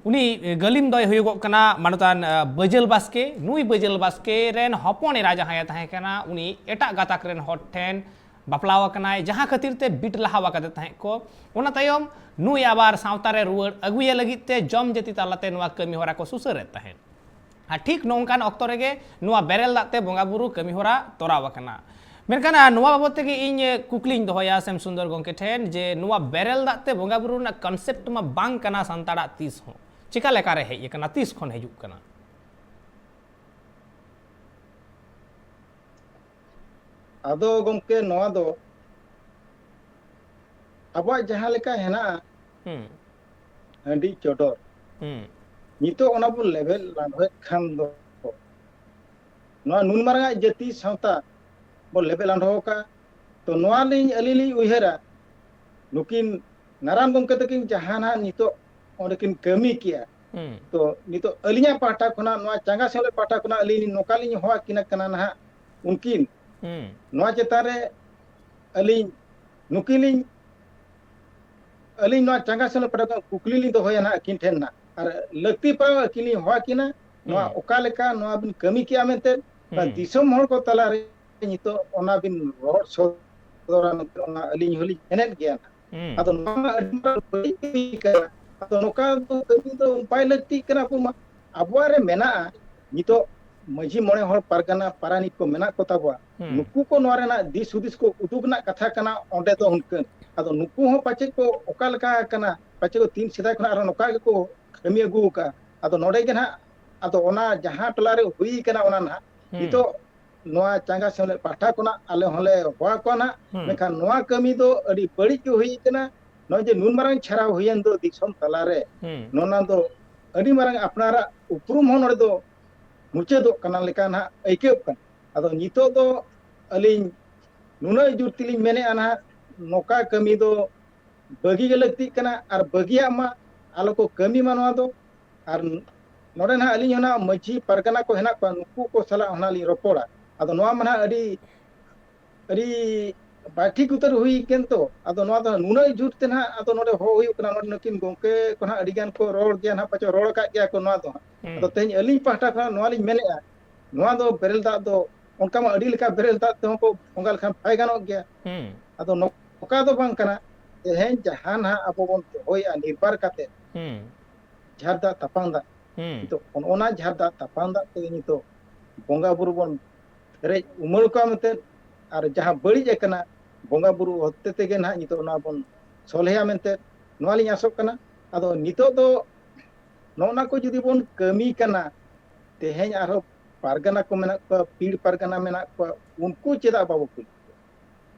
ᱩᱱᱤ ᱜᱟᱹᱞᱤᱢ ᱫᱚᱭ ᱦᱩᱭᱩᱜᱚᱜ ᱠᱟᱱᱟ ᱢᱟᱱᱚᱛᱟᱱ, ᱟ, ᱵᱟᱹᱡᱟᱹᱞ ᱵᱟᱥᱠᱮ᱾ ᱱᱩᱭ ᱵᱟᱹᱡᱟᱹᱞ ᱵᱟᱥᱠᱮ ᱨᱮᱱ ᱦᱚᱯᱚᱱ ᱮᱨᱟ ᱡᱟᱦᱟᱸᱭᱮ ᱛᱟᱦᱮᱸ ᱠᱟᱱᱟ, ᱩᱱᱤ ᱮᱴᱟᱜ ᱜᱟᱛᱟᱠ ᱨᱮᱱ ᱦᱚᱲ ᱴᱷᱮᱱ ᱵᱟᱯᱞᱟᱣ ᱟᱠᱟᱱᱟᱭ, ᱡᱟᱦᱟᱸ ᱠᱷᱟᱹᱛᱤᱨ ᱛᱮ ᱵᱤᱴ ᱞᱟᱦᱟᱣ ᱟᱠᱟᱫᱮ ᱛᱟᱦᱮᱸᱫ ᱠᱚ᱾ ᱚᱱᱟ ᱛᱟᱭᱚᱢ ᱱᱩᱭ ᱟᱵᱟᱨ ᱥᱟᱶᱛᱟ ᱨᱮ ᱨᱩᱣᱟᱹᱲ ᱟᱹᱜᱩᱭᱮ ᱞᱟᱹᱜᱤᱫ ᱛᱮ ᱡᱚᱢ ᱡᱟᱹᱛᱤ ᱛᱟᱞᱟᱛᱮ ᱱᱚᱣᱟ ᱠᱟᱹᱢᱤ ᱦᱚᱨᱟ ᱠᱚ ᱥᱩᱥᱟᱹᱨᱮᱫ ᱛᱟᱦᱮᱸᱫ᱾ ᱟᱨ ᱴᱷᱤᱠ ᱱᱚᱝᱠᱟᱱ ᱚᱠᱛᱚ ᱨᱮᱜᱮ ᱱᱚᱣᱟ ᱵᱮᱨᱮᱞ ᱫᱟᱜ ᱛᱮ ᱵᱚᱸᱜᱟ ᱵᱩᱨᱩ ᱠᱟᱹᱢᱤ ᱦᱚᱨᱟ ᱛᱚᱨᱟᱣ ᱟᱠᱟᱱᱟ᱾ ᱢᱮᱱᱠᱷᱟᱱ, ᱟᱨ ᱱᱚᱣᱟ ᱵᱟᱵᱚᱫ ᱛᱮᱜᱮ ᱤᱧ, ᱮ, ᱠᱩᱠᱞᱤᱧ ᱫᱚᱦᱚᱭᱟ ᱥᱮᱢ ᱥᱩᱱᱫᱚᱨ ᱜᱚᱢᱠᱮ ᱴᱷᱮᱱ ᱡᱮ ᱱᱚᱣᱟ ᱵᱮᱨᱮᱞ ᱫᱟᱜ ᱛᱮ ᱵᱚᱸᱜᱟ ᱵᱩᱨᱩ ᱨᱮᱱᱟᱜ concept ᱢᱟ ᱵᱟᱝ ᱠᱟᱱᱟ ᱥᱟᱱᱛᱟᱲᱟᱜ ᱛᱤᱥ ᱦᱚᱸ᱾ ᱪᱮᱠᱟ ᱞᱮᱠᱟᱨᱮ ᱦᱮᱡ ᱟᱠᱟᱱᱟ? ᱛᱤᱥ ᱠᱷᱚᱱ ᱦᱤᱡᱩᱜ ᱠᱟᱱᱟ? ᱟᱫᱚ ᱜᱚᱢᱠᱮ, ᱱᱚᱣᱟ ᱫᱚ ᱟᱵᱚᱣᱟᱜ ᱡᱟᱦᱟᱸ ᱞᱮᱠᱟ ᱦᱮᱱᱟᱜᱼᱟ, ᱦᱩᱸ᱾ ᱦᱟᱺᱰᱤ ᱪᱚᱰᱚᱨ, ᱦᱩᱸ᱾ ᱱᱤᱛᱚᱜ ᱚᱱᱟ ᱵᱚᱱ ᱞᱮᱵᱮᱫ ᱞᱟᱸᱰᱷᱚᱭᱮᱫ ᱠᱷᱟᱱ ᱫᱚ, ᱱᱚᱣᱟ ᱱᱩᱱ ᱢᱟᱨᱟᱝᱟᱜ ᱡᱟᱹᱛᱤ ᱥᱟᱶᱛᱟ ᱵᱚᱱ ᱞᱮᱵᱮᱫ ᱞᱟᱸᱰᱷᱚ ᱟᱠᱟᱫᱼᱟ᱾ ᱛᱚ ᱱᱚᱣᱟ ᱞᱤᱧ, ᱟᱹᱞᱤᱧ ᱞᱤᱧ ᱩᱭᱦᱟᱹᱨᱟ, ᱱᱩᱠᱤᱱ ᱱᱟᱨᱟᱱ ᱜᱚᱢᱠᱮ ᱛᱟᱹᱠᱤᱱ ᱡᱟᱦᱟᱸ ᱱᱟᱦᱟᱜ ᱱᱤᱛᱚᱜ ᱚᱸᱰᱮ ᱠᱤᱱ ᱠᱟᱹᱢᱤ ᱠᱮᱜᱼᱟ, ᱦᱩᱸ᱾ ᱛᱚ ᱱᱤᱛᱚᱜ ᱟᱹᱞᱤᱧᱟᱜ ᱯᱟᱦᱴᱟ ᱠᱷᱚᱱᱟᱜ, ᱱᱚᱣᱟ ᱪᱟᱸᱜᱟ ᱥᱮᱢᱞᱮᱫ ᱯᱟᱦᱴᱟ ᱠᱷᱚᱱᱟᱜ ᱟᱹᱞᱤᱧ ᱱᱚᱝᱠᱟ ᱞᱤᱧ ᱦᱚᱦᱚ ᱟᱹᱠᱤᱱᱟ ᱠᱟᱱᱟ ᱱᱟᱦᱟᱜ, ᱩᱱᱠᱤᱱ ᱦᱩᱸ᱾ ᱱᱚᱣᱟ ᱪᱮᱛᱟᱱ ᱨᱮ ᱟᱹᱞᱤᱧ ᱱᱩᱠᱤᱱ ᱞᱤᱧ ᱟᱹᱞᱤᱧ ᱱᱚᱣᱟ ᱪᱟᱸᱜᱟ ᱥᱮᱱ ᱯᱟᱦᱴᱟ ᱠᱷᱚᱱ ᱠᱩᱠᱞᱤ ᱞᱤᱧ ᱫᱚᱦᱚᱭᱟ ᱱᱟᱦᱟᱜ ᱟᱹᱠᱤᱱ ᱴᱷᱮᱱ ᱱᱟᱦᱟᱜ, ᱟᱨ ᱞᱟᱹᱠᱛᱤ ᱯᱟᱲᱟᱣ ᱟᱹᱠᱤᱱ ᱞᱤᱧ ᱦᱚᱦᱚ ᱟᱹᱠᱤᱱᱟ, ᱱᱚᱣᱟ ᱦᱩᱸ᱾ ᱚᱠᱟ ᱞᱮᱠᱟ ᱱᱚᱣᱟ ᱵᱤᱱ ᱠᱟᱹᱢᱤ ᱠᱮᱜᱼᱟ ᱢᱮᱱᱛᱮ, ᱱᱚᱣᱟ ᱦᱩᱸ᱾ ᱫᱤᱥᱚᱢ ᱦᱚᱲ ᱠᱚ ᱛᱟᱞᱟᱨᱮ ᱱᱤᱛᱚᱜ ᱚᱱᱟ ᱵᱤᱱ ᱨᱚᱲ ᱥᱚᱫᱚᱨᱟ ᱢᱮᱱᱛᱮ ᱚᱱᱟ ᱟᱹᱞᱤᱧ ᱦᱚᱸᱞᱤᱧ ᱢᱮᱱᱮᱫ ᱜᱮᱭᱟ ᱱᱟᱦᱟᱜ᱾ ᱦᱩᱸ᱾ ᱟᱫᱚ ᱱᱚᱣᱟ ᱢᱟ ᱟᱹᱰᱤ ᱢᱟᱨᱟᱝ ᱵᱟᱹᱲᱤᱡ ᱠᱟᱹᱢᱤ ᱠᱟᱱᱟ᱾ ᱟᱫᱚ ᱱᱚᱝᱠᱟ ᱫᱚ ᱠᱟᱹᱢᱤ ᱫᱚ ᱵᱟᱭ ᱞᱟᱹᱠᱛᱤᱜ ᱠᱟᱱᱟ᱾ ᱟᱵᱚ ᱢᱟ ᱟᱵᱚᱣᱟᱜ ᱨᱮ ᱢᱮᱱᱟᱜᱼᱟ, ᱱᱤᱛᱚᱜ ᱢᱟᱹᱡᱷᱤ ᱢᱚᱬᱮ ᱦᱚᱲ ᱯᱟᱨᱜᱟᱱᱟ ᱯᱟᱨᱟᱱᱤᱠ ᱠᱚ ᱢᱮᱱᱟᱜ ᱠᱚ ᱛᱟᱵᱚᱣᱟ, ᱦᱩᱸ᱾ ᱱᱩᱠᱩ ᱠᱚ ᱱᱚᱣᱟ ᱨᱮᱱᱟᱜ ᱫᱤᱥ ᱦᱩᱫᱤᱥ ᱠᱚ ᱩᱫᱩᱜ ᱨᱮᱱᱟᱜ ᱠᱟᱛᱷᱟ ᱠᱟᱱᱟ, ᱚᱸᱰᱮ ᱫᱚ ᱦᱩᱱᱠᱟᱹᱱ᱾ ᱟᱫᱚ ᱱᱩᱠᱩ ᱦᱚᱸ ᱯᱟᱪᱮᱫ ᱠᱚ ᱚᱠᱟ ᱞᱮᱠᱟ ᱠᱟᱱᱟ, ᱯᱟᱪᱮᱫ ᱠᱚ ᱛᱤᱱ ᱥᱮᱫᱟᱭ ᱠᱷᱚᱱᱟᱜ ᱟᱨᱦᱚᱸ ᱱᱚᱝᱠᱟ ᱜᱮᱠᱚ ᱠᱟᱹᱢᱤ ᱟᱹᱜᱩ ᱟᱠᱟᱫᱼᱟ᱾ ᱟᱫᱚ ᱱᱚᱰᱮ ᱜᱮ ᱱᱟᱦᱟᱜ, ᱟᱫᱚ ᱚᱱᱟ ᱡᱟᱦᱟᱸ ᱴᱚᱞᱟ ᱨᱮ ᱦᱩᱭ ᱠᱟᱱᱟ ᱚᱱᱟ ᱱᱟᱦᱟᱜ, ᱦᱩᱸ᱾ ᱱᱤᱛᱚᱜ ᱱᱚᱣᱟ ᱪᱟᱸᱜᱟ ᱥᱮᱢᱞᱮᱫ ᱯᱟᱦᱴᱟ ᱠᱷᱚᱱᱟᱜ ᱟᱞᱮ ᱦᱚᱸᱞᱮ ᱦᱚᱦᱚ ᱟᱠᱚᱣᱟ ᱱᱟᱦᱟᱜ᱾ ᱦᱩᱸ᱾ ᱢᱮᱱᱠᱷᱟᱱ ᱱᱚᱣᱟ ᱠᱟᱹᱢᱤ ᱫᱚ ᱟᱹᱰᱤ ᱵᱟᱹᱲᱤᱡ ᱜᱮ ᱦᱩᱭ ᱠᱟᱱᱟ᱾ ᱱᱚᱜᱼᱚᱭ ᱡᱮ ᱱᱩᱱ ᱢᱟᱨᱟᱝ ᱪᱷᱟᱨᱟᱣ ᱦᱩᱭᱮᱱ ᱫᱚ ᱫᱤᱥᱚᱢ ᱛᱟᱞᱟᱨᱮ, ᱦᱩᱸ᱾ ᱱᱚᱣᱟ ᱫᱚ ᱟᱹᱰᱤ ᱢᱟᱨᱟᱝ ᱟᱯᱱᱟᱨᱟᱜ ᱩᱯᱨᱩᱢ ᱦᱚᱸ ᱱᱚᱰᱮ ᱫᱚ ᱢᱩᱪᱟᱹᱫᱚᱜ ᱠᱟᱱᱟ ᱞᱮᱠᱟ ᱱᱟᱦᱟᱜ ᱟᱹᱭᱠᱟᱹᱜ ᱠᱟᱱᱟ᱾ ᱟᱫᱚ ᱱᱤᱛᱚᱜ ᱫᱚ ᱟᱹᱞᱤᱧ ᱱᱩᱱᱟᱹᱜ ᱡᱳᱨ ᱛᱮᱞᱤᱧ ᱢᱮᱱᱮᱫᱼᱟ ᱱᱟᱦᱟᱜ, ᱱᱚᱝᱠᱟ ᱠᱟᱹᱢᱤ ᱫᱚ ᱵᱟᱹᱜᱤ ᱜᱮ ᱞᱟᱹᱠᱛᱤᱜ ᱠᱟᱱᱟ, ᱟᱨ ᱵᱟᱹᱜᱤᱭᱟᱜ ᱢᱟ, ᱟᱞᱚ ᱠᱚ ᱠᱟᱹᱢᱤ ᱢᱟ ᱱᱚᱣᱟ ᱫᱚ᱾ ᱟᱨ ᱱᱚᱰᱮ ᱱᱟᱦᱟᱜ ᱟᱹᱞᱤᱧ ᱦᱚᱸ ᱱᱟᱦᱟᱜ ᱢᱟᱹᱡᱷᱤ ᱯᱟᱨᱜᱟᱱᱟ ᱠᱚ ᱦᱮᱱᱟᱜ ᱠᱚᱣᱟ, ᱱᱩᱠᱩ ᱠᱚ ᱥᱟᱞᱟᱜ ᱦᱚᱸ ᱱᱟᱦᱟᱜ ᱞᱤᱧ ᱨᱚᱯᱚᱲᱟ᱾ ᱟᱫᱚ ᱱᱚᱣᱟ ᱢᱟ ᱱᱟᱦᱟᱜ ᱟᱹᱰᱤ, ᱟᱹᱰᱤ ᱵᱟᱭ ᱴᱷᱤᱠ ᱩᱛᱟᱹᱨ ᱦᱩᱭ ᱠᱟᱱ ᱛᱚ᱾ ᱟᱫᱚ ᱱᱚᱣᱟ ᱫᱚ ᱱᱩᱱᱟᱹᱜ ᱡᱳᱨ ᱛᱮ ᱱᱟᱦᱟᱜ, ᱟᱫᱚ ᱱᱚᱰᱮ ᱦᱚᱦᱚ ᱦᱩᱭᱩᱜ ᱠᱟᱱᱟ, ᱱᱚᱰᱮ ᱱᱩᱠᱤᱱ ᱜᱚᱢᱠᱮ ᱠᱚ ᱱᱟᱦᱟᱜ ᱟᱹᱰᱤ ᱜᱟᱱ ᱠᱚ ᱨᱚᱲ ᱜᱮᱭᱟ ᱱᱟᱦᱟᱜ, ᱯᱟᱪᱮ ᱨᱚᱲ ᱟᱠᱟᱫ ᱜᱮᱭᱟ ᱠᱚ ᱱᱚᱣᱟ ᱫᱚ ᱦᱟᱸᱜ᱾ ᱦᱩᱸ᱾ ᱟᱫᱚ ᱛᱮᱦᱮᱧ ᱟᱹᱞᱤᱧ ᱯᱟᱦᱴᱟ ᱠᱷᱚᱱᱟᱜ ᱱᱚᱣᱟ ᱞᱤᱧ ᱢᱮᱱᱮᱫᱼᱟ, ᱱᱚᱣᱟ ᱫᱚ ᱵᱮᱨᱮᱞ ᱫᱟᱜ ᱫᱚ ᱚᱱᱠᱟ ᱢᱟ ᱟᱹᱰᱤ ᱞᱮᱠᱟ ᱵᱮᱨᱮᱞ ᱫᱟᱜ ᱛᱮᱦᱚᱸ ᱠᱚ ᱵᱚᱸᱜᱟ ᱞᱮᱠᱷᱟᱱ ᱵᱟᱭ ᱜᱟᱱᱚᱜ ᱜᱮᱭᱟ᱾ ᱦᱩᱸ᱾ ᱟᱫᱚ ᱱᱚᱝᱠᱟ ᱫᱚ ᱵᱟᱝ ᱠᱟᱱᱟ, ᱛᱮᱦᱮᱧ ᱡᱟᱦᱟᱸ ᱱᱟᱦᱟᱜ ᱟᱵᱚ ᱵᱚᱱ ᱫᱚᱦᱚᱭᱮᱫᱼᱟ ᱱᱤᱨᱵᱟᱨ ᱠᱟᱛᱮ, ᱦᱩᱸ᱾ ᱡᱷᱟᱨ ᱫᱟᱜ ᱛᱟᱯᱟᱝ ᱫᱟᱜ, ᱦᱩᱸ᱾ ᱱᱤᱛᱚᱜ ᱚᱱ-, ᱚᱱᱟ ᱡᱷᱟᱨ ᱫᱟᱜ ᱛᱟᱯᱟᱝ ᱫᱟᱜ ᱛᱮᱜᱮ ᱱᱤᱛᱚᱜ ᱵᱚᱸᱜᱟ ᱵᱩᱨᱩ ᱵᱚᱱ ᱯᱮᱨᱮᱡ ᱩᱢᱟᱹᱲ ᱠᱚᱣᱟ ᱢᱮᱱᱛᱮ, ᱟᱨ ᱡᱟᱦᱟᱸ ᱵᱟᱹᱲᱤᱡ ᱟᱠᱟᱱᱟ ᱵᱚᱸᱜᱟ ᱵᱩᱨᱩ ᱦᱚᱛᱮ ᱛᱮᱜᱮ ᱱᱟᱦᱟᱜ ᱱᱤᱛᱚᱜ ᱚᱱᱟ ᱵᱚᱱ ᱥᱚᱞᱦᱮᱭᱟ ᱢᱮᱱᱛᱮ ᱱᱚᱣᱟ ᱞᱤᱧ ᱟᱥᱚᱜ ᱠᱟᱱᱟ᱾ ᱟᱫᱚ ᱱᱤᱛᱚᱜ ᱫᱚ ᱱᱚᱜᱼᱚ ᱱᱟ ᱠᱚ ᱡᱩᱫᱤ ᱵᱚᱱ ᱠᱟᱹᱢᱤ ᱠᱟᱱᱟ, ᱛᱮᱦᱮᱧ ᱟᱨᱦᱚᱸ ᱯᱟᱨᱜᱟᱱᱟ ᱠᱚ ᱢᱮᱱᱟᱜ ᱠᱚᱣᱟ, ᱯᱤᱲ ᱯᱟᱨᱜᱟᱱᱟ ᱢᱮᱱᱟᱜ ᱠᱚᱣᱟ, ᱩᱱᱠᱩ ᱪᱮᱫᱟᱜ ᱵᱟᱵᱚ ᱠᱩᱞᱤ ᱠᱚᱣᱟ?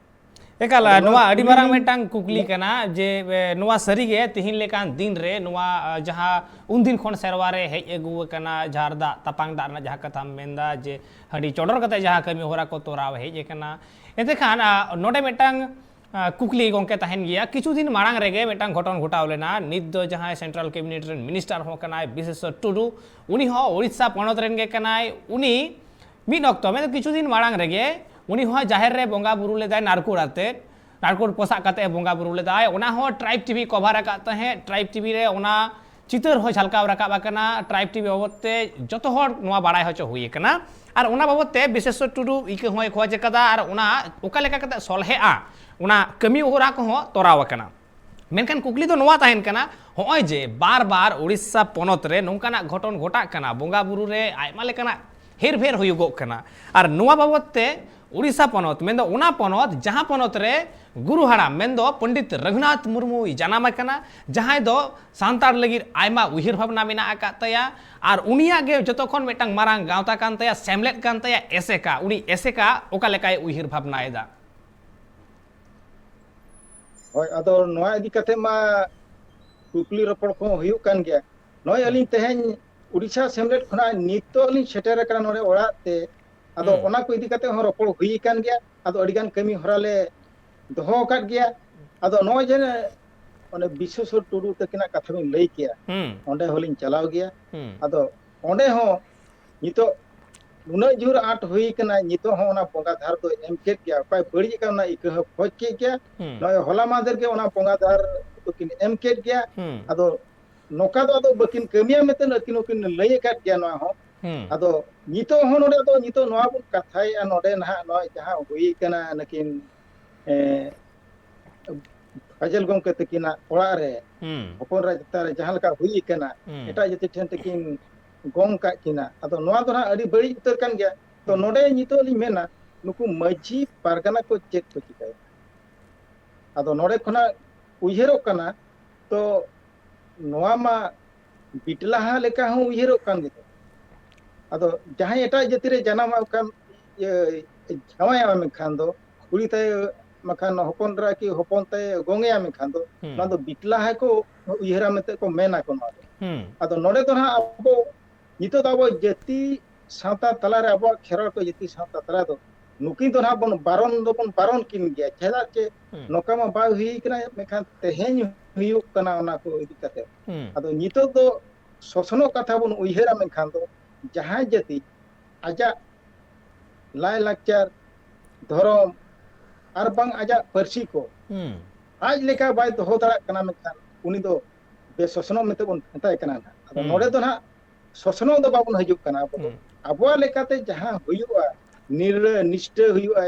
ᱮᱠᱟᱞ, ᱟᱫᱚ ᱱᱚᱣᱟ ᱱᱚᱣᱟ ᱟᱹᱰᱤ ᱠᱩᱞᱤ ᱢᱟᱨᱟᱝ ᱞᱤᱧ ᱢᱤᱫᱴᱟᱝ ᱠᱩᱠᱞᱤ ᱠᱟᱱᱟ ᱡᱮ, ᱮ, ᱱᱚᱣᱟ ᱥᱟᱹᱨᱤᱜᱮ ᱛᱤᱦᱤᱧ ᱞᱮᱠᱟᱱ ᱫᱤᱱ ᱨᱮ ᱱᱚᱣᱟ, ᱟ, ᱡᱟᱦᱟᱸ ᱩᱱᱫᱤᱱ ᱠᱷᱚᱱ ᱥᱮᱨᱣᱟ ᱨᱮ ᱦᱮᱡ ᱟᱹᱜᱩ ᱟᱠᱟᱱᱟ, ᱡᱷᱟᱨ ᱫᱟᱜ, ᱛᱟᱯᱟᱝ ᱫᱟᱜ ᱨᱮᱱᱟᱜ ᱡᱟᱦᱟᱸ ᱠᱟᱛᱷᱟᱢ ᱢᱮᱱᱫᱟ ᱡᱮ ᱦᱟᱺᱰᱤ ᱪᱚᱰᱚᱨ ᱠᱟᱛᱮ ᱡᱟᱦᱟᱸ ᱠᱟᱹᱢᱤ ᱦᱚᱨᱟ ᱠᱚ ᱛᱚᱨᱟᱣ ᱦᱮᱡ ᱟᱠᱟᱱᱟ, ᱮᱱᱛᱮ ᱠᱷᱟᱱ, ᱟ, ᱱᱚᱰᱮ ᱢᱤᱫᱴᱟᱝ, ᱟ, ᱠᱩᱠᱞᱤ ᱜᱚᱢᱠᱮ ᱛᱟᱦᱮᱱ ᱜᱮᱭᱟ᱾ ᱠᱤᱪᱷᱩ ᱫᱤᱱ ᱢᱟᱲᱟᱝ ᱨᱮᱜᱮ ᱢᱤᱫᱴᱟᱝ ᱜᱷᱚᱴᱚᱱ ᱜᱷᱚᱴᱟᱣ ᱞᱮᱱᱟ᱾ ᱱᱤᱛ ᱫᱚ ᱡᱟᱦᱟᱸᱭ central cabinet ᱨᱮᱱ minister ᱦᱚᱸ ᱠᱟᱱᱟᱭ ᱵᱤᱥᱮᱥᱚᱨ ᱴᱩᱰᱩ, ᱩᱱᱤ ᱦᱚᱸ ᱳᱰᱤᱥᱟ ᱯᱚᱱᱚᱛ ᱨᱮᱱ ᱜᱮ ᱠᱟᱱᱟᱭ᱾ ᱩᱱᱤ ᱢᱤᱫ ᱚᱠᱛᱚ, ᱢᱮᱱᱫᱚ ᱠᱤᱪᱷᱩ ᱫᱤᱱ ᱢᱟᱲᱟᱝ ᱨᱮᱜᱮ ᱩᱱᱤ ᱦᱚᱸ ᱡᱟᱦᱮᱨ ᱨᱮ ᱵᱚᱸᱜᱟ ᱵᱩᱨᱩ ᱞᱮᱫᱟᱭ ᱱᱟᱨᱠᱳᱲ ᱟᱛᱮᱫ᱾ ᱴᱟᱨᱠᱳᱴ ᱯᱳᱥᱟᱠ ᱠᱟᱛᱮ ᱮ ᱵᱚᱸᱜᱟ ᱵᱩᱨᱩ ᱞᱮᱫᱟᱭ, ᱚᱱᱟ ᱦᱚᱸ ᱴᱨᱟᱭᱤᱵᱽ ᱴᱤᱵᱷᱤ ᱠᱚᱵᱷᱟᱨ ᱟᱠᱟᱫ ᱛᱟᱦᱮᱸᱫ᱾ ᱴᱨᱟᱭᱤᱵᱽ ᱴᱤᱵᱷᱤ ᱨᱮ ᱚᱱᱟ ᱪᱤᱛᱟᱹᱨ ᱦᱚᱸ ᱡᱷᱟᱞᱠᱟᱣ ᱨᱟᱠᱟᱵ ᱟᱠᱟᱱᱟ᱾ ᱴᱨᱟᱭᱤᱵᱽ ᱴᱤᱵᱷᱤ ᱵᱟᱵᱚᱫ ᱛᱮ ᱡᱚᱛᱚ ᱦᱚᱲ ᱱᱚᱣᱟ ᱵᱟᱲᱟᱭ ᱦᱚᱪᱚ ᱦᱩᱭ ᱟᱠᱟᱱᱟ᱾ ᱟᱨ ᱚᱱᱟ ᱵᱟᱵᱚᱫ ᱛᱮ ᱵᱤᱥᱮᱥᱚᱨ ᱴᱩᱰᱩ ᱤᱠᱟᱹ ᱦᱚᱸᱭ ᱠᱷᱚᱡᱽ ᱟᱠᱟᱫᱟ, ᱟᱨ ᱚᱱᱟ ᱚᱠᱟ ᱞᱮᱠᱟ ᱠᱟᱛᱮ ᱥᱚᱞᱦᱮᱜᱼᱟ, ᱚᱱᱟ ᱠᱟᱹᱢᱤ ᱦᱚᱨᱟ ᱠᱚᱦᱚᱸ ᱛᱚᱨᱟᱣ ᱟᱠᱟᱱᱟ᱾ ᱢᱮᱱᱠᱷᱟᱱ ᱠᱩᱠᱞᱤ ᱫᱚ ᱱᱚᱣᱟ ᱛᱟᱦᱮᱱ ᱠᱟᱱᱟ, ᱦᱚᱸᱜᱼᱚᱭ ᱡᱮ ᱵᱟᱨ ᱵᱟᱨ ᱩᱲᱤᱥᱥᱟ ᱯᱚᱱᱚᱛ ᱨᱮ ᱱᱚᱝᱠᱟᱱᱟᱜ ᱜᱷᱚᱴᱚᱱ ᱜᱷᱚᱴᱟᱜ ᱠᱟᱱᱟ, ᱵᱚᱸᱜᱟ ᱵᱩᱨᱩ ᱨᱮ ᱟᱭᱢᱟ ᱞᱮᱠᱟᱱᱟᱜ ᱦᱮᱨᱯᱷᱮᱨ ᱦᱩᱭᱩᱜᱚᱜ ᱠᱟᱱᱟ, ᱟᱨ ᱱᱚᱣᱟ ᱵᱟᱵᱚᱫ ᱛᱮ ᱩᱲᱤᱥᱥᱟ ᱯᱚᱱᱚᱛ, ᱢᱮᱱᱫᱚ ᱚᱱᱟ ᱯᱚᱱᱚᱛ ᱡᱟᱦᱟᱸ ᱯᱚᱱᱚᱛ ᱨᱮ ᱜᱩᱨᱩ ᱦᱟᱲᱟᱢ, ᱢᱮᱱᱫᱚ ᱯᱚᱱᱰᱤᱛ ᱨᱚᱜᱷᱩᱱᱟᱛᱷ ᱢᱩᱨᱢᱩᱭ ᱡᱟᱱᱟᱢ ᱟᱠᱟᱱᱟ, ᱡᱟᱦᱟᱸᱭ ᱫᱚ ᱥᱟᱱᱛᱟᱲ ᱞᱟᱹᱜᱤᱫ ᱟᱭᱢᱟ ᱩᱭᱦᱟᱹᱨ ᱵᱷᱟᱵᱽᱱᱟ ᱢᱮᱱᱟᱜ ᱟᱠᱟᱫ ᱛᱟᱭᱟ, ᱟᱨ ᱩᱱᱤᱭᱟᱜ ᱜᱮ ᱡᱚᱛᱚ ᱠᱷᱚᱱ ᱢᱤᱫᱴᱟᱝ ᱢᱟᱨᱟᱝ ᱜᱟᱶᱛᱟ ᱠᱟᱱ ᱛᱟᱭᱟ, ᱥᱮᱢᱞᱮᱫ ᱠᱟᱱ ᱛᱟᱭᱟ ᱮᱥᱮᱠᱟ᱾ ᱩᱱᱤ ᱮᱥᱮᱠᱟ ᱚᱠᱟ ᱞᱮᱠᱟᱭ ᱩᱭᱦᱟᱹᱨ ᱵᱷᱟᱵᱽᱱᱟᱭᱮᱫᱟ? ᱦᱳᱭ, ᱟᱫᱚ ᱱᱚᱣᱟ ᱤᱫᱤ ᱠᱟᱛᱮ ᱢᱟ ᱠᱩᱠᱞᱤ ᱨᱚᱯᱚᱲ ᱠᱚᱦᱚᱸ ᱦᱩᱭᱩᱜ ᱠᱟᱱ ᱜᱮᱭᱟ᱾ ᱱᱚᱜᱼᱚᱭ ᱟᱹᱞᱤᱧ ᱛᱮᱦᱮᱧ ᱩᱲᱤᱥᱥᱟ ᱥᱮᱢᱞᱮᱫ ᱠᱷᱚᱱᱟᱜ ᱱᱤᱛᱚᱜ ᱞᱤᱧ ᱥᱮᱴᱮᱨ ᱟᱠᱟᱱᱟ ᱱᱚᱰᱮ ᱚᱲᱟᱜ ᱛᱮ᱾ ᱟᱫᱚ ᱦᱩᱸ᱾ ᱚᱱᱟ ᱠᱚ ᱤᱫᱤ ᱠᱟᱛᱮ ᱦᱚᱸ ᱨᱚᱯᱚᱲ ᱦᱩᱭ ᱟᱠᱟᱱ ᱜᱮᱭᱟ᱾ ᱟᱫᱚ ᱟᱹᱰᱤᱜᱟᱱ ᱠᱟᱹᱢᱤ ᱦᱚᱨᱟ ᱞᱮ ᱫᱚᱦᱚ ᱟᱠᱟᱫ ᱜᱮᱭᱟ᱾ ᱟᱫᱚ ᱱᱚᱜᱼᱚᱭ ᱡᱮ ᱚᱱᱮ ᱵᱤᱥᱥᱮᱥᱚᱨ ᱴᱩᱰᱩ ᱛᱟᱹᱠᱤᱱᱟᱜ ᱠᱟᱛᱷᱟ ᱵᱤᱱ ᱞᱟᱹᱭ ᱠᱮᱭᱟ, ᱦᱩᱸ᱾ ᱚᱸᱰᱮ ᱦᱚᱸᱞᱤᱧ ᱪᱟᱞᱟᱣ ᱜᱮᱭᱟ᱾ ᱦᱩᱸ᱾ ᱟᱫᱚ ᱚᱸᱰᱮ ᱦᱚᱸ ᱱᱤᱛᱚᱜ ᱩᱱᱟᱹᱜ ᱡᱳᱨ ᱟᱸᱴ ᱦᱩᱭ ᱠᱟᱱᱟ, ᱱᱤᱛᱚᱜ ᱦᱚᱸ ᱚᱱᱟ ᱵᱚᱸᱜᱟ ᱫᱷᱟᱨ ᱫᱚᱭ ᱮᱢ ᱠᱮᱫ ᱜᱮᱭᱟ᱾ ᱚᱠᱚᱭ ᱵᱟᱹᱲᱤᱡ ᱟᱠᱟᱱ, ᱚᱱᱟ ᱤᱠᱟᱹ ᱦᱚᱸ ᱠᱷᱚᱡ ᱠᱮᱫ ᱜᱮᱭᱟ᱾ ᱦᱩᱸ᱾ ᱱᱚᱜᱼᱚᱭ ᱦᱚᱞᱟ ᱢᱟᱦᱫᱮᱨ ᱜᱮ ᱚᱱᱟ ᱵᱚᱸᱜᱟ ᱫᱷᱟᱨ ᱫᱚᱠᱤᱱ ᱮᱢ ᱠᱮᱫ ᱜᱮᱭᱟ᱾ ᱦᱩᱸ᱾ ᱟᱫᱚ ᱱᱚᱝᱠᱟ ᱫᱚ ᱟᱫᱚ ᱵᱟᱹᱠᱤᱱ ᱠᱟᱹᱢᱤᱭᱟ ᱢᱮᱱᱛᱮ ᱟᱹᱠᱤᱱ ᱦᱚᱸᱠᱤᱱ ᱞᱟᱹᱭ ᱟᱠᱟᱫ ᱜᱮᱭᱟ ᱱᱚᱣᱟ ᱦᱚᱸ᱾ ᱦᱩᱸ᱾ ᱟᱫᱚ ᱱᱤᱛᱚᱜ ᱦᱚᱸ ᱱᱚᱰᱮ ᱫᱚ, ᱱᱤᱛᱚᱜ ᱱᱚᱣᱟ ᱵᱚᱱ ᱠᱟᱛᱷᱟᱭᱮᱫᱼᱟ, ᱱᱚᱰᱮ ᱱᱟᱦᱟᱜ ᱱᱚᱜᱼᱚᱭ ᱡᱟᱦᱟᱸ ᱦᱩᱭ ᱠᱟᱱᱟ, ᱱᱩᱠᱤᱱ, ᱮ, ᱯᱷᱟᱡᱮᱞ ᱜᱚᱢᱠᱮ ᱛᱟᱹᱠᱤᱱᱟᱜ ᱚᱲᱟᱜ ᱨᱮ, ᱦᱩᱸ᱾ ᱦᱚᱯᱚᱱ ᱮᱨᱟ ᱪᱮᱛᱟᱱ ᱨᱮ ᱡᱟᱦᱟᱸ ᱞᱮᱠᱟ ᱦᱩᱭ ᱠᱟᱱᱟ, ᱦᱩᱸ᱾ ᱮᱴᱟᱜ ᱡᱟᱹᱛᱤ ᱴᱷᱮᱱ ᱛᱟᱹᱠᱤᱱ ᱜᱚᱝ ᱠᱟᱜ ᱠᱤᱱᱟ᱾ ᱟᱫᱚ ᱱᱚᱣᱟ ᱫᱚ ᱱᱟᱦᱟᱜ ᱟᱹᱰᱤ ᱵᱟᱹᱲᱤᱡ ᱩᱛᱟᱹᱨ ᱠᱟᱱ ᱜᱮᱭᱟ᱾ ᱛᱚ, ᱦᱩᱸ᱾ ᱱᱚᱰᱮ ᱱᱤᱛᱚᱜ ᱞᱤᱧ ᱢᱮᱱᱟ, ᱱᱩᱠᱩ ᱢᱟᱹᱡᱷᱤ ᱯᱟᱨᱜᱟᱱᱟ ᱠᱚ ᱪᱮᱫ ᱠᱚ ᱪᱤᱠᱟᱹᱭᱟ? ᱟᱫᱚ ᱱᱚᱰᱮ ᱠᱷᱚᱱᱟᱜ ᱩᱭᱦᱟᱹᱨᱚᱜ ᱠᱟᱱᱟ, ᱛᱚ, ᱱᱚᱣᱟ ᱢᱟ ᱵᱤᱴᱞᱟᱦᱟ ᱞᱮᱠᱟ ᱦᱚᱸ ᱩᱭᱦᱟᱹᱨᱚᱜ ᱠᱟᱱ ᱜᱮ᱾ ᱟᱫᱚ ᱡᱟᱦᱟᱸᱭ ᱮᱴᱟᱜ ᱡᱟᱹᱛᱤ ᱨᱮ ᱡᱟᱱᱟᱢ ᱟᱠᱟᱱ, ᱤᱭᱟᱹ, ᱡᱟᱶᱟᱭᱚᱜᱼᱟ, ᱢᱮᱱᱠᱷᱟᱱ ᱫᱚ ᱠᱩᱲᱤ ᱛᱟᱭ, ᱢᱮᱱᱠᱷᱟᱱ ᱦᱚᱯᱚᱱ ᱮᱨᱟ ᱠᱤ ᱦᱚᱯᱚᱱ ᱛᱟᱭ ᱜᱚᱝᱮᱭᱟ, ᱢᱮᱱᱠᱷᱟᱱ ᱫᱚ ᱦᱩᱸ᱾ ᱱᱚᱣᱟ ᱫᱚ ᱵᱤᱴᱞᱟᱦᱟ ᱠᱚ ᱩᱭᱦᱟᱹᱨᱟ ᱢᱮᱱᱛᱮ ᱠᱚ ᱢᱮᱱᱟ ᱠᱚ ᱱᱚᱣᱟ ᱫᱚ᱾ ᱦᱩᱸ᱾ ᱟᱫᱚ ᱱᱚᱰᱮ ᱫᱚ ᱱᱟᱦᱟᱜ ᱟᱵᱚ ᱱᱤᱛᱚᱜ ᱫᱚ ᱟᱵᱚ ᱡᱟᱹᱛᱤ ᱥᱟᱶᱛᱟ ᱛᱟᱞᱟᱨᱮ, ᱟᱵᱚᱣᱟᱜ ᱠᱷᱮᱨᱣᱟᱲ ᱠᱚ ᱡᱟᱹᱛᱤ ᱥᱟᱶᱛᱟ ᱛᱟᱞᱟ ᱫᱚ ᱱᱩᱠᱤᱱ ᱫᱚ ᱱᱟᱦᱟᱜ ᱵᱚᱱ ᱵᱟᱨᱚᱱ ᱫᱚᱵᱚᱱ ᱵᱟᱨᱚᱱ ᱠᱤᱱ ᱜᱮᱭᱟ᱾ ᱪᱮᱫᱟᱜ ᱪᱮ ᱦᱩᱸ᱾ ᱱᱚᱝᱠᱟ ᱢᱟ ᱵᱟᱭ ᱦᱩᱭ ᱠᱟᱱᱟ, ᱢᱮᱱᱠᱷᱟᱱ ᱛᱮᱦᱮᱧ ᱦᱩᱭᱩᱜ ᱠᱟᱱᱟ ᱚᱱᱟ ᱠᱚ ᱤᱫᱤ ᱠᱟᱛᱮ᱾ ᱦᱩᱸ᱾ ᱟᱫᱚ ᱱᱤᱛᱚᱜ ᱫᱚ ᱥᱚᱥᱱᱚᱜ ᱠᱟᱛᱷᱟ ᱵᱚᱱ ᱩᱭᱦᱟᱹᱨᱟ, ᱢᱮᱱᱠᱷᱟᱱ ᱫᱚ ᱡᱟᱦᱟᱸᱭ ᱡᱟᱹᱛᱤ ᱟᱡᱟᱜ ᱞᱟᱭᱼᱞᱟᱠᱪᱟᱨ, ᱫᱷᱚᱨᱚᱢ, ᱟᱨ ᱵᱟᱝ ᱟᱡᱟᱜ ᱯᱟᱹᱨᱥᱤ ᱠᱚ ᱦᱩᱸ ᱟᱡ ᱞᱮᱠᱟ ᱵᱟᱭ ᱫᱚᱦᱚ ᱫᱟᱲᱮᱭᱟᱜ ᱠᱟᱱᱟ, ᱢᱮᱱᱠᱷᱟᱱ ᱩᱱᱤ ᱫᱚ ᱵᱮᱥᱚᱥᱱᱚᱜ ᱢᱮᱱᱛᱮ ᱵᱚᱱ ᱢᱮᱛᱟᱭ ᱠᱟᱱᱟ ᱱᱟᱦᱟᱜ᱾ ᱟᱫᱚ ᱦᱩᱸ᱾ ᱱᱚᱰᱮ ᱫᱚ ᱱᱟᱦᱟᱜ ᱥᱚᱥᱱᱚᱜ ᱫᱚ ᱵᱟᱵᱚᱱ ᱦᱤᱡᱩᱜ ᱠᱟᱱᱟ ᱟᱵᱚ ᱫᱚ᱾ ᱦᱩᱸ᱾ ᱟᱵᱚᱣᱟᱜ ᱞᱮᱠᱟᱛᱮ ᱡᱟᱦᱟᱸ ᱦᱩᱭᱩᱜᱼᱟ, ᱱᱤᱨᱟᱹ ᱱᱤᱥᱴᱟᱹ ᱦᱩᱭᱩᱜᱼᱟ,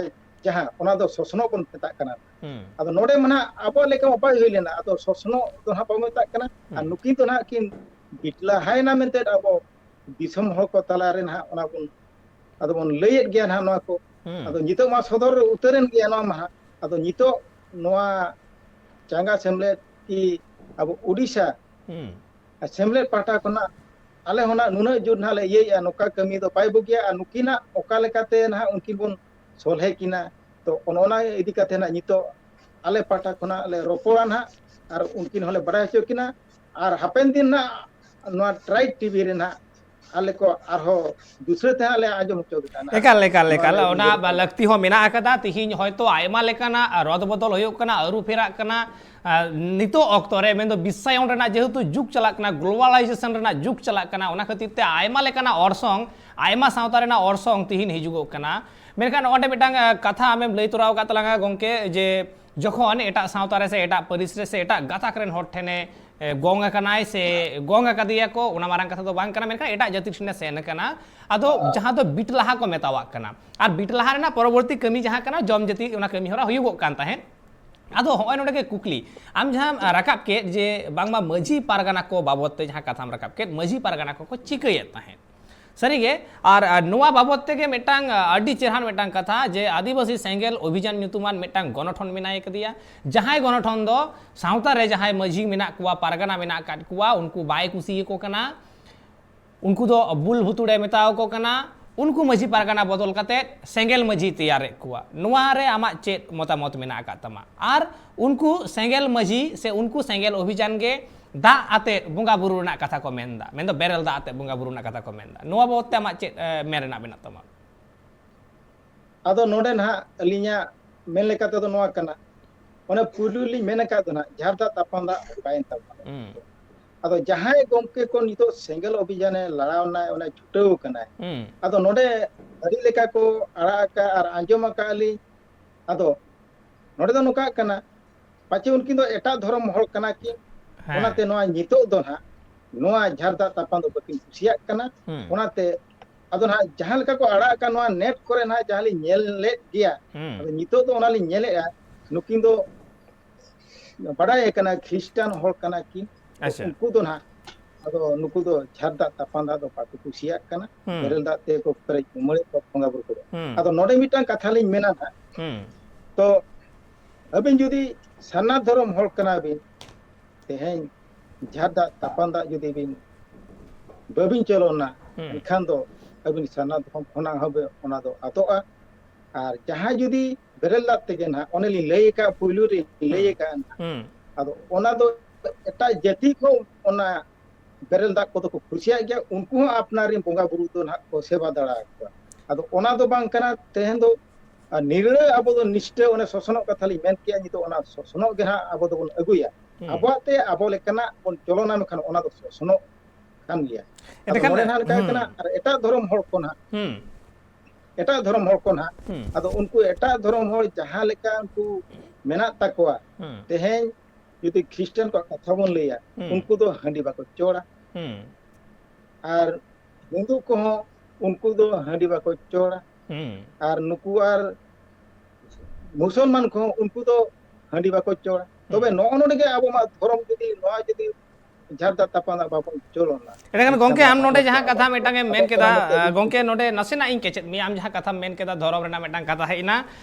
ᱡᱟᱦᱟᱸ, ᱚᱱᱟ ᱫᱚ ᱥᱚᱥᱱᱚᱜ ᱵᱚᱱ ᱢᱮᱛᱟᱜ ᱠᱟᱱᱟ᱾ ᱦᱩᱸ᱾ ᱟᱫᱚ ᱱᱚᱰᱮ ᱢᱟ ᱱᱟᱦᱟᱜ ᱟᱵᱚᱣᱟᱜ ᱞᱮᱠᱟ ᱢᱟ ᱵᱟᱭ ᱦᱩᱭ ᱞᱮᱱᱟ, ᱟᱫᱚ ᱥᱚᱥᱱᱚᱜ ᱫᱚ ᱱᱟᱦᱟᱜ ᱵᱟᱵᱚᱱ ᱢᱮᱛᱟᱜ ᱠᱟᱱᱟ᱾ ᱟᱨ ᱦᱩᱸ᱾ ᱱᱩᱠᱤᱱ ᱫᱚ ᱱᱟᱦᱟᱜ ᱠᱤᱱ ᱵᱤᱴᱞᱟᱦᱟᱭᱮᱱᱟ ᱢᱮᱱᱛᱮ ᱟᱵᱚ ᱫᱤᱥᱚᱢ ᱦᱚᱲ ᱠᱚ ᱛᱟᱞᱟᱨᱮ ᱱᱟᱦᱟᱜ ᱚᱱᱟ ᱵᱚᱱ, ᱟᱫᱚ ᱵᱚᱱ ᱞᱟᱹᱭᱮᱫ ᱜᱮᱭᱟ ᱱᱟᱦᱟᱜ ᱱᱚᱣᱟ ᱠᱚ᱾ ᱦᱩᱸ᱾ ᱟᱫᱚ ᱱᱤᱛᱚᱜ ᱢᱟ ᱥᱚᱫᱚᱨ ᱩᱛᱟᱹᱨᱮᱱ ᱜᱮᱭᱟ ᱱᱚᱣᱟ ᱢᱟ ᱦᱟᱸᱜ᱾ ᱟᱫᱚ ᱱᱤᱛᱚᱜ ᱱᱚᱣᱟ ᱪᱟᱸᱜᱟ ᱥᱮᱢᱞᱮᱫ ᱠᱤ ᱟᱵᱚ ᱳᱰᱤᱥᱟ ᱦᱩᱸ᱾ ᱥᱮᱢᱞᱮᱫ ᱯᱟᱦᱴᱟ ᱠᱷᱚᱱᱟᱜ ᱟᱞᱮ ᱦᱚᱸ ᱱᱟᱜ ᱱᱩᱱᱟᱹᱜ ᱡᱳᱨ ᱱᱟᱜ ᱞᱮ ᱤᱭᱟᱹᱭᱮᱫᱼᱟ, ᱱᱚᱝᱠᱟ ᱠᱟᱹᱢᱤ ᱫᱚ ᱵᱟᱭ ᱵᱩᱜᱤᱭᱟ, ᱟᱨ ᱱᱩᱠᱤᱱᱟᱜ ᱚᱠᱟ ᱞᱮᱠᱟᱛᱮ ᱱᱟᱦᱟᱜ ᱩᱱᱠᱤᱱ ᱵᱚᱱ ᱥᱚᱞᱦᱮ ᱠᱤᱱᱟ᱾ ᱛᱚ, ᱚᱱ ᱚᱱᱟ ᱤᱫᱤ ᱠᱟᱛᱮ ᱱᱟᱜ ᱱᱤᱛᱚᱜ ᱟᱞᱮ ᱯᱟᱦᱴᱟ ᱠᱷᱚᱱᱟᱜ ᱞᱮ ᱨᱚᱯᱚᱲᱟ ᱱᱟᱜ, ᱟᱨ ᱩᱱᱠᱤᱱ ᱦᱚᱸᱞᱮ ᱵᱟᱲᱟᱭ ᱦᱚᱪᱚ ᱠᱤᱱᱟ᱾ ᱟᱨ ᱦᱟᱯᱮᱱ ᱫᱤᱱ ᱱᱟᱜ ᱱᱚᱣᱟ ᱴᱨᱟᱭᱤᱵᱽ ᱴᱤᱵᱷᱤ ᱨᱮ ᱱᱟᱜ ᱟᱞᱮ ᱠᱚ ᱟᱨᱦᱚᱸ ᱫᱩᱥᱨᱟᱹ ᱛᱮ ᱦᱟᱸᱜ ᱞᱮ ᱟᱸᱡᱚᱢ ᱦᱚᱪᱚ ᱵᱤᱱᱟ ᱱᱟᱦᱟᱜ᱾ ᱮᱠᱟᱞ, ᱮᱠᱟᱞ, ᱱᱚᱣᱟ ᱮᱠᱟᱞ᱾ ᱞᱮ ᱚᱱᱟ ᱩᱭᱦᱟᱹᱨ ᱠᱟᱫᱟ᱾ ᱞᱟᱹᱠᱛᱤ ᱦᱚᱸ ᱢᱮᱱᱟᱜ ᱟᱠᱟᱫᱟ᱾ ᱛᱤᱦᱤᱧ ᱦᱚᱭᱛᱳ ᱟᱭᱢᱟ ᱞᱮᱠᱟᱱᱟᱜ ᱨᱚᱫ ᱵᱚᱫᱚᱞ ᱦᱩᱭᱩᱜ ᱠᱟᱱᱟ, ᱟᱹᱨᱩ ᱯᱷᱮᱨᱟᱜ ᱠᱟᱱᱟ᱾ ᱟᱨ ᱱᱤᱛᱚᱜ ᱚᱠᱛᱚ ᱨᱮ, ᱢᱮᱱᱫᱚ ᱵᱤᱥᱥᱟᱭᱚᱱ ᱨᱮᱱᱟᱜ ᱡᱮᱦᱮᱛᱩ ᱡᱩᱜᱽ ᱪᱟᱞᱟᱜ ᱠᱟᱱᱟ, ᱜᱞᱳᱵᱟᱞᱟᱭᱡᱮᱥᱚᱱ ᱨᱮᱱᱟᱜ ᱡᱩᱜᱽ ᱪᱟᱞᱟᱜ ᱠᱟᱱᱟ, ᱚᱱᱟ ᱠᱷᱟᱹᱛᱤᱨ ᱛᱮ ᱟᱭᱢᱟ ᱞᱮᱠᱟᱱᱟᱜ ᱚᱨᱥᱚᱝ, ᱟᱭᱢᱟ ᱥᱟᱶᱛᱟ ᱨᱮᱱᱟᱜ ᱚᱨᱥᱚᱝ ᱛᱤᱦᱤᱧ ᱦᱤᱡᱩᱜᱚᱜ ᱠᱟᱱᱟ᱾ ᱢᱮᱱᱠᱷᱟᱱ ᱱᱚᱜᱼᱚᱭ ᱢᱤᱫᱴᱟᱝ, ᱟᱸ, ᱠᱟᱛᱷᱟ ᱟᱢᱮᱢ ᱞᱟᱹᱭ ᱛᱚᱨᱟᱣ ᱟᱠᱟᱫ ᱛᱟᱞᱟᱝᱟ ᱜᱚᱢᱠᱮ, ᱡᱮ ᱡᱚᱠᱷᱚᱱ ᱮᱴᱟᱜ ᱥᱟᱶᱛᱟ ᱨᱮ ᱥᱮ ᱮᱴᱟᱜ ᱯᱟᱹᱨᱤᱥ ᱨᱮ ᱥᱮ ᱮᱴᱟᱜ ᱜᱟᱛᱟᱠ ᱨᱮᱱ ᱦᱚᱲ ᱴᱷᱮᱱᱮ, ᱮ, ᱜᱚᱝ ᱟᱠᱟᱱᱟᱭ ᱥᱮ ᱜᱚᱝ ᱟᱠᱟᱫᱮᱭᱟ ᱠᱚ, ᱚᱱᱟ ᱢᱟᱨᱟᱝ ᱠᱟᱛᱷᱟ ᱫᱚ ᱵᱟᱝ ᱠᱟᱱᱟ, ᱢᱮᱱᱠᱷᱟᱱ ᱮᱴᱟᱜ ᱡᱟᱹᱛᱤ ᱴᱷᱮᱱᱮ ᱥᱮᱱ ᱟᱠᱟᱱᱟ᱾ ᱟᱫᱚ ᱡᱟᱦᱟᱸ ᱫᱚ ᱵᱤᱴᱞᱟᱦᱟ ᱠᱚ ᱢᱮᱛᱟᱣᱟᱜ ᱠᱟᱱᱟ, ᱟᱨ ᱵᱤᱴᱞᱟᱦᱟ ᱨᱮᱱᱟᱜ ᱯᱚᱨᱚᱵᱚᱨᱛᱤ ᱠᱟᱹᱢᱤ ᱡᱟᱦᱟᱸ ᱠᱟᱱᱟ, ᱡᱚᱢ ᱡᱟᱹᱛᱤ, ᱚᱱᱟ ᱠᱟᱹᱢᱤ ᱦᱚᱨᱟ ᱦᱩᱭᱩᱜᱚᱜ ᱠᱟᱱ ᱛᱟᱦᱮᱸᱫ᱾ ᱟᱫᱚ ᱦᱚᱸᱜᱼᱚᱭ ᱱᱚᱰᱮ ᱜᱮ ᱠᱩᱠᱞᱤ, ᱟᱢ ᱡᱟᱦᱟᱸᱢ ᱨᱟᱠᱟᱵ ᱠᱮᱫ ᱡᱮ ᱵᱟᱝᱢᱟ ᱢᱟᱹᱡᱷᱤ ᱯᱟᱨᱜᱟᱱᱟ ᱠᱚ ᱵᱟᱵᱚᱫ ᱛᱮ ᱡᱟᱦᱟᱸ ᱠᱟᱛᱷᱟᱢ ᱨᱟᱠᱟᱵ ᱠᱮᱫ, ᱢᱟᱹᱡᱷᱤ ᱯᱟᱨᱜᱟᱱᱟ ᱠᱚᱠᱚ ᱪᱤᱠᱟᱹᱭᱮᱫ ᱛᱟᱦᱮᱸᱫ? ᱥᱟᱹᱨᱤᱜᱮ, ᱟᱨ, ᱟᱨ ᱱᱚᱣᱟ ᱵᱟᱵᱚᱫ ᱛᱮᱜᱮ ᱢᱤᱫᱴᱟᱝ, ᱟ, ᱟᱹᱰᱤ ᱪᱮᱦᱨᱟᱱ ᱢᱤᱫᱴᱟᱝ ᱠᱟᱛᱷᱟ ᱡᱮ ᱟᱹᱫᱤᱵᱟᱹᱥᱤ ᱥᱮᱸᱜᱮᱞ ᱚᱵᱷᱤᱡᱟᱱ ᱧᱩᱛᱩᱢᱟᱱ ᱢᱤᱫᱴᱟᱝ ᱜᱚᱱᱚᱴᱷᱚᱱ ᱢᱮᱱᱟᱭ ᱠᱟᱫᱮᱭᱟ, ᱡᱟᱦᱟᱸᱭ ᱜᱚᱱᱚᱴᱷᱚᱱ ᱫᱚ ᱥᱟᱶᱛᱟ ᱨᱮ ᱡᱟᱦᱟᱸᱭ ᱢᱟᱹᱡᱷᱤ ᱢᱮᱱᱟᱜ ᱠᱚᱣᱟ, ᱯᱟᱨᱜᱟᱱᱟ ᱢᱮᱱᱟᱜ ᱟᱠᱟᱫ ᱠᱚᱣᱟ, ᱩᱱᱠᱩ ᱵᱟᱭ ᱠᱩᱥᱤᱭᱟᱠᱚ ᱠᱟᱱᱟ, ᱩᱱᱠᱩ ᱫᱚ ᱵᱩᱞ ᱵᱷᱩᱛᱩᱲᱮ ᱢᱮᱛᱟᱣ ᱠᱚ ᱠᱟᱱᱟ, ᱩᱱᱠᱩ ᱢᱟᱹᱡᱷᱤ ᱯᱟᱨᱜᱟᱱᱟ ᱵᱚᱫᱚᱞ ᱠᱟᱛᱮ ᱥᱮᱸᱜᱮᱞ ᱢᱟᱹᱡᱷᱤ ᱛᱮᱭᱟᱨᱮᱫ ᱠᱚᱣᱟ᱾ ᱱᱚᱣᱟ ᱨᱮ ᱟᱢᱟᱜ ᱪᱮᱫ ᱢᱚᱛᱟᱢᱚᱛ ᱢᱮᱱᱟᱜ ᱟᱠᱟᱫ ᱛᱟᱢᱟ? ᱟᱨ ᱩᱱᱠᱩ ᱥᱮᱸᱜᱮᱞ ᱢᱟᱹᱡᱷᱤ ᱥᱮ ᱩᱱᱠᱩ ᱥᱮᱸᱜᱮᱞ ᱚᱵᱷᱤᱡᱟᱱ ᱜᱮ ᱫᱟᱜ ᱟᱛᱮᱫ ᱵᱚᱸᱜᱟ ᱵᱩᱨᱩ ᱨᱮᱱᱟᱜ ᱠᱟᱛᱷᱟ ᱠᱚ ᱢᱮᱱᱫᱟ, ᱢᱮᱱᱫᱚ ᱵᱮᱨᱮᱞ ᱫᱟᱜ ᱟᱛᱮᱫ ᱵᱚᱸᱜᱟ ᱵᱩᱨᱩ ᱨᱮᱱᱟᱜ ᱠᱟᱛᱷᱟ ᱠᱚ ᱢᱮᱱᱫᱟ᱾ ᱱᱚᱣᱟ ᱵᱟᱵᱚᱫ ᱛᱮ ᱟᱢᱟᱜ ᱪᱮᱫ, ᱮ, ᱢᱮᱱ ᱨᱮᱱᱟᱜ ᱢᱮᱱᱟᱜ ᱛᱟᱢᱟ? ᱟᱫᱚ ᱱᱚᱰᱮ ᱱᱟᱦᱟᱜ ᱟᱹᱞᱤᱧᱟᱜ ᱢᱮᱱ ᱞᱮᱠᱟ ᱛᱮᱫᱚ ᱱᱚᱣᱟ ᱠᱟᱱᱟ, ᱚᱱᱮ ᱯᱩᱭᱞᱩ ᱞᱤᱧ ᱢᱮᱱ ᱟᱠᱟᱫ ᱫᱚ ᱱᱟᱦᱟᱜ, ᱡᱷᱟᱨ ᱫᱟᱜ ᱛᱟᱯᱟᱱ ᱫᱟᱜ ᱚᱠᱟᱭᱮᱱ ᱛᱟᱵᱚᱱᱟ᱾ ᱦᱩᱸ᱾ ᱟᱫᱚ ᱡᱟᱦᱟᱸᱭ ᱜᱚᱢᱠᱮ ᱠᱚ ᱱᱤᱛᱚᱜ ᱥᱮᱸᱜᱮᱞ ᱚᱵᱷᱤᱡᱟᱱᱮ ᱞᱟᱲᱟᱣ ᱮᱱᱟᱭ, ᱚᱱᱮ ᱪᱷᱩᱴᱟᱹᱣ ᱠᱟᱱᱟᱭ, ᱦᱩᱸ᱾ ᱟᱫᱚ ᱱᱚᱰᱮ ᱟᱹᱰᱤ ᱞᱮᱠᱟ ᱠᱚ ᱟᱲᱟᱜ ᱟᱠᱟᱫ ᱟᱨ ᱟᱸᱡᱚᱢ ᱟᱠᱟᱫ ᱞᱤᱧ, ᱟᱫᱚ ᱱᱚᱰᱮ ᱫᱚ ᱱᱚᱝᱠᱟᱜ ᱠᱟᱱᱟ, ᱯᱟᱪᱮ ᱩᱱᱠᱤᱱ ᱫᱚ ᱮᱴᱟᱜ ᱫᱷᱚᱨᱚᱢ ᱦᱚᱲ ᱠᱟᱱᱟ ᱠᱤᱱ᱾ ᱦᱮᱸ᱾ ᱚᱱᱟᱛᱮ ᱱᱚᱣᱟ ᱱᱤᱛᱚᱜ ᱫᱚ ᱱᱟᱦᱟᱜ ᱱᱚᱣᱟ ᱡᱷᱟᱨ ᱫᱟᱜ ᱛᱟᱯᱟᱢ ᱫᱚ ᱵᱟᱹᱠᱤᱱ ᱠᱩᱥᱤᱭᱟᱜ ᱠᱟᱱᱟ᱾ ᱦᱩᱸ᱾ ᱚᱱᱟᱛᱮ ᱟᱫᱚ ᱱᱟᱦᱟᱜ ᱡᱟᱦᱟᱸ ᱞᱮᱠᱟ ᱠᱚ ᱟᱲᱟᱜ ᱟᱠᱟᱫ ᱱᱚᱣᱟ ᱱᱮᱴ ᱠᱚᱨᱮ ᱱᱟᱦᱟᱜ ᱡᱟᱦᱟᱸ ᱞᱤᱧ ᱧᱮᱞ ᱞᱮᱫ ᱜᱮᱭᱟ, ᱦᱩᱸ᱾ ᱟᱫᱚ ᱱᱤᱛᱚᱜ ᱫᱚ ᱚᱱᱟ ᱞᱤᱧ ᱧᱮᱞᱮᱫᱼᱟ, ᱱᱩᱠᱤᱱ ᱫᱚ ᱵᱟᱰᱟᱭ ᱠᱟᱱᱟ ᱠᱷᱨᱤᱥᱴᱟᱱ ᱦᱚᱲ ᱠᱟᱱᱟ ᱠᱤᱱ᱾ ᱟᱪᱪᱷᱟ᱾ ᱩᱱᱠᱩ ᱫᱚ ᱱᱟᱦᱟᱜ ᱟᱫᱚ ᱱᱩᱠᱩ ᱫᱚ ᱡᱷᱟᱨ ᱫᱟᱜ ᱛᱟᱯᱟᱱ ᱫᱟᱜ ᱫᱚ ᱵᱟᱠᱚ ᱠᱩᱥᱤᱭᱟᱜ ᱠᱟᱱᱟ᱾ ᱦᱩᱸ᱾ ᱵᱮᱨᱮᱞ ᱫᱟᱜ ᱛᱮᱜᱮ ᱠᱚ ᱯᱮᱨᱮᱡ ᱩᱢᱟᱹᱲᱮᱫ ᱠᱚᱣᱟ ᱵᱚᱸᱜᱟ ᱵᱩᱨᱩ ᱠᱚᱫᱚ᱾ ᱦᱩᱸ᱾ ᱟᱫᱚ ᱱᱚᱰᱮ ᱢᱤᱫᱴᱟᱝ ᱠᱟᱛᱷᱟ ᱞᱤᱧ ᱢᱮᱱᱟ ᱱᱟᱦᱟᱜ, ᱦᱩᱸ᱾ ᱛᱚ ᱟᱹᱵᱤᱱ ᱡᱩᱫᱤ ᱥᱟᱨᱱᱟ ᱫᱷᱚᱨᱚᱢ ᱦᱚᱲ ᱠᱟᱱᱟ ᱵᱤᱱ, ᱛᱮᱦᱮᱧ ᱡᱷᱟᱨ ᱫᱟᱜ ᱛᱟᱯᱟᱱ ᱫᱟᱜ ᱡᱩᱫᱤ ᱵᱤᱱ ᱵᱟᱹᱵᱤᱱ ᱪᱚᱞᱚᱱᱟ, ᱦᱩᱸ᱾ ᱮᱱᱠᱷᱟᱱ ᱫᱚ ᱟᱹᱵᱤᱱ ᱥᱟᱨᱱᱟ ᱫᱷᱚᱨᱚᱢ ᱠᱷᱚᱱᱟᱜ ᱦᱚᱸ ᱵᱮ-, ᱚᱱᱟ ᱫᱚ ᱟᱫᱚᱜᱼᱟ᱾ ᱟᱨ ᱡᱟᱦᱟᱸᱭ ᱡᱩᱫᱤ ᱵᱮᱨᱮᱞ ᱫᱟᱜ ᱛᱮᱜᱮ ᱱᱟᱦᱟᱜ, ᱚᱱᱮ ᱞᱤᱧ ᱞᱟᱹᱭ ᱟᱠᱟᱫ, ᱯᱩᱭᱞᱩ ᱨᱮ ᱞᱟᱹᱭ ᱦᱩᱸ᱾ ᱟᱠᱟᱫ ᱱᱟᱦᱟᱜ, ᱦᱩᱸ᱾ ᱟᱫᱚ ᱚᱱᱟ ᱫᱚ ᱮᱴᱟᱜ ᱡᱟᱹᱛᱤ ᱠᱚ ᱚᱱᱟ ᱵᱮᱨᱮᱞ ᱫᱟᱜ ᱠᱚᱫᱚ ᱠᱚ ᱠᱩᱥᱤᱭᱟᱜ ᱜᱮᱭᱟ, ᱩᱱᱠᱩ ᱦᱚᱸ ᱟᱯᱱᱟᱨ ᱨᱮᱱ ᱵᱚᱸᱜᱟ ᱵᱩᱨᱩ ᱫᱚ ᱱᱟᱦᱟᱜ ᱠᱚ ᱥᱮᱵᱟ ᱫᱟᱲᱮ ᱟᱠᱚᱣᱟ᱾ ᱟᱫᱚ ᱚᱱᱟ ᱫᱚ ᱵᱟᱝ ᱠᱟᱱᱟ, ᱛᱮᱦᱮᱧ ᱫᱚ ᱟᱨ ᱱᱤᱨᱟᱹᱲ ᱟᱵᱚ ᱫᱚ ᱱᱤᱥᱴᱟᱹ ᱚᱱᱮ ᱥᱚᱥᱱᱚᱜ ᱠᱟᱛᱷᱟ ᱞᱤᱧ ᱢᱮᱱ ᱠᱮᱜᱼᱟ, ᱱᱤᱛᱚᱜ ᱚᱱᱟ ᱥᱚᱥᱱᱚᱜ ᱜᱮ ᱱᱟᱦᱟᱜ ᱟᱵᱚ ᱫᱚᱵᱚᱱ ᱟᱹᱜᱩᱭᱟ᱾ ᱦᱩᱸ᱾ ᱟᱵᱚᱣᱟᱜ ᱛᱮ ᱟᱵᱚ ᱞᱮᱠᱟᱱᱟᱜ ᱵᱚᱱ ᱪᱚᱞᱚᱱᱟ, ᱢᱮᱱᱠᱷᱟᱱ ᱚᱱᱟ ᱫᱚ ᱥᱚᱥᱱᱚᱜ ᱠᱟᱱ ᱜᱮᱭᱟ᱾ ᱟᱫᱚ ᱮᱸᱰᱮᱠᱷᱟᱱ, ᱱᱚᱰᱮ ᱱᱟᱦᱟᱜ ᱞᱮᱠᱟ ᱦᱩᱸ᱾ ᱠᱟᱱᱟ, ᱟᱨ ᱮᱴᱟᱜ ᱫᱷᱚᱨᱚᱢ ᱦᱚᱲ ᱠᱚ ᱱᱟᱦᱟᱜ, ᱦᱩᱸ᱾ ᱮᱴᱟᱜ ᱫᱷᱚᱨᱚᱢ ᱦᱚᱲ ᱠᱚ ᱱᱟᱦᱟᱜ, ᱦᱩᱸ᱾ ᱟᱫᱚ ᱩᱱᱠᱩ ᱮᱴᱟᱜ ᱫᱷᱚᱨᱚᱢ ᱦᱚᱲ ᱡᱟᱦᱟᱸ ᱞᱮᱠᱟ ᱩᱱᱠᱩ ᱢᱮᱱᱟᱜ ᱛᱟᱠᱚᱣᱟ, ᱦᱩᱸ᱾ ᱛᱮᱦᱮᱧ ᱡᱩᱫᱤ ᱠᱷᱨᱤᱥᱴᱟᱱ ᱠᱚᱣᱟᱜ ᱠᱟᱛᱷᱟ ᱵᱚᱱ ᱞᱟᱹᱭᱟ, ᱦᱩᱸ᱾ ᱩᱱᱠᱩ ᱫᱚ ᱦᱟᱺᱰᱤ ᱵᱟᱠᱚ ᱪᱚᱲᱟ᱾ ᱦᱩᱸ᱾ ᱟᱨ ᱦᱤᱱᱫᱩ ᱠᱚᱦᱚᱸ ᱩᱱᱠᱩ ᱫᱚ ᱦᱟᱺᱰᱤ ᱵᱟᱠᱚ ᱪᱚᱲᱟ᱾ ᱦᱩᱸ᱾ ᱟᱨ ᱱᱩᱠᱩ ᱟᱨ ᱢᱩᱥᱚᱞᱢᱟᱱ ᱠᱚᱦᱚᱸ ᱩᱱᱠᱩ ᱫᱚ ᱦᱟᱺᱰᱤ ᱵᱟᱠᱚ ᱪᱚᱲᱟ᱾ ᱛᱚᱵᱮ ᱦᱩᱸ᱾ ᱱᱚᱜᱼᱚ ᱱᱚᱰᱮ ᱜᱮ ᱟᱵᱚ ᱢᱟ ᱫᱷᱚᱨᱚᱢ ᱡᱩᱫᱤ, ᱱᱚᱣᱟ ᱡᱩᱫᱤ ᱡᱷᱟᱨ ᱫᱟᱜ ᱛᱟᱯᱟᱱ ᱫᱟᱜ ᱵᱟᱵᱚᱱ ᱪᱚᱞᱚᱱᱟ, ᱮᱸᱰᱮᱠᱷᱟᱱ ᱮᱱᱠᱷᱟᱱ ᱜᱚᱢᱠᱮ, ᱫᱚ ᱟᱢ ᱱᱚᱰᱮ ᱟᱵᱚ ᱫᱚ ᱡᱟᱦᱟᱸ ᱟᱵᱚ ᱠᱟᱛᱷᱟᱢ ᱢᱤᱫᱴᱟᱝ ᱮᱢ ᱢᱮᱱ ᱟᱵᱚ ᱠᱮᱫᱟ, ᱚᱱᱟ ᱢᱤᱫᱴᱟᱝ ᱟᱸ, ᱜᱚᱢᱠᱮ, ᱱᱚᱰᱮ ᱱᱟᱥᱮᱱᱟᱜ ᱤᱧ ᱠᱮᱪᱮᱫ ᱢᱮᱭᱟ᱾ ᱟᱢ ᱡᱟᱦᱟᱸ ᱠᱟᱛᱷᱟᱢ ᱢᱮᱱ ᱠᱮᱫᱟ, ᱫᱷᱚᱨᱚᱢ ᱨᱮᱱᱟᱜ ᱢᱤᱫᱴᱟᱝ ᱠᱟᱛᱷᱟ ᱦᱮᱡ ᱮᱱᱟ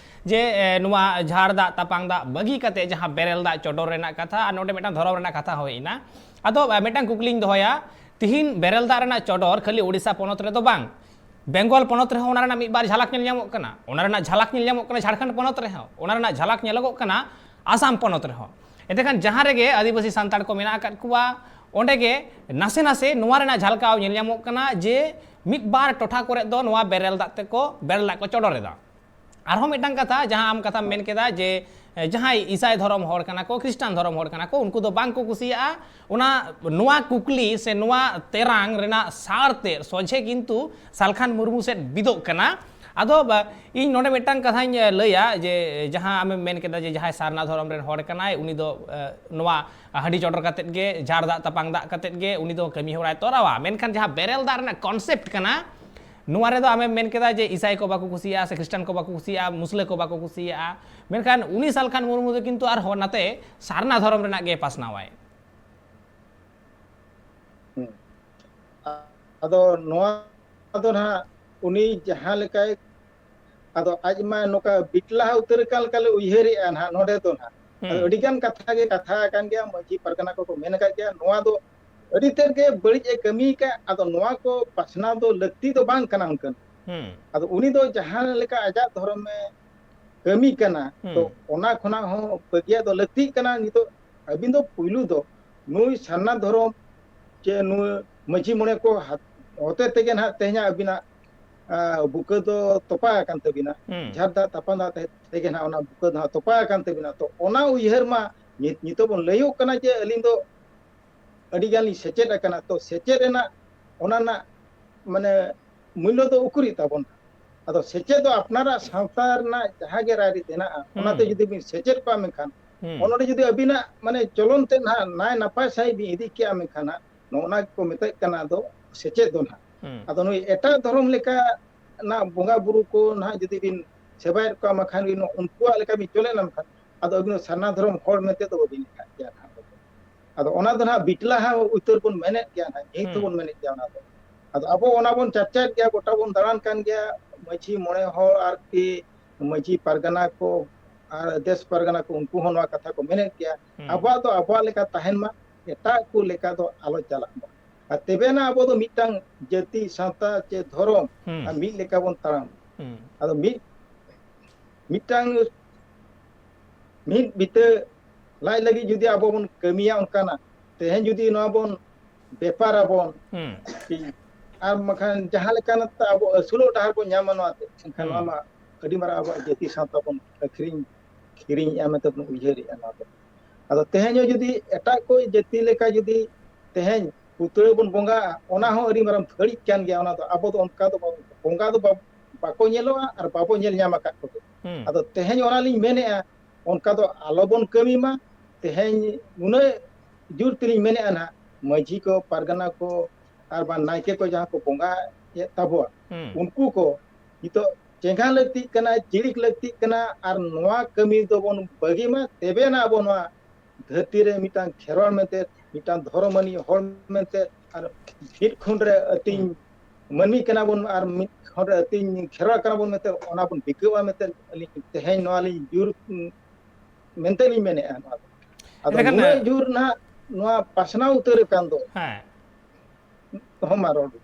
ᱡᱮ, ᱮ, ᱱᱚᱣᱟ ᱡᱷᱟᱨ ᱫᱟᱜ ᱛᱟᱯᱟᱱ ᱫᱟᱜ ᱵᱟᱹᱜᱤ ᱠᱟᱛᱮ ᱡᱟᱦᱟᱸ ᱵᱮᱨᱮᱞ ᱫᱟᱜ ᱪᱚᱰᱚᱨ ᱨᱮᱱᱟᱜ ᱠᱟᱛᱷᱟ, ᱟᱨ ᱱᱚᱰᱮ ᱢᱤᱫᱴᱟᱝ ᱫᱷᱚᱨᱚᱢ ᱨᱮᱱᱟᱜ ᱠᱟᱛᱷᱟ ᱦᱚᱸ ᱦᱮᱡ ᱮᱱᱟ᱾ ᱟᱫᱚ, ᱮ, ᱢᱤᱫᱴᱟᱝ ᱠᱩᱠᱞᱤᱧ ᱫᱚᱦᱚᱭᱟ, ᱛᱤᱦᱤᱧ ᱵᱮᱨᱮᱞ ᱫᱟᱜ ᱨᱮᱱᱟᱜ ᱪᱚᱰᱚᱨ ᱠᱷᱟᱹᱞᱤ ᱳᱰᱤᱥᱟ ᱯᱚᱱᱚᱛ ᱨᱮᱫᱚ ᱵᱟᱝ, ᱵᱮᱝᱜᱚᱞ ᱯᱚᱱᱚᱛ ᱨᱮᱦᱚᱸ ᱚᱱᱟ ᱨᱮᱱᱟᱜ ᱢᱤᱫ ᱵᱟᱨ ᱡᱷᱟᱞᱟᱠ ᱧᱮᱞ ᱧᱟᱢᱚᱜ ᱠᱟᱱᱟ, ᱚᱱᱟ ᱨᱮᱱᱟᱜ ᱡᱷᱟᱞᱟᱠ ᱧᱮᱞ ᱧᱟᱢᱚᱜ ᱠᱟᱱᱟ ᱡᱷᱟᱲᱠᱷᱚᱸᱰ ᱯᱚᱱᱚᱛ ᱨᱮᱦᱚᱸ, ᱚᱱᱟ ᱨᱮᱱᱟᱜ ᱡᱷᱟᱞᱟᱠ ᱧᱮᱞᱚᱜᱚᱜ ᱠᱟᱱᱟ ᱟᱥᱟᱢ ᱯᱚᱱᱚᱛ ᱨᱮᱦᱚᱸ᱾ ᱮᱸᱰᱮᱠᱷᱟᱱ ᱡᱟᱦᱟᱸ ᱨᱮᱜᱮ ᱟᱹᱫᱤᱵᱟᱹᱥᱤ ᱥᱟᱱᱛᱟᱲ ᱠᱚ ᱢᱮᱱᱟᱜ ᱟᱠᱟᱫ ᱠᱚᱣᱟ, ᱚᱸᱰᱮ ᱜᱮ ᱱᱟᱥᱮ ᱱᱟᱥᱮ ᱱᱚᱣᱟ ᱨᱮᱱᱟᱜ ᱡᱷᱟᱞᱠᱟᱣ ᱧᱮᱞ ᱧᱟᱢᱚᱜ ᱠᱟᱱᱟ ᱡᱮ ᱢᱤᱫ ᱵᱟᱨ ᱴᱚᱴᱷᱟ ᱠᱚᱨᱮ ᱫᱚ ᱱᱚᱣᱟ ᱵᱮᱨᱮᱞ ᱫᱟᱜ ᱛᱮᱠᱚ, ᱵᱮᱨᱮᱞ ᱫᱟᱜ ᱠᱚ ᱪᱚᱰᱚᱨ ᱮᱫᱟ᱾ ᱟᱨᱦᱚᱸ ᱢᱤᱫᱴᱟᱝ ᱠᱟᱛᱷᱟ, ᱡᱟᱦᱟᱸ ᱟᱢ ᱠᱟᱛᱷᱟᱢ ᱢᱮᱱ ᱠᱮᱫᱟ ᱡᱮ, ᱮ, ᱡᱟᱦᱟᱸᱭ ᱤᱥᱟᱭ ᱫᱷᱚᱨᱚᱢ ᱦᱚᱲ ᱠᱟᱱᱟ ᱠᱚ, ᱠᱷᱨᱤᱥᱴᱟᱱ ᱫᱷᱚᱨᱚᱢ ᱦᱚᱲ ᱠᱟᱱᱟ ᱠᱚ, ᱩᱱᱠᱩ ᱫᱚ ᱵᱟᱝ ᱠᱚ ᱠᱩᱥᱤᱭᱟᱜᱼᱟ ᱚᱱᱟ, ᱱᱚᱣᱟ ᱠᱩᱠᱞᱤ ᱥᱮ ᱱᱚᱣᱟ ᱛᱮᱨᱟᱝ ᱨᱮᱱᱟᱜ ᱥᱟᱨ ᱛᱮᱫ ᱥᱚᱡᱷᱮ ᱠᱤᱱᱛᱩ ᱥᱟᱞᱠᱷᱟᱱ ᱢᱩᱨᱢᱩ ᱥᱮᱫ ᱵᱤᱫᱚᱜ ᱠᱟᱱᱟ᱾ ᱟᱫᱚ ᱵᱟ, ᱤᱧ ᱱᱚᱰᱮ ᱢᱤᱫᱴᱟᱝ ᱠᱟᱛᱷᱟᱧ ᱞᱟᱹᱭᱟ ᱡᱮ ᱡᱟᱦᱟᱸ ᱟᱢᱮᱢ ᱢᱮᱱ ᱠᱮᱫᱟ ᱡᱮ ᱡᱟᱦᱟᱸᱭ ᱥᱟᱨᱱᱟ ᱫᱷᱚᱨᱚᱢ ᱨᱮᱱ ᱦᱚᱲ ᱠᱟᱱᱟᱭ, ᱩᱱᱤ ᱫᱚ ᱱᱚᱣᱟ ᱦᱟᱺᱰᱤ ᱪᱚᱰᱚᱨ ᱠᱟᱛᱮᱫ ᱜᱮ, ᱡᱷᱟᱨ ᱫᱟᱜ ᱛᱟᱯᱟᱝ ᱫᱟᱜ ᱠᱟᱛᱮᱫ ᱜᱮ ᱩᱱᱤ ᱫᱚ ᱠᱟᱹᱢᱤ ᱦᱚᱨᱟᱭ ᱛᱚᱨᱟᱣᱟ᱾ ᱢᱮᱱᱠᱷᱟᱱ ᱡᱟᱦᱟᱸ ᱵᱮᱨᱮᱞ ᱫᱟᱜ ᱨᱮᱱᱟᱜ ᱠᱚᱱᱥᱮᱯᱴ ᱠᱟᱱᱟ, ᱱᱚᱣᱟ ᱨᱮᱫᱚ ᱟᱢᱮᱢ ᱢᱮᱱ ᱠᱮᱫᱟ ᱡᱮ ᱤᱥᱟᱭ ᱠᱚ ᱵᱟᱠᱚ ᱠᱩᱥᱤᱭᱟᱜᱼᱟ, ᱥᱮ ᱠᱷᱨᱤᱥᱴᱟᱱ ᱠᱚ ᱵᱟᱠᱚ ᱠᱩᱥᱤᱭᱟᱜᱼᱟ, ᱢᱩᱥᱞᱟᱹ ᱠᱚ ᱵᱟᱠᱚ ᱠᱩᱥᱤᱭᱟᱜᱼᱟ᱾ ᱢᱮᱱᱠᱷᱟᱱ ᱩᱱᱤ ᱥᱟᱞᱠᱷᱟᱱ ᱢᱩᱨᱢᱩ ᱫᱚ ᱠᱤᱱᱛᱩ ᱟᱨᱦᱚᱸ ᱱᱟᱛᱮ ᱥᱟᱨᱱᱟ ᱫᱷᱚᱨᱚᱢ ᱨᱮᱱᱟᱜ ᱜᱮ ᱯᱟᱥᱱᱟᱣᱟᱭ᱾ ᱦᱩᱸ᱾ ᱟᱫᱚ ᱱᱚᱣᱟ ᱫᱚ ᱱᱟᱦᱟᱜ ᱩᱱᱤ ᱡᱟᱦᱟᱸ ᱞᱮᱠᱟᱭ, ᱟᱫᱚ ᱟᱡ ᱢᱟ ᱱᱚᱝᱠᱟ ᱵᱤᱴᱞᱟᱦᱟ ᱩᱛᱟᱹᱨ ᱟᱠᱟᱱ ᱞᱮᱠᱟ ᱞᱮ ᱩᱭᱦᱟᱹᱨᱮᱜᱼᱟ ᱱᱟᱦᱟᱜ ᱱᱚᱰᱮ ᱫᱚ ᱱᱟᱦᱟᱜ᱾ ᱟᱫᱚ ᱟᱹᱰᱤ ᱜᱟᱱ ᱠᱟᱛᱷᱟ ᱜᱮ ᱠᱟᱛᱷᱟ ᱟᱠᱟᱱ ᱜᱮᱭᱟ, ᱢᱟᱹᱡᱷᱤ ᱯᱟᱨᱜᱟᱱᱟ ᱠᱚᱠᱚ ᱢᱮᱱ ᱟᱠᱟᱫ ᱜᱮᱭᱟ, ᱱᱚᱣᱟ ᱫᱚ ᱟᱹᱰᱤ ᱛᱮᱫ ᱜᱮ ᱵᱟᱹᱲᱤᱡ ᱮ ᱠᱟᱹᱢᱤ ᱟᱠᱟᱫ᱾ ᱟᱫᱚ ᱱᱚᱣᱟ ᱠᱚ ᱯᱟᱥᱱᱟᱣ ᱫᱚ ᱞᱟᱹᱠᱛᱤ ᱫᱚ ᱵᱟᱝ ᱠᱟᱱᱟ ᱚᱱᱠᱟᱱ᱾ ᱟᱫᱚ ᱩᱱᱤ ᱫᱚ ᱡᱟᱦᱟᱸ ᱞᱮᱠᱟ ᱟᱡᱟᱜ ᱫᱷᱚᱨᱚᱢ ᱮ ᱠᱟᱹᱢᱤ ᱠᱟᱱᱟ, ᱛᱚ ᱚᱱᱟ ᱠᱷᱚᱱᱟᱜ ᱦᱚᱸ ᱵᱟᱹᱜᱤᱭᱟᱜ ᱫᱚ ᱞᱟᱹᱠᱛᱤᱜ ᱠᱟᱱᱟ᱾ ᱱᱤᱛᱚᱜ ᱟᱹᱵᱤᱱ ᱫᱚ ᱯᱩᱭᱞᱩ ᱫᱚ ᱱᱩᱭ ᱥᱟᱨᱱᱟ ᱫᱷᱚᱨᱚᱢ ᱪᱮ ᱱᱩᱭ ᱢᱟᱹᱡᱷᱤ ᱢᱚᱬᱮ ᱠᱚ ᱦᱟᱛ-, ᱦᱚᱛᱮ ᱛᱮᱜᱮ ᱱᱟᱦᱟᱜ ᱛᱮᱦᱮᱧᱟᱜ ᱟᱹᱵᱤᱱᱟᱜ, ᱟ, ᱵᱩᱠᱟᱹ ᱫᱚ ᱛᱚᱯᱟ ᱟᱠᱟᱱ ᱛᱟᱹᱵᱤᱱᱟ᱾ ᱡᱷᱟᱨ ᱫᱟᱜ ᱛᱟᱯᱟᱱ ᱫᱟᱜ ᱛᱮ-, ᱛᱮᱜᱮ ᱱᱟᱦᱟᱜ ᱚᱱᱟ ᱵᱩᱠᱟᱹ ᱫᱚ ᱱᱟᱦᱟᱜ ᱛᱚᱯᱟ ᱟᱠᱟᱱ ᱛᱟᱹᱵᱤᱱᱟ᱾ ᱛᱚ ᱚᱱᱟ ᱩᱭᱦᱟᱹᱨ ᱢᱟ ᱱᱤᱛ, ᱱᱤᱛᱚᱜ ᱵᱚᱱ ᱞᱟᱹᱭᱚᱜ ᱠᱟᱱᱟ ᱡᱮ ᱟᱹᱞᱤᱧ ᱫᱚ ᱟᱹᱰᱤ ᱜᱟᱱ ᱞᱤᱧ ᱥᱮᱪᱮᱫ ᱟᱠᱟᱱᱟ, ᱛᱚ ᱥᱮᱪᱮᱫ ᱨᱮᱱᱟᱜ ᱚᱱᱟ ᱨᱮᱱᱟᱜ ᱢᱟᱱᱮ ᱢᱩᱞᱞᱚ ᱫᱚ ᱩᱠᱩᱨᱤᱡ ᱛᱟᱵᱚᱱ? ᱟᱫᱚ ᱥᱮᱪᱮᱫ ᱫᱚ ᱟᱯᱱᱟᱨᱟᱜ ᱥᱟᱶᱛᱟ ᱨᱮᱱᱟᱜ ᱡᱟᱦᱟᱸ ᱜᱮ ᱨᱟᱭᱨᱤᱛ ᱦᱮᱱᱟᱜᱼᱟ, ᱚᱱᱟᱛᱮ ᱡᱩᱫᱤ ᱵᱤᱱ ᱥᱮᱪᱮᱫ ᱠᱚᱜᱼᱟ, ᱢᱮᱱᱠᱷᱟᱱ ᱚᱱᱚᱸᱰᱮ ᱡᱩᱫᱤ ᱟᱹᱵᱤᱱᱟᱜ ᱢᱟᱱᱮ ᱪᱚᱞᱚᱱ ᱛᱮ ᱱᱟᱦᱟᱜ ᱱᱟᱭ ᱱᱟᱯᱟᱭ ᱥᱟᱺᱦᱤᱡ ᱵᱤᱱ ᱤᱫᱤ ᱠᱮᱜᱼᱟ, ᱢᱮᱱᱠᱷᱟᱱ ᱦᱟᱸᱜ ᱱᱚᱜᱼᱚ ᱱᱟ ᱜᱮᱠᱚ ᱢᱮᱛᱟᱜ ᱠᱟᱱᱟ ᱟᱫᱚ ᱥᱮᱪᱮᱫ ᱫᱚ ᱱᱟᱦᱟᱜ᱾ ᱟᱫᱚ ᱱᱩᱭ ᱮᱴᱟᱜ ᱫᱷᱚᱨᱚᱢ ᱞᱮᱠᱟ ᱱᱟᱜ ᱵᱚᱸᱜᱟ ᱵᱩᱨᱩ ᱠᱚ ᱱᱟᱦᱟᱜ ᱡᱩᱫᱤ ᱵᱤᱱ ᱥᱮᱵᱟᱭᱮᱫ ᱠᱚᱣᱟ, ᱢᱟᱠᱷᱟᱱ ᱵᱤᱱ ᱩᱱᱠᱩᱣᱟᱜ ᱞᱮᱠᱟ ᱵᱤᱱ ᱪᱚᱞᱮᱫ ᱞᱮᱱᱠᱷᱟᱱ, ᱟᱫᱚ ᱟᱹᱵᱤᱱ ᱫᱚ ᱥᱟᱨᱱᱟ ᱫᱷᱚᱨᱚᱢ ᱦᱚᱲ ᱢᱮᱱᱛᱮ ᱫᱚ ᱵᱟᱹᱵᱤᱱ ᱞᱮᱠᱷᱟᱜ ᱜᱮᱭᱟ ᱱᱟᱦᱟᱜ᱾ ᱟᱫᱚ ᱚᱱᱟ ᱫᱚ ᱱᱟᱦᱟᱜ ᱵᱤᱴᱞᱟᱦᱟ ᱩᱛᱟᱹᱨ ᱵᱚᱱ ᱢᱮᱱᱮᱫ ᱜᱮᱭᱟ ᱱᱟᱦᱟᱜ, ᱱᱤᱛ ᱦᱚᱸᱵᱚᱱ ᱢᱮᱱᱮᱫ ᱜᱮᱭᱟ ᱚᱱᱟ ᱫᱚ᱾ ᱟᱫᱚ ᱟᱵᱚ ᱚᱱᱟ ᱵᱚᱱ ᱪᱟᱨᱪᱟᱭᱮᱫ ᱜᱮᱭᱟ, ᱜᱚᱴᱟ ᱵᱚᱱ ᱫᱟᱬᱟᱱ ᱠᱟᱱ ᱜᱮᱭᱟ, ᱢᱟᱹᱡᱷᱤ ᱢᱚᱬᱮ ᱦᱚᱲ ᱟᱨᱠᱤ ᱢᱟᱹᱡᱷᱤ ᱯᱟᱨᱜᱟᱱᱟ ᱠᱚ ᱟᱨ ᱫᱮᱥ ᱯᱟᱨᱜᱟᱱᱟ ᱠᱚ, ᱩᱱᱠᱩ ᱦᱚᱸ ᱱᱚᱣᱟ ᱠᱟᱛᱷᱟ ᱠᱚ ᱢᱮᱱᱮᱫ ᱜᱮᱭᱟ᱾ ᱟᱵᱚᱣᱟᱜ ᱫᱚ ᱟᱵᱚᱣᱟᱜ ᱞᱮᱠᱟ ᱛᱟᱦᱮᱱ ᱢᱟ, ᱮᱴᱟᱜ ᱠᱚ ᱞᱮᱠᱟ ᱫᱚ ᱟᱞᱚ ᱪᱟᱞᱟᱜ ᱢᱟ᱾ ᱟᱨ ᱛᱚᱵᱮᱱᱟ ᱟᱵᱚ ᱫᱚ ᱢᱤᱫᱴᱟᱝ ᱡᱟᱹᱛᱤ, ᱥᱟᱶᱛᱟ ᱪᱮ ᱫᱷᱚᱨᱚᱢ ᱟᱨ ᱢᱤᱫ ᱞᱮᱠᱟ ᱵᱚᱱ ᱛᱟᱲᱟᱢ᱾ ᱟᱫᱚ ᱢᱤᱫ, ᱢᱤᱫᱴᱟᱝ ᱢᱤᱫ ᱵᱤᱛᱟᱹ ᱞᱟᱡ ᱞᱟᱹᱜᱤᱫ ᱡᱩᱫᱤ ᱟᱵᱚ ᱵᱚᱱ ᱠᱟᱹᱢᱤᱭᱟ ᱚᱱᱠᱟᱱᱟᱜ, ᱛᱮᱦᱮᱧ ᱡᱩᱫᱤ ᱱᱚᱣᱟ ᱵᱚᱱ ᱵᱮᱯᱟᱨ ᱟᱵᱚᱱ, ᱟᱨ ᱵᱟᱠᱷᱟᱱ ᱡᱟᱦᱟᱸ ᱞᱮᱠᱟᱱᱟᱜ ᱛᱮ ᱟᱵᱚ ᱟᱹᱥᱩᱞᱚᱜ ᱰᱟᱦᱟᱨ ᱵᱚᱱ ᱧᱟᱢᱟ, ᱱᱚᱣᱟ ᱛᱮ ᱮᱱᱠᱷᱟᱱ ᱱᱚᱣᱟ ᱢᱟ ᱟᱹᱰᱤ ᱢᱟᱨᱟᱝ ᱟᱵᱚᱣᱟᱜ ᱡᱟᱹᱛᱤ ᱥᱟᱶᱛᱟ ᱵᱚᱱ ᱟᱹᱠᱷᱨᱤᱧ ᱠᱤᱨᱤᱧᱮᱜᱼᱟ ᱢᱮᱱᱛᱮ ᱵᱚᱱ ᱩᱭᱦᱟᱹᱨᱮᱜᱼᱟ ᱱᱚᱣᱟ ᱫᱚ᱾ ᱟᱫᱚ ᱛᱮᱦᱮᱧ ᱦᱚᱸ ᱡᱩᱫᱤ ᱮᱴᱟᱜ ᱠᱚ ᱡᱟᱹᱛᱤ ᱞᱮᱠᱟ ᱡᱩᱫᱤ ᱛᱮᱦᱮᱧ ᱯᱩᱛᱲᱟᱹ ᱵᱚᱱ ᱵᱚᱸᱜᱟᱜᱼᱟ, ᱚᱱᱟ ᱦᱚᱸ ᱟᱹᱰᱤ ᱢᱟᱨᱟᱝ ᱵᱟᱹᱲᱤᱡ ᱠᱟᱱ ᱜᱮᱭᱟ᱾ ᱚᱱᱟ ᱫᱚ ᱟᱵᱚ ᱫᱚ ᱚᱱᱠᱟ ᱫᱚ ᱵᱟᱵᱚᱱ, ᱵᱚᱸᱜᱟ ᱫᱚ ᱵᱟᱵᱚᱱ ᱵᱟᱠᱚ ᱧᱮᱞᱚᱜᱼᱟ ᱟᱨ ᱵᱟᱵᱚ ᱧᱮᱞ ᱧᱟᱢ ᱟᱠᱟᱫ ᱠᱚᱜᱮ᱾ ᱦᱩᱸ᱾ ᱟᱫᱚ ᱛᱮᱦᱮᱧ ᱚᱱᱟᱞᱤᱧ ᱢᱮᱱᱮᱫᱼᱟ, ᱚᱱᱠᱟ ᱫᱚ ᱟᱞᱚᱵᱚᱱ ᱠᱟᱹᱢᱤ ᱢᱟ᱾ ᱛᱮᱦᱮᱧ ᱱᱩᱱᱟᱹᱜ ᱡᱳᱨ ᱛᱮᱞᱤᱧ ᱢᱮᱱᱮᱫᱼᱟ ᱱᱟᱦᱟᱜ, ᱢᱟᱹᱡᱷᱤ ᱠᱚ, ᱯᱟᱨᱜᱟᱱᱟ ᱠᱚ, ᱟᱨ ᱵᱟᱝ ᱱᱟᱭᱠᱮ ᱠᱚ ᱡᱟᱦᱟᱸ ᱠᱚ ᱵᱚᱸᱜᱟᱭᱮᱫ ᱛᱟᱵᱚᱣᱟ, ᱦᱩᱸ᱾ ᱩᱱᱠᱩ ᱠᱚ ᱱᱤᱛᱚᱜ ᱪᱮᱸᱜᱷᱟ ᱞᱟᱹᱠᱛᱤᱜ ᱠᱟᱱᱟ, ᱪᱤᱲᱤᱠ ᱞᱟᱹᱠᱛᱤᱜ ᱠᱟᱱᱟ, ᱟᱨ ᱱᱚᱣᱟ ᱠᱟᱹᱢᱤ ᱫᱚᱵᱚᱱ ᱵᱟᱹᱜᱤ ᱢᱟ, ᱛᱮᱵᱮ ᱱᱟ ᱟᱵᱚ ᱱᱚᱣᱟ ᱫᱷᱟᱹᱨᱛᱤ ᱨᱮ ᱢᱤᱫᱴᱟᱝ ᱠᱷᱮᱨᱣᱟᱲ ᱢᱮᱱᱛᱮ, ᱢᱤᱫᱴᱟᱝ ᱫᱷᱚᱨᱚᱢᱟᱱᱤ ᱦᱚᱲ ᱢᱮᱱᱛᱮ, ᱟᱨ ᱢᱤᱫ ᱠᱷᱩᱱ ᱨᱮ ᱟᱹᱛᱤᱧ ᱦᱩᱸ᱾ ᱢᱟᱹᱱᱢᱤ ᱠᱟᱱᱟ ᱵᱚᱱ, ᱟᱨ ᱢᱤᱫ ᱠᱷᱩᱱ ᱨᱮ ᱟᱹᱛᱤᱧ ᱠᱷᱮᱨᱣᱟᱲ ᱠᱟᱱᱟ ᱵᱚᱱ ᱢᱮᱱᱛᱮ, ᱚᱱᱟ ᱵᱚᱱ ᱵᱤᱠᱟᱹᱣᱟ ᱢᱮᱱᱛᱮ ᱟᱹᱞᱤᱧ ᱛᱮᱦᱮᱧ ᱱᱚᱣᱟ ᱞᱤᱧ ᱡᱳᱨ ᱢᱮᱱᱛᱮ ᱞᱤᱧ ᱢᱮᱱᱮᱫᱼᱟ᱾ ᱱᱚᱣᱟ ᱫᱚ ᱟᱫᱚ ᱮᱸᱰᱮᱠᱷᱟᱱ, ᱱᱩᱱᱟᱹᱜ ᱡᱳᱨ ᱱᱟᱦᱟᱜ ᱱᱚᱣᱟ ᱯᱟᱥᱱᱟᱣ ᱩᱛᱟᱹᱨ ᱟᱠᱟᱱ ᱫᱚ᱾ ᱦᱮᱸ᱾ ᱦᱚᱸ, ᱢᱟ ᱨᱚᱲ ᱵᱤᱱ᱾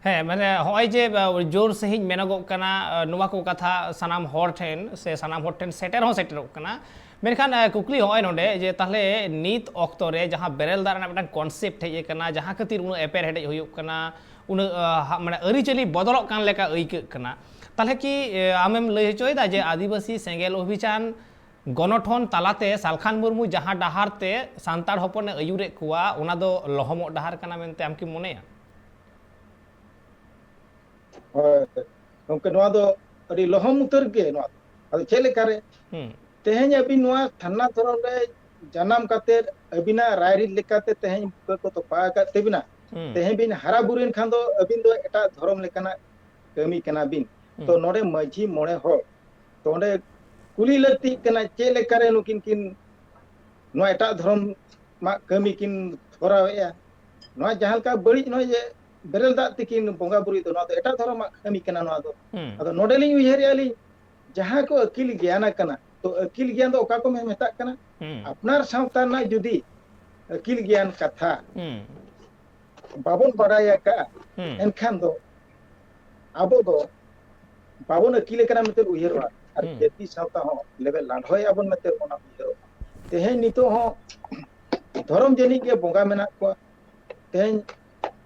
ᱦᱮᱸ, ᱢᱟᱱᱮ ᱦᱚᱸᱜᱼᱚᱭ ᱡᱮ, ᱟ, ᱡᱳᱨ ᱥᱟᱺᱦᱤᱡ ᱢᱮᱱᱚᱜᱚᱜ ᱠᱟᱱᱟ, ᱟ, ᱱᱚᱣᱟ ᱠᱚ ᱠᱟᱛᱷᱟ ᱥᱟᱱᱟᱢ ᱦᱚᱲ ᱴᱷᱮᱱ ᱥᱮ ᱥᱟᱱᱟᱢ ᱦᱚᱲ ᱴᱷᱮᱱ ᱥᱮᱴᱮᱨ ᱦᱚᱸ ᱥᱮᱴᱮᱨᱚᱜ ᱠᱟᱱᱟ᱾ ᱢᱮᱱᱠᱷᱟᱱ, ᱟ, ᱠᱩᱠᱞᱤ ᱦᱚᱸᱜᱼᱚᱭ ᱱᱚᱰᱮ ᱡᱮ ᱛᱟᱦᱞᱮ ᱱᱤᱛ ᱚᱠᱛᱚ ᱨᱮ ᱡᱟᱦᱟᱸ ᱵᱮᱨᱮᱞ ᱫᱟᱜ ᱨᱮᱱᱟᱜ ᱢᱤᱫᱴᱟᱝ concept ᱦᱮᱡ ᱟᱠᱟᱱᱟ, ᱡᱟᱦᱟᱸ ᱠᱷᱟᱹᱛᱤᱨ ᱩᱱᱟᱹᱜ ᱮᱯᱮᱨ ᱦᱮᱰᱮᱡ ᱦᱩᱭᱩᱜ ᱠᱟᱱᱟ, ᱩᱱᱟᱹᱜ, ᱟ, ᱦᱟ-, ᱢᱟᱱᱮ ᱟᱹᱨᱤᱪᱟᱹᱞᱤ ᱵᱚᱫᱚᱞᱚᱜ ᱠᱟᱱ ᱞᱮᱠᱟ ᱟᱹᱭᱠᱟᱹᱜ ᱠᱟᱱᱟ, ᱛᱟᱦᱞᱮ ᱠᱤ, ᱮ, ᱟᱢᱮᱢ ᱞᱟᱹᱭ ᱦᱚᱪᱚᱭᱮᱫᱟ ᱡᱮ ᱟᱹᱫᱤᱵᱟᱹᱥᱤ ᱥᱮᱸᱜᱮᱞ ᱚᱵᱷᱤᱡᱟᱱ ᱜᱚᱱᱚᱴᱷᱚᱱ ᱛᱟᱞᱟᱛᱮ ᱥᱟᱞᱠᱷᱟᱱ ᱢᱩᱨᱢᱩ ᱡᱟᱦᱟᱸ ᱰᱟᱦᱟᱨ ᱛᱮ ᱥᱟᱱᱛᱟᱲ ᱦᱚᱯᱚᱱᱮ ᱟᱹᱭᱩᱨᱮᱫ ᱠᱚᱣᱟ, ᱚᱱᱟ ᱫᱚ ᱞᱚᱦᱚᱢᱚᱜ ᱰᱟᱦᱟᱨ ᱠᱟᱱᱟ ᱢᱮᱱᱛᱮ ᱟᱢ ᱠᱤᱢ ᱢᱚᱱᱮᱭᱟ? ᱦᱳᱭ, ᱜᱚᱢᱠᱮ, ᱱᱚᱣᱟ ᱫᱚ ᱟᱹᱰᱤ ᱞᱚᱦᱚᱢ ᱩᱛᱟᱹᱨ ᱜᱮ ᱱᱚᱣᱟ ᱫᱚ᱾ ᱟᱫᱚ ᱪᱮᱫ ᱞᱮᱠᱟᱨᱮ? ᱦᱩᱸ᱾ ᱛᱮᱦᱮᱧ ᱟᱹᱵᱤᱱ ᱱᱚᱣᱟ ᱥᱟᱨᱱᱟ ᱫᱷᱚᱨᱚᱢ ᱨᱮ ᱡᱟᱱᱟᱢ ᱠᱟᱛᱮᱫ ᱟᱹᱵᱤᱱᱟᱜ ᱨᱟᱭᱨᱤᱛ ᱞᱮᱠᱟᱛᱮ ᱛᱮᱦᱮᱧ ᱵᱩᱠᱟᱹ ᱠᱚ ᱛᱚᱯᱟ ᱟᱠᱟᱫ ᱛᱟᱹᱵᱤᱱᱟ᱾ ᱦᱩᱸ᱾ ᱛᱮᱦᱮᱧ ᱵᱤᱱ ᱦᱟᱨᱟ ᱵᱩᱨᱩᱭᱮᱱ ᱠᱷᱟᱱ ᱫᱚ ᱟᱹᱵᱤᱱ ᱫᱚ ᱮᱴᱟᱜ ᱫᱷᱚᱨᱚᱢ ᱞᱮᱠᱟᱱᱟᱜ ᱠᱟᱹᱢᱤ ᱠᱟᱱᱟ ᱵᱤᱱ᱾ ᱦᱩᱸ᱾ ᱛᱚ ᱱᱚᱰᱮ ᱢᱟᱹᱡᱷᱤ ᱢᱚᱬᱮ ᱦᱚᱲ, ᱛᱚ ᱚᱸᱰᱮ ᱠᱩᱞᱤ ᱞᱟᱹᱠᱛᱤᱜ ᱠᱟᱱᱟ, ᱪᱮᱫ ᱞᱮᱠᱟᱨᱮ ᱱᱩᱠᱤᱱ ᱠᱤᱱ ᱱᱚᱣᱟ ᱮᱴᱟᱜ ᱫᱷᱚᱨᱚᱢ ᱢᱟ ᱠᱟᱹᱢᱤ ᱠᱤᱱ ᱛᱚᱨᱟᱣᱮᱫᱼᱟ? ᱱᱚᱣᱟ ᱡᱟᱦᱟᱸ ᱞᱮᱠᱟ ᱵᱟᱹᱲᱤᱡ ᱱᱚᱜᱼᱚᱭ ᱡᱮ ᱵᱮᱨᱮᱞ ᱫᱟᱜ ᱛᱮᱠᱤᱱ ᱵᱚᱸᱜᱟ ᱵᱩᱨᱩᱭ ᱫᱚ, ᱱᱚᱣᱟ ᱫᱚ ᱮᱴᱟᱜ ᱫᱷᱚᱨᱚᱢᱟᱜ ᱠᱟᱹᱢᱤ ᱠᱟᱱᱟ ᱱᱚᱣᱟ ᱫᱚ᱾ ᱦᱩᱸ᱾ ᱟᱫᱚ ᱱᱚᱰᱮᱞᱤᱧ ᱩᱭᱦᱟᱹᱨᱮᱜᱼᱟ ᱞᱤᱧ, ᱡᱟᱦᱟᱸ ᱠᱚ ᱟᱹᱠᱤᱞ ᱜᱮᱭᱟᱱ ᱟᱠᱟᱱᱟ, ᱛᱚ ᱟᱹᱠᱤᱞ ᱜᱮᱭᱟᱱ ᱫᱚ ᱚᱠᱟ ᱠᱚ ᱢᱮ-, ᱢᱮᱛᱟᱜ ᱠᱟᱱᱟ? ᱦᱩᱸ᱾ ᱟᱯᱱᱟᱨ ᱥᱟᱶᱛᱟ ᱨᱮᱱᱟᱜ ᱡᱩᱫᱤ ᱟᱹᱠᱤᱞ ᱜᱮᱭᱟᱱ ᱠᱟᱛᱷᱟ ᱦᱩᱸ᱾ ᱵᱟᱵᱚᱱ ᱵᱟᱲᱟᱭ ᱟᱠᱟᱫᱼᱟ, ᱦᱩᱸ᱾ ᱮᱱᱠᱷᱟᱱ ᱫᱚ ᱟᱵᱚ ᱫᱚ ᱵᱟᱵᱚᱱ ᱟᱹᱠᱤᱞ ᱟᱠᱟᱱᱟ ᱢᱮᱱᱛᱮ ᱩᱭᱦᱟᱹᱨᱚᱜᱼᱟ, ᱟᱨ ᱦᱩᱸ᱾ ᱡᱟᱹᱛᱤ ᱥᱟᱶᱛᱟ ᱦᱚᱸ ᱞᱮᱵᱮ ᱞᱟᱸᱰᱷᱚᱭ ᱟᱵᱚᱱ ᱢᱮᱱᱛᱮ ᱚᱱᱟ ᱩᱭᱦᱟᱹᱨᱚᱜᱼᱟ᱾ ᱛᱮᱦᱮᱧ ᱱᱤᱛᱚᱜ ᱦᱚᱸ ᱫᱷᱚᱨᱚᱢ ᱡᱟᱹᱱᱤᱡ ᱜᱮ ᱵᱚᱸᱜᱟ ᱢᱮᱱᱟᱜ ᱠᱚᱣᱟ᱾ ᱛᱮᱦᱮᱧ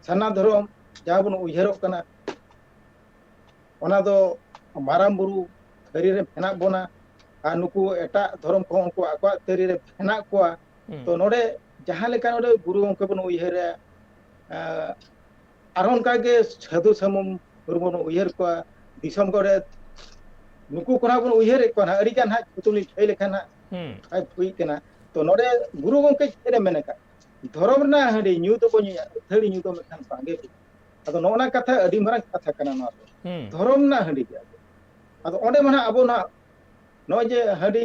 ᱥᱟᱨᱱᱟ ᱫᱷᱚᱨᱚᱢ ᱡᱟᱦᱟᱸ ᱵᱚᱱ ᱩᱭᱦᱟᱹᱨᱚᱜ ᱠᱟᱱᱟ, ᱚᱱᱟ ᱫᱚ ᱢᱟᱨᱟᱝ ᱵᱩᱨᱩ ᱛᱷᱟᱹᱨᱤ ᱨᱮ ᱢᱮᱱᱟᱜ ᱵᱚᱱᱟ, ᱟᱨ ᱱᱩᱠᱩ ᱮᱴᱟᱜ ᱫᱷᱚᱨᱚᱢ ᱠᱚᱦᱚᱸ ᱩᱱᱠᱩ ᱟᱠᱚᱣᱟᱜ ᱛᱷᱟᱹᱨᱤ ᱨᱮ ᱢᱮᱱᱟᱜ ᱠᱚᱣᱟ᱾ ᱦᱩᱸ᱾ ᱛᱚ ᱱᱚᱰᱮ ᱡᱟᱦᱟᱸ ᱞᱮᱠᱟ ᱱᱚᱰᱮ ᱜᱩᱨᱩ ᱜᱚᱢᱠᱮ ᱵᱚᱱ ᱩᱭᱦᱟᱹᱨᱟ, ᱮᱸ, ᱟᱨᱦᱚᱸ ᱚᱱᱠᱟᱜᱮ ᱥᱟᱹᱫᱷᱩ ᱥᱟᱹᱢᱩ ᱢᱩᱨᱢᱩ ᱵᱚᱱ ᱩᱭᱦᱟᱹᱨ ᱠᱚᱣᱟ, ᱫᱤᱥᱚᱢ ᱠᱚᱨᱮ ᱱᱩᱠᱩ ᱠᱚ ᱱᱟᱦᱟᱜ ᱵᱚᱱ ᱩᱭᱦᱟᱹᱨᱮᱫ ᱠᱚᱣᱟ ᱱᱟᱦᱟᱜ, ᱟᱹᱰᱤ ᱜᱟᱱ ᱦᱟᱸᱜ ᱧᱩᱛᱩᱢ ᱞᱤᱧ ᱞᱟᱹᱭ ᱞᱮᱠᱷᱟᱱ ᱦᱟᱸᱜ ᱦᱩᱸ ᱟᱡ ᱦᱩᱭ ᱠᱟᱱᱟ᱾ ᱛᱚ ᱱᱚᱰᱮ ᱜᱩᱨᱩ ᱜᱚᱢᱠᱮ ᱪᱮᱫ ᱮ ᱢᱮᱱ ᱟᱠᱟᱫ? ᱫᱷᱚᱨᱚᱢ ᱨᱮᱱᱟᱜ ᱦᱟᱺᱰᱤ ᱧᱩ ᱫᱚᱵᱚ ᱧᱩᱭᱟ, ᱟᱹᱛᱷᱟᱹᱲᱤ ᱧᱩ ᱫᱚ ᱢᱮᱱᱠᱷᱟᱱ ᱵᱟᱝᱜᱮ ᱦᱩᱭᱩᱜᱼᱟ᱾ ᱟᱫᱚ ᱱᱚᱜᱼᱚ ᱱᱟ ᱠᱟᱛᱷᱟ ᱟᱹᱰᱤ ᱢᱟᱨᱟᱝ ᱠᱟᱛᱷᱟ ᱠᱟᱱᱟ ᱱᱚᱣᱟ ᱫᱚ᱾ ᱦᱩᱸ ᱫᱷᱚᱨᱚᱢ ᱨᱮᱱᱟᱜ ᱦᱟᱺᱰᱤ ᱜᱮ᱾ ᱟᱫᱚ ᱚᱸᱰᱮ ᱢᱟ ᱱᱟᱦᱟᱜ ᱟᱵᱚ ᱱᱟᱦᱟᱜ ᱱᱚᱜᱼᱚᱭ ᱡᱮ ᱦᱟᱺᱰᱤ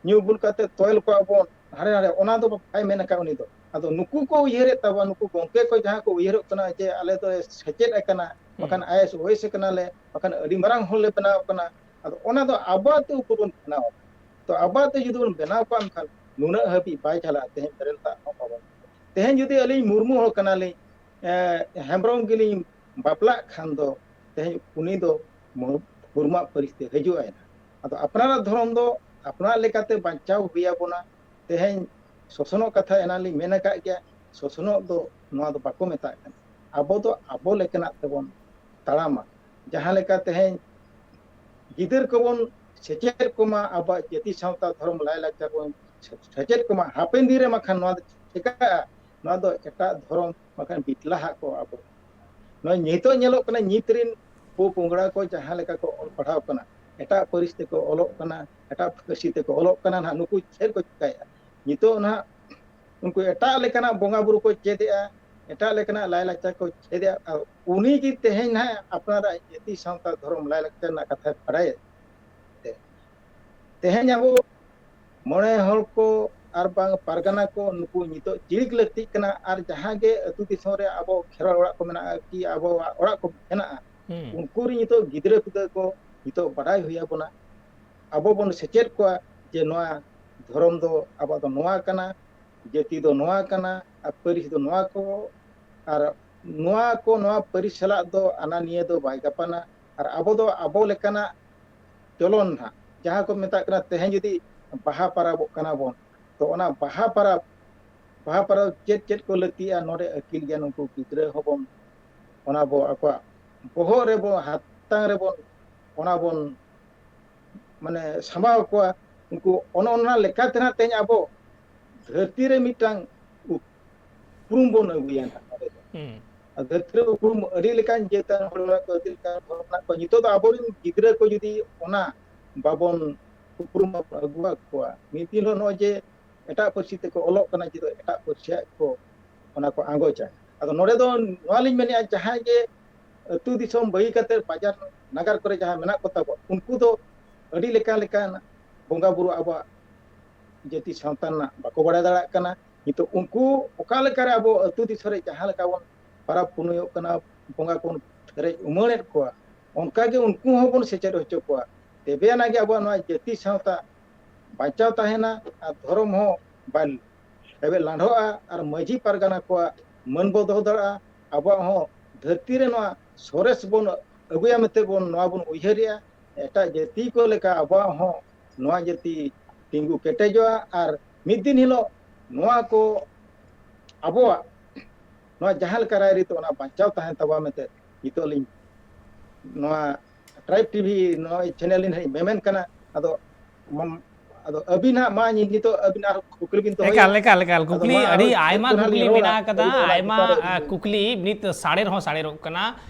ᱧᱩ ᱵᱩᱞ ᱠᱟᱛᱮ ᱛᱚᱭᱞ ᱠᱚᱣᱟ ᱵᱚᱱ ᱦᱟᱸᱰᱮ ᱱᱟᱰᱮ, ᱚᱱᱟ ᱫᱚ ᱵᱟᱭ ᱢᱮᱱ ᱟᱠᱟᱫ ᱩᱱᱤ ᱫᱚ᱾ ᱟᱫᱚ ᱱᱩᱠᱩ ᱠᱚ ᱩᱭᱦᱟᱹᱨᱮᱫ ᱛᱟᱵᱚᱱᱟ, ᱱᱩᱠᱩ ᱜᱚᱢᱠᱮ ᱠᱚ ᱡᱟᱦᱟᱸ ᱠᱚ ᱩᱭᱦᱟᱹᱨᱚᱜ ᱠᱟᱱᱟ ᱡᱮ ᱟᱞᱮ ᱫᱚ ᱥᱮᱪᱮᱫ ᱟᱠᱟᱱᱟ, ᱵᱟᱠᱷᱟᱱ ᱟᱭ ᱮᱥ ᱳᱭᱮᱥ ᱟᱠᱟᱱᱟᱞᱮ, ᱵᱟᱠᱷᱟᱱ ᱟᱹᱰᱤ ᱢᱟᱨᱟᱝ ᱦᱚᱲ ᱞᱮ ᱵᱮᱱᱟᱣ ᱟᱠᱟᱱᱟ᱾ ᱟᱫᱚ ᱚᱱᱟ ᱫᱚ ᱟᱵᱚᱣᱟᱜ ᱛᱮ ᱩᱯᱨᱩᱢ ᱵᱮᱱᱟᱣ ᱟᱠᱟᱱᱟ᱾ ᱛᱚ ᱟᱵᱚᱣᱟᱜ ᱛᱮ ᱡᱩᱫᱤ ᱵᱚᱱ ᱵᱮᱱᱟᱣ ᱠᱚᱣᱟ, ᱮᱱᱠᱷᱟᱱ ᱱᱩᱱᱟᱹᱜ ᱦᱟᱹᱵᱤᱡ ᱵᱟᱭ ᱪᱟᱞᱟᱜᱼᱟ᱾ ᱛᱮᱦᱮᱧ ᱵᱮᱨᱮᱞ ᱫᱟᱜ ᱦᱚᱸ ᱵᱟᱵᱚᱱ, ᱛᱮᱦᱮᱧ ᱡᱩᱫᱤ ᱟᱹᱞᱤᱧ ᱢᱩᱨᱢᱩ ᱦᱚᱲ ᱠᱟᱱᱟᱞᱤᱧ, ᱮ, ᱦᱮᱢᱵᱨᱚᱢ ᱜᱮᱞᱤᱧ ᱵᱟᱯᱞᱟᱜ ᱠᱷᱟᱱ ᱫᱚ ᱛᱮᱦᱮᱧ ᱩᱱᱤ ᱫᱚ ᱢᱩᱨ-, ᱢᱩᱨᱢᱩᱣᱟᱜ ᱯᱟᱹᱨᱤᱥ ᱛᱮ ᱦᱤᱡᱩᱜ ᱟᱭ ᱱᱟᱦᱟᱜ᱾ ᱟᱫᱚ ᱟᱯᱱᱟᱨᱟᱜ ᱫᱷᱚᱨᱚᱢ ᱫᱚ ᱟᱯᱱᱟᱨ ᱞᱮᱠᱟᱛᱮ ᱵᱟᱧᱪᱟᱣ ᱦᱩᱭ ᱟᱵᱚᱱᱟ᱾ ᱛᱮᱦᱮᱧ ᱥᱚᱥᱚᱱᱚᱜ ᱠᱟᱛᱷᱟ ᱮᱱᱟᱝ ᱞᱤᱧ ᱢᱮᱱ ᱟᱠᱟᱫ ᱜᱮᱭᱟ, ᱥᱚᱥᱚᱱᱚᱜ ᱫᱚ ᱱᱚᱣᱟ ᱫᱚ ᱵᱟᱠᱚ ᱢᱮᱛᱟᱜ ᱠᱟᱱᱟ᱾ ᱟᱵᱚ ᱫᱚ ᱟᱵᱚ ᱞᱮᱠᱟᱱᱟᱜ ᱛᱮᱵᱚᱱ ᱛᱟᱲᱟᱢᱟ᱾ ᱡᱟᱦᱟᱸ ᱞᱮᱠᱟ ᱛᱮᱦᱮᱧ ᱜᱤᱫᱟᱹᱨ ᱠᱚᱵᱚᱱ ᱥᱮᱪᱮᱫ ᱠᱚᱢᱟ, ᱟᱵᱚᱣᱟᱜ ᱡᱟᱹᱛᱤ ᱥᱟᱶᱛᱟ ᱫᱷᱚᱨᱚᱢ ᱞᱟᱭᱼᱞᱟᱠᱪᱟᱨ ᱵᱚᱱ ᱥᱮᱪᱮᱫ ᱠᱚᱢᱟ, ᱦᱟᱯᱮᱱ ᱫᱤᱱ ᱨᱮ ᱢᱟᱠᱷᱟᱱ ᱱᱚᱣᱟ ᱫᱚ ᱪᱤᱠᱟᱹᱜᱼᱟ? ᱱᱚᱣᱟ ᱫᱚ ᱮᱴᱟᱜ ᱫᱷᱚᱨᱚᱢ ᱵᱟᱠᱷᱟᱱ ᱵᱤᱛᱞᱟᱦᱟᱜ ᱠᱚ ᱟᱵᱚ᱾ ᱱᱚᱜᱼᱚᱭ ᱱᱤᱛᱚᱜ ᱧᱮᱞᱚᱜ ᱠᱟᱱᱟ, ᱱᱤᱛ ᱨᱤᱱ ᱯᱚ ᱯᱚᱝᱲᱟ ᱠᱚ ᱡᱟᱦᱟᱸ ᱞᱮᱠᱟ ᱠᱚ ᱚᱞ ᱯᱟᱲᱦᱟᱣ ᱠᱟᱱᱟ, ᱮᱴᱟᱜ ᱯᱟᱹᱨᱤᱥ ᱛᱮᱠᱚ ᱚᱞᱚᱜ ᱠᱟᱱᱟ, ᱮᱴᱟᱜ ᱯᱟᱹᱨᱥᱤ ᱛᱮᱠᱚ ᱚᱞᱚᱜ ᱠᱟᱱᱟ ᱱᱟᱦᱟᱜ, ᱱᱩᱠᱩ ᱪᱮᱫ ᱠᱚ ᱪᱤᱠᱟᱹᱭᱮᱫᱼᱟ? ᱱᱤᱛᱚᱜ ᱱᱟᱦᱟᱜ ᱩᱱᱠᱩ ᱮᱴᱟᱜ ᱞᱮᱠᱟᱱᱟᱜ ᱵᱚᱸᱜᱟ ᱵᱩᱨᱩ ᱠᱚ ᱪᱮᱫᱮᱜᱼᱟ, ᱮᱴᱟᱜ ᱞᱮᱠᱟᱱᱟᱜ ᱞᱟᱭᱼᱞᱟᱠᱪᱟᱨ ᱠᱚ ᱪᱮᱫᱮᱜᱼᱟ᱾ ᱟᱨ ᱩᱱᱤ ᱜᱮ ᱛᱮᱦᱮᱧ ᱱᱟᱦᱟᱜ ᱟᱯᱱᱟᱨᱟᱜ ᱡᱟᱹᱛᱤ ᱥᱟᱶᱛᱟ ᱫᱷᱚᱨᱚᱢ ᱞᱟᱭᱼᱞᱟᱠᱪᱟᱨ ᱨᱮᱱᱟᱜ ᱠᱟᱛᱷᱟᱭ ᱵᱟᱲᱟᱭᱟ᱾ ᱛᱮᱦᱮᱧ ᱟᱵᱚ ᱢᱚᱬᱮ ᱦᱚᱲ ᱠᱚ ᱟᱨ ᱵᱟᱝ ᱯᱟᱨᱜᱟᱱᱟ ᱠᱚ ᱱᱩᱠᱩ ᱱᱤᱛᱚᱜ ᱪᱤᱲᱤᱠ ᱞᱟᱹᱠᱛᱤᱜ ᱠᱟᱱᱟ᱾ ᱟᱨ ᱡᱟᱦᱟᱸ ᱜᱮ ᱟᱹᱛᱩ ᱫᱤᱥᱚᱢ ᱨᱮ ᱟᱵᱚ ᱠᱷᱮᱨᱣᱟᱲ ᱚᱲᱟᱜ ᱠᱚ ᱢᱮᱱᱟᱜᱼᱟ ᱠᱤ ᱟᱵᱚᱣᱟᱜ ᱚᱲᱟᱜ ᱠᱚ ᱢᱮᱱᱟᱜᱼᱟ, ᱦᱩᱸ ᱩᱱᱠᱩ ᱨᱮᱱ ᱱᱤᱛᱚᱜ ᱜᱤᱫᱽᱨᱟᱹ ᱯᱤᱫᱽᱨᱟᱹ ᱠᱚ ᱱᱤᱛᱚᱜ ᱵᱟᱰᱟᱭ ᱦᱩᱭ ᱟᱵᱚᱱᱟ᱾ ᱟᱵᱚ ᱵᱚᱱ ᱥᱮᱪᱮᱫ ᱠᱚᱣᱟ ᱡᱮ ᱱᱚᱣᱟ ᱫᱷᱚᱨᱚᱢ ᱫᱚ ᱟᱵᱚᱣᱟᱜ ᱫᱚ ᱱᱚᱣᱟ ᱠᱟᱱᱟ, ᱡᱟᱹᱛᱤ ᱫᱚ ᱱᱚᱣᱟ ᱠᱟᱱᱟ, ᱟᱨ ᱯᱟᱹᱨᱤᱥ ᱫᱚ ᱱᱚᱣᱟ ᱠᱚ, ᱟᱨ ᱱᱚᱣᱟ ᱠᱚ ᱱᱚᱣᱟ ᱯᱟᱹᱨᱤᱥ ᱥᱟᱞᱟᱜ ᱫᱚ ᱟᱱᱟ ᱱᱤᱭᱟᱹ ᱫᱚ ᱵᱟᱭ ᱜᱟᱯᱟᱱᱟ᱾ ᱟᱨ ᱟᱵᱚ ᱫᱚ ᱟᱵᱚ ᱞᱮᱠᱟᱱᱟᱜ ᱪᱚᱞᱚᱱ ᱱᱟᱦᱟᱜ, ᱡᱟᱦᱟᱸ ᱠᱚ ᱢᱮᱛᱟᱜ ᱠᱟᱱᱟ, ᱛᱮᱦᱮᱧ ᱡᱩᱫᱤ ᱵᱟᱦᱟ ᱯᱟᱨᱟᱵᱚᱜ ᱠᱟᱱᱟ ᱵᱚᱱ, ᱛᱚ ᱚᱱᱟ ᱵᱟᱦᱟ ᱯᱟᱨᱟᱵᱽ, ᱵᱟᱦᱟ ᱯᱟᱨᱟᱵᱽ ᱪᱮᱫ ᱪᱮᱫ ᱠᱚ ᱞᱟᱹᱠᱛᱤᱜᱼᱟ, ᱱᱚᱰᱮ ᱟᱹᱠᱤᱞ ᱜᱮᱭᱟᱱ ᱩᱱᱠᱩ ᱜᱤᱫᱽᱨᱟᱹ ᱦᱚᱸᱵᱚᱱ, ᱚᱱᱟ ᱵᱚ ᱟᱠᱚᱣᱟᱜ ᱵᱚᱦᱚᱜ ᱨᱮᱵᱚ, ᱦᱟᱛᱟᱝ ᱨᱮᱵᱚᱱ, ᱚᱱᱟ ᱵᱚᱱ ᱢᱟᱱᱮ ᱥᱟᱢᱵᱟᱣ ᱠᱚᱣᱟ᱾ ᱩᱱᱠᱩ ᱚᱱ ᱚᱱᱟ ᱞᱮᱠᱟᱛᱮ ᱱᱟᱜ ᱛᱮᱦᱮᱧ ᱟᱵᱚ ᱫᱷᱟᱹᱨᱛᱤ ᱨᱮ ᱢᱤᱫᱴᱟᱝ ᱩᱯᱨᱩᱢ ᱵᱚᱱ ᱟᱹᱜᱩᱭᱟ ᱱᱟᱜ ᱱᱚᱰᱮ ᱫᱚ᱾ ᱦᱩᱸ ᱫᱷᱟᱹᱨᱛᱤ ᱨᱮ ᱩᱯᱨᱩᱢ ᱟᱹᱰᱤ ᱞᱮᱠᱟᱱ ᱡᱟᱹᱛᱟᱱ ᱦᱚᱲ ᱢᱮᱱᱟᱜ ᱠᱚᱣᱟ, ᱟᱹᱰᱤ ᱞᱮᱠᱟᱱ ᱫᱷᱚᱨᱚᱢ ᱢᱮᱱᱟᱜ ᱠᱚᱣᱟ᱾ ᱱᱤᱛᱚᱜ ᱫᱚ ᱟᱵᱚᱨᱮᱱ ᱜᱤᱫᱽᱨᱟᱹ ᱠᱚ ᱡᱩᱫᱤ ᱚᱱᱟ ᱵᱟᱵᱚᱱ ᱩᱯᱨᱩᱢ ᱵᱟᱵᱚᱱ ᱟᱹᱜᱩᱣᱟᱜ ᱠᱚᱣᱟ, ᱢᱤᱫ ᱫᱤᱱ ᱦᱤᱞᱳᱜ ᱱᱚᱜᱼᱚᱭ ᱡᱮ ᱮᱴᱟᱜ ᱯᱟᱹᱨᱥᱤ ᱛᱮᱠᱚ ᱚᱞᱚᱜ ᱠᱟᱱᱟ, ᱡᱩᱫᱤ ᱮᱴᱟᱜ ᱯᱟᱹᱨᱥᱤᱭᱟᱜ ᱠᱚ ᱚᱱᱟ ᱠᱚ ᱟᱸᱜᱚᱪᱟ᱾ ᱟᱫᱚ ᱱᱚᱰᱮ ᱫᱚ ᱱᱚᱣᱟ ᱞᱤᱧ ᱢᱮᱱᱮᱫᱼᱟ, ᱡᱟᱦᱟᱸᱭ ᱜᱮ ᱟᱹᱛᱩ ᱫᱤᱥᱚᱢ ᱵᱟᱹᱜᱤ ᱠᱟᱛᱮ ᱵᱟᱡᱟᱨ ᱱᱟᱜᱟᱨ ᱠᱚᱨᱮ ᱡᱟᱦᱟᱸ ᱢᱮᱱᱟᱜ ᱠᱚ ᱛᱟᱵᱚᱱ, ᱩᱱᱠᱩ ᱫᱚ ᱟᱹᱰᱤ ᱞᱮᱠᱟ ᱞᱮᱠᱟᱱ ᱵᱚᱸᱜᱟ ᱵᱩᱨᱩ ᱟᱵᱚᱣᱟᱜ ᱡᱟᱹᱛᱤ ᱥᱟᱶᱛᱟ ᱨᱮᱱᱟᱜ ᱵᱟᱠᱚ ᱵᱟᱲᱟᱭ ᱫᱟᱲᱮᱭᱟᱜ ᱠᱟᱱᱟ᱾ ᱱᱤᱛᱚᱜ ᱩᱱᱠᱩ ᱚᱠᱟ ᱞᱮᱠᱟᱨᱮ ᱟᱵᱚ ᱟᱹᱛᱩ ᱫᱤᱥᱚᱢ ᱨᱮ ᱡᱟᱦᱟᱸ ᱞᱮᱠᱟ ᱵᱚᱱ ᱯᱟᱨᱟᱵᱽ ᱯᱩᱱᱟᱹᱭᱚᱜ ᱠᱟᱱᱟ, ᱵᱚᱸᱜᱟ ᱠᱚᱵᱚᱱ ᱯᱮᱨᱮᱡ ᱩᱢᱟᱹᱲᱮᱫ ᱠᱚᱣᱟ, ᱚᱱᱠᱟᱜᱮ ᱩᱱᱠᱩ ᱦᱚᱸᱵᱚᱱ ᱥᱮᱪᱮᱫ ᱦᱚᱪᱚ ᱠᱚᱣᱟ᱾ ᱛᱚᱵᱮ ᱟᱱᱟᱜ ᱜᱮ ᱟᱵᱚᱣᱟᱜ ᱱᱚᱣᱟ ᱡᱟᱹᱛᱤ ᱥᱟᱶᱛᱟ ᱵᱟᱧᱪᱟᱣ ᱛᱟᱦᱮᱱᱟ ᱟᱨ ᱫᱷᱚᱨᱚᱢ ᱦᱚᱸ ᱵᱟᱭ ᱞᱮᱵᱮᱫ ᱞᱟᱸᱰᱷᱚᱜᱼᱟ ᱟᱨ ᱢᱟᱹᱡᱷᱤ ᱯᱟᱨᱜᱟᱱᱟ ᱠᱚᱣᱟᱜ ᱢᱟᱹᱱ ᱵᱚ ᱫᱚᱦᱚ ᱫᱟᱲᱮᱭᱟᱜᱼᱟ᱾ ᱟᱵᱚᱣᱟᱜ ᱦᱚᱸ ᱫᱷᱟᱹᱨᱛᱤ ᱨᱮ ᱱᱚᱣᱟ ᱥᱚᱨᱮᱥ ᱵᱚᱱ ᱟᱹᱜᱩᱭᱟ ᱢᱮᱱᱛᱮ ᱵᱚᱱ ᱱᱚᱣᱟ ᱵᱚᱱ ᱩᱭᱦᱟᱹᱨᱮᱜᱼᱟ᱾ ᱮᱴᱟᱜ ᱡᱟᱹᱛᱤ ᱠᱚ ᱞᱮᱠᱟ ᱟᱵᱚᱣᱟᱜ ᱦᱚᱸ ᱱᱚᱣᱟ ᱡᱟᱹᱛᱤ ᱛᱤᱸᱜᱩ ᱠᱮᱴᱮᱡᱚᱜᱼᱟ ᱟᱨ ᱢᱤᱫ ᱫᱤᱱ ᱦᱤᱞᱳᱜ ᱱᱚᱣᱟ ᱠᱚ ᱟᱵᱚᱣᱟᱜ ᱱᱚᱣᱟ ᱡᱟᱦᱟᱸ ᱞᱮᱠᱟ ᱨᱟᱭᱨᱤᱛ ᱚᱱᱟ ᱵᱟᱧᱪᱟᱣ ᱛᱟᱦᱮᱱ ᱛᱟᱵᱚᱱᱟ ᱢᱮᱱᱛᱮ ᱱᱤᱛᱚᱜ ᱞᱤᱧ ᱱᱚᱣᱟ ᱴᱨᱟᱭᱤᱵᱽ ᱴᱤᱵᱷᱤ ᱱᱚᱣᱟ ᱪᱮᱱᱮᱞ ᱞᱤᱧ ᱦᱟᱸᱜ ᱢᱮᱢᱮᱱ ᱠᱟᱱᱟ᱾ ᱟᱫᱚ ᱢᱚᱱ-, ᱟᱫᱚ ᱟᱹᱵᱤᱱᱟᱜ ᱢᱟ ᱱᱤᱛᱚᱜ ᱟᱹᱵᱤᱱᱟᱜ ᱟᱨᱦᱚᱸ ᱠᱩᱠᱞᱤ ᱵᱤᱱ ᱫᱚᱦᱚᱭᱟ᱾ ᱮᱠᱟᱞ, ᱮᱠᱟᱞ, ᱮᱠᱟᱞ᱾ ᱟᱫᱚ ᱠᱩᱠᱞᱤ ᱢᱟ ᱟᱨᱦᱚᱸ ᱟᱹᱰᱤ ᱟᱭᱢᱟ ᱮᱠᱴᱩ ᱦᱟᱸᱜ ᱞᱤᱧ ᱠᱩᱠᱞᱤ ᱨᱚᱲᱟ, ᱢᱮᱱᱟᱜ ᱟᱠᱟᱫᱟ, ᱟᱹᱵᱤᱱ ᱚᱱᱟ ᱟᱭᱢᱟ, ᱪᱮᱛᱟᱱ ᱨᱮ ᱟᱹᱵᱤᱱ ᱟᱨ, ᱵᱤᱱ ᱠᱩᱠᱞᱤ ᱱᱤᱛ ᱥᱟᱲᱮᱨ ᱦᱚᱸ ᱥᱟᱲᱮᱨᱚᱜ ᱠᱟᱱᱟ᱾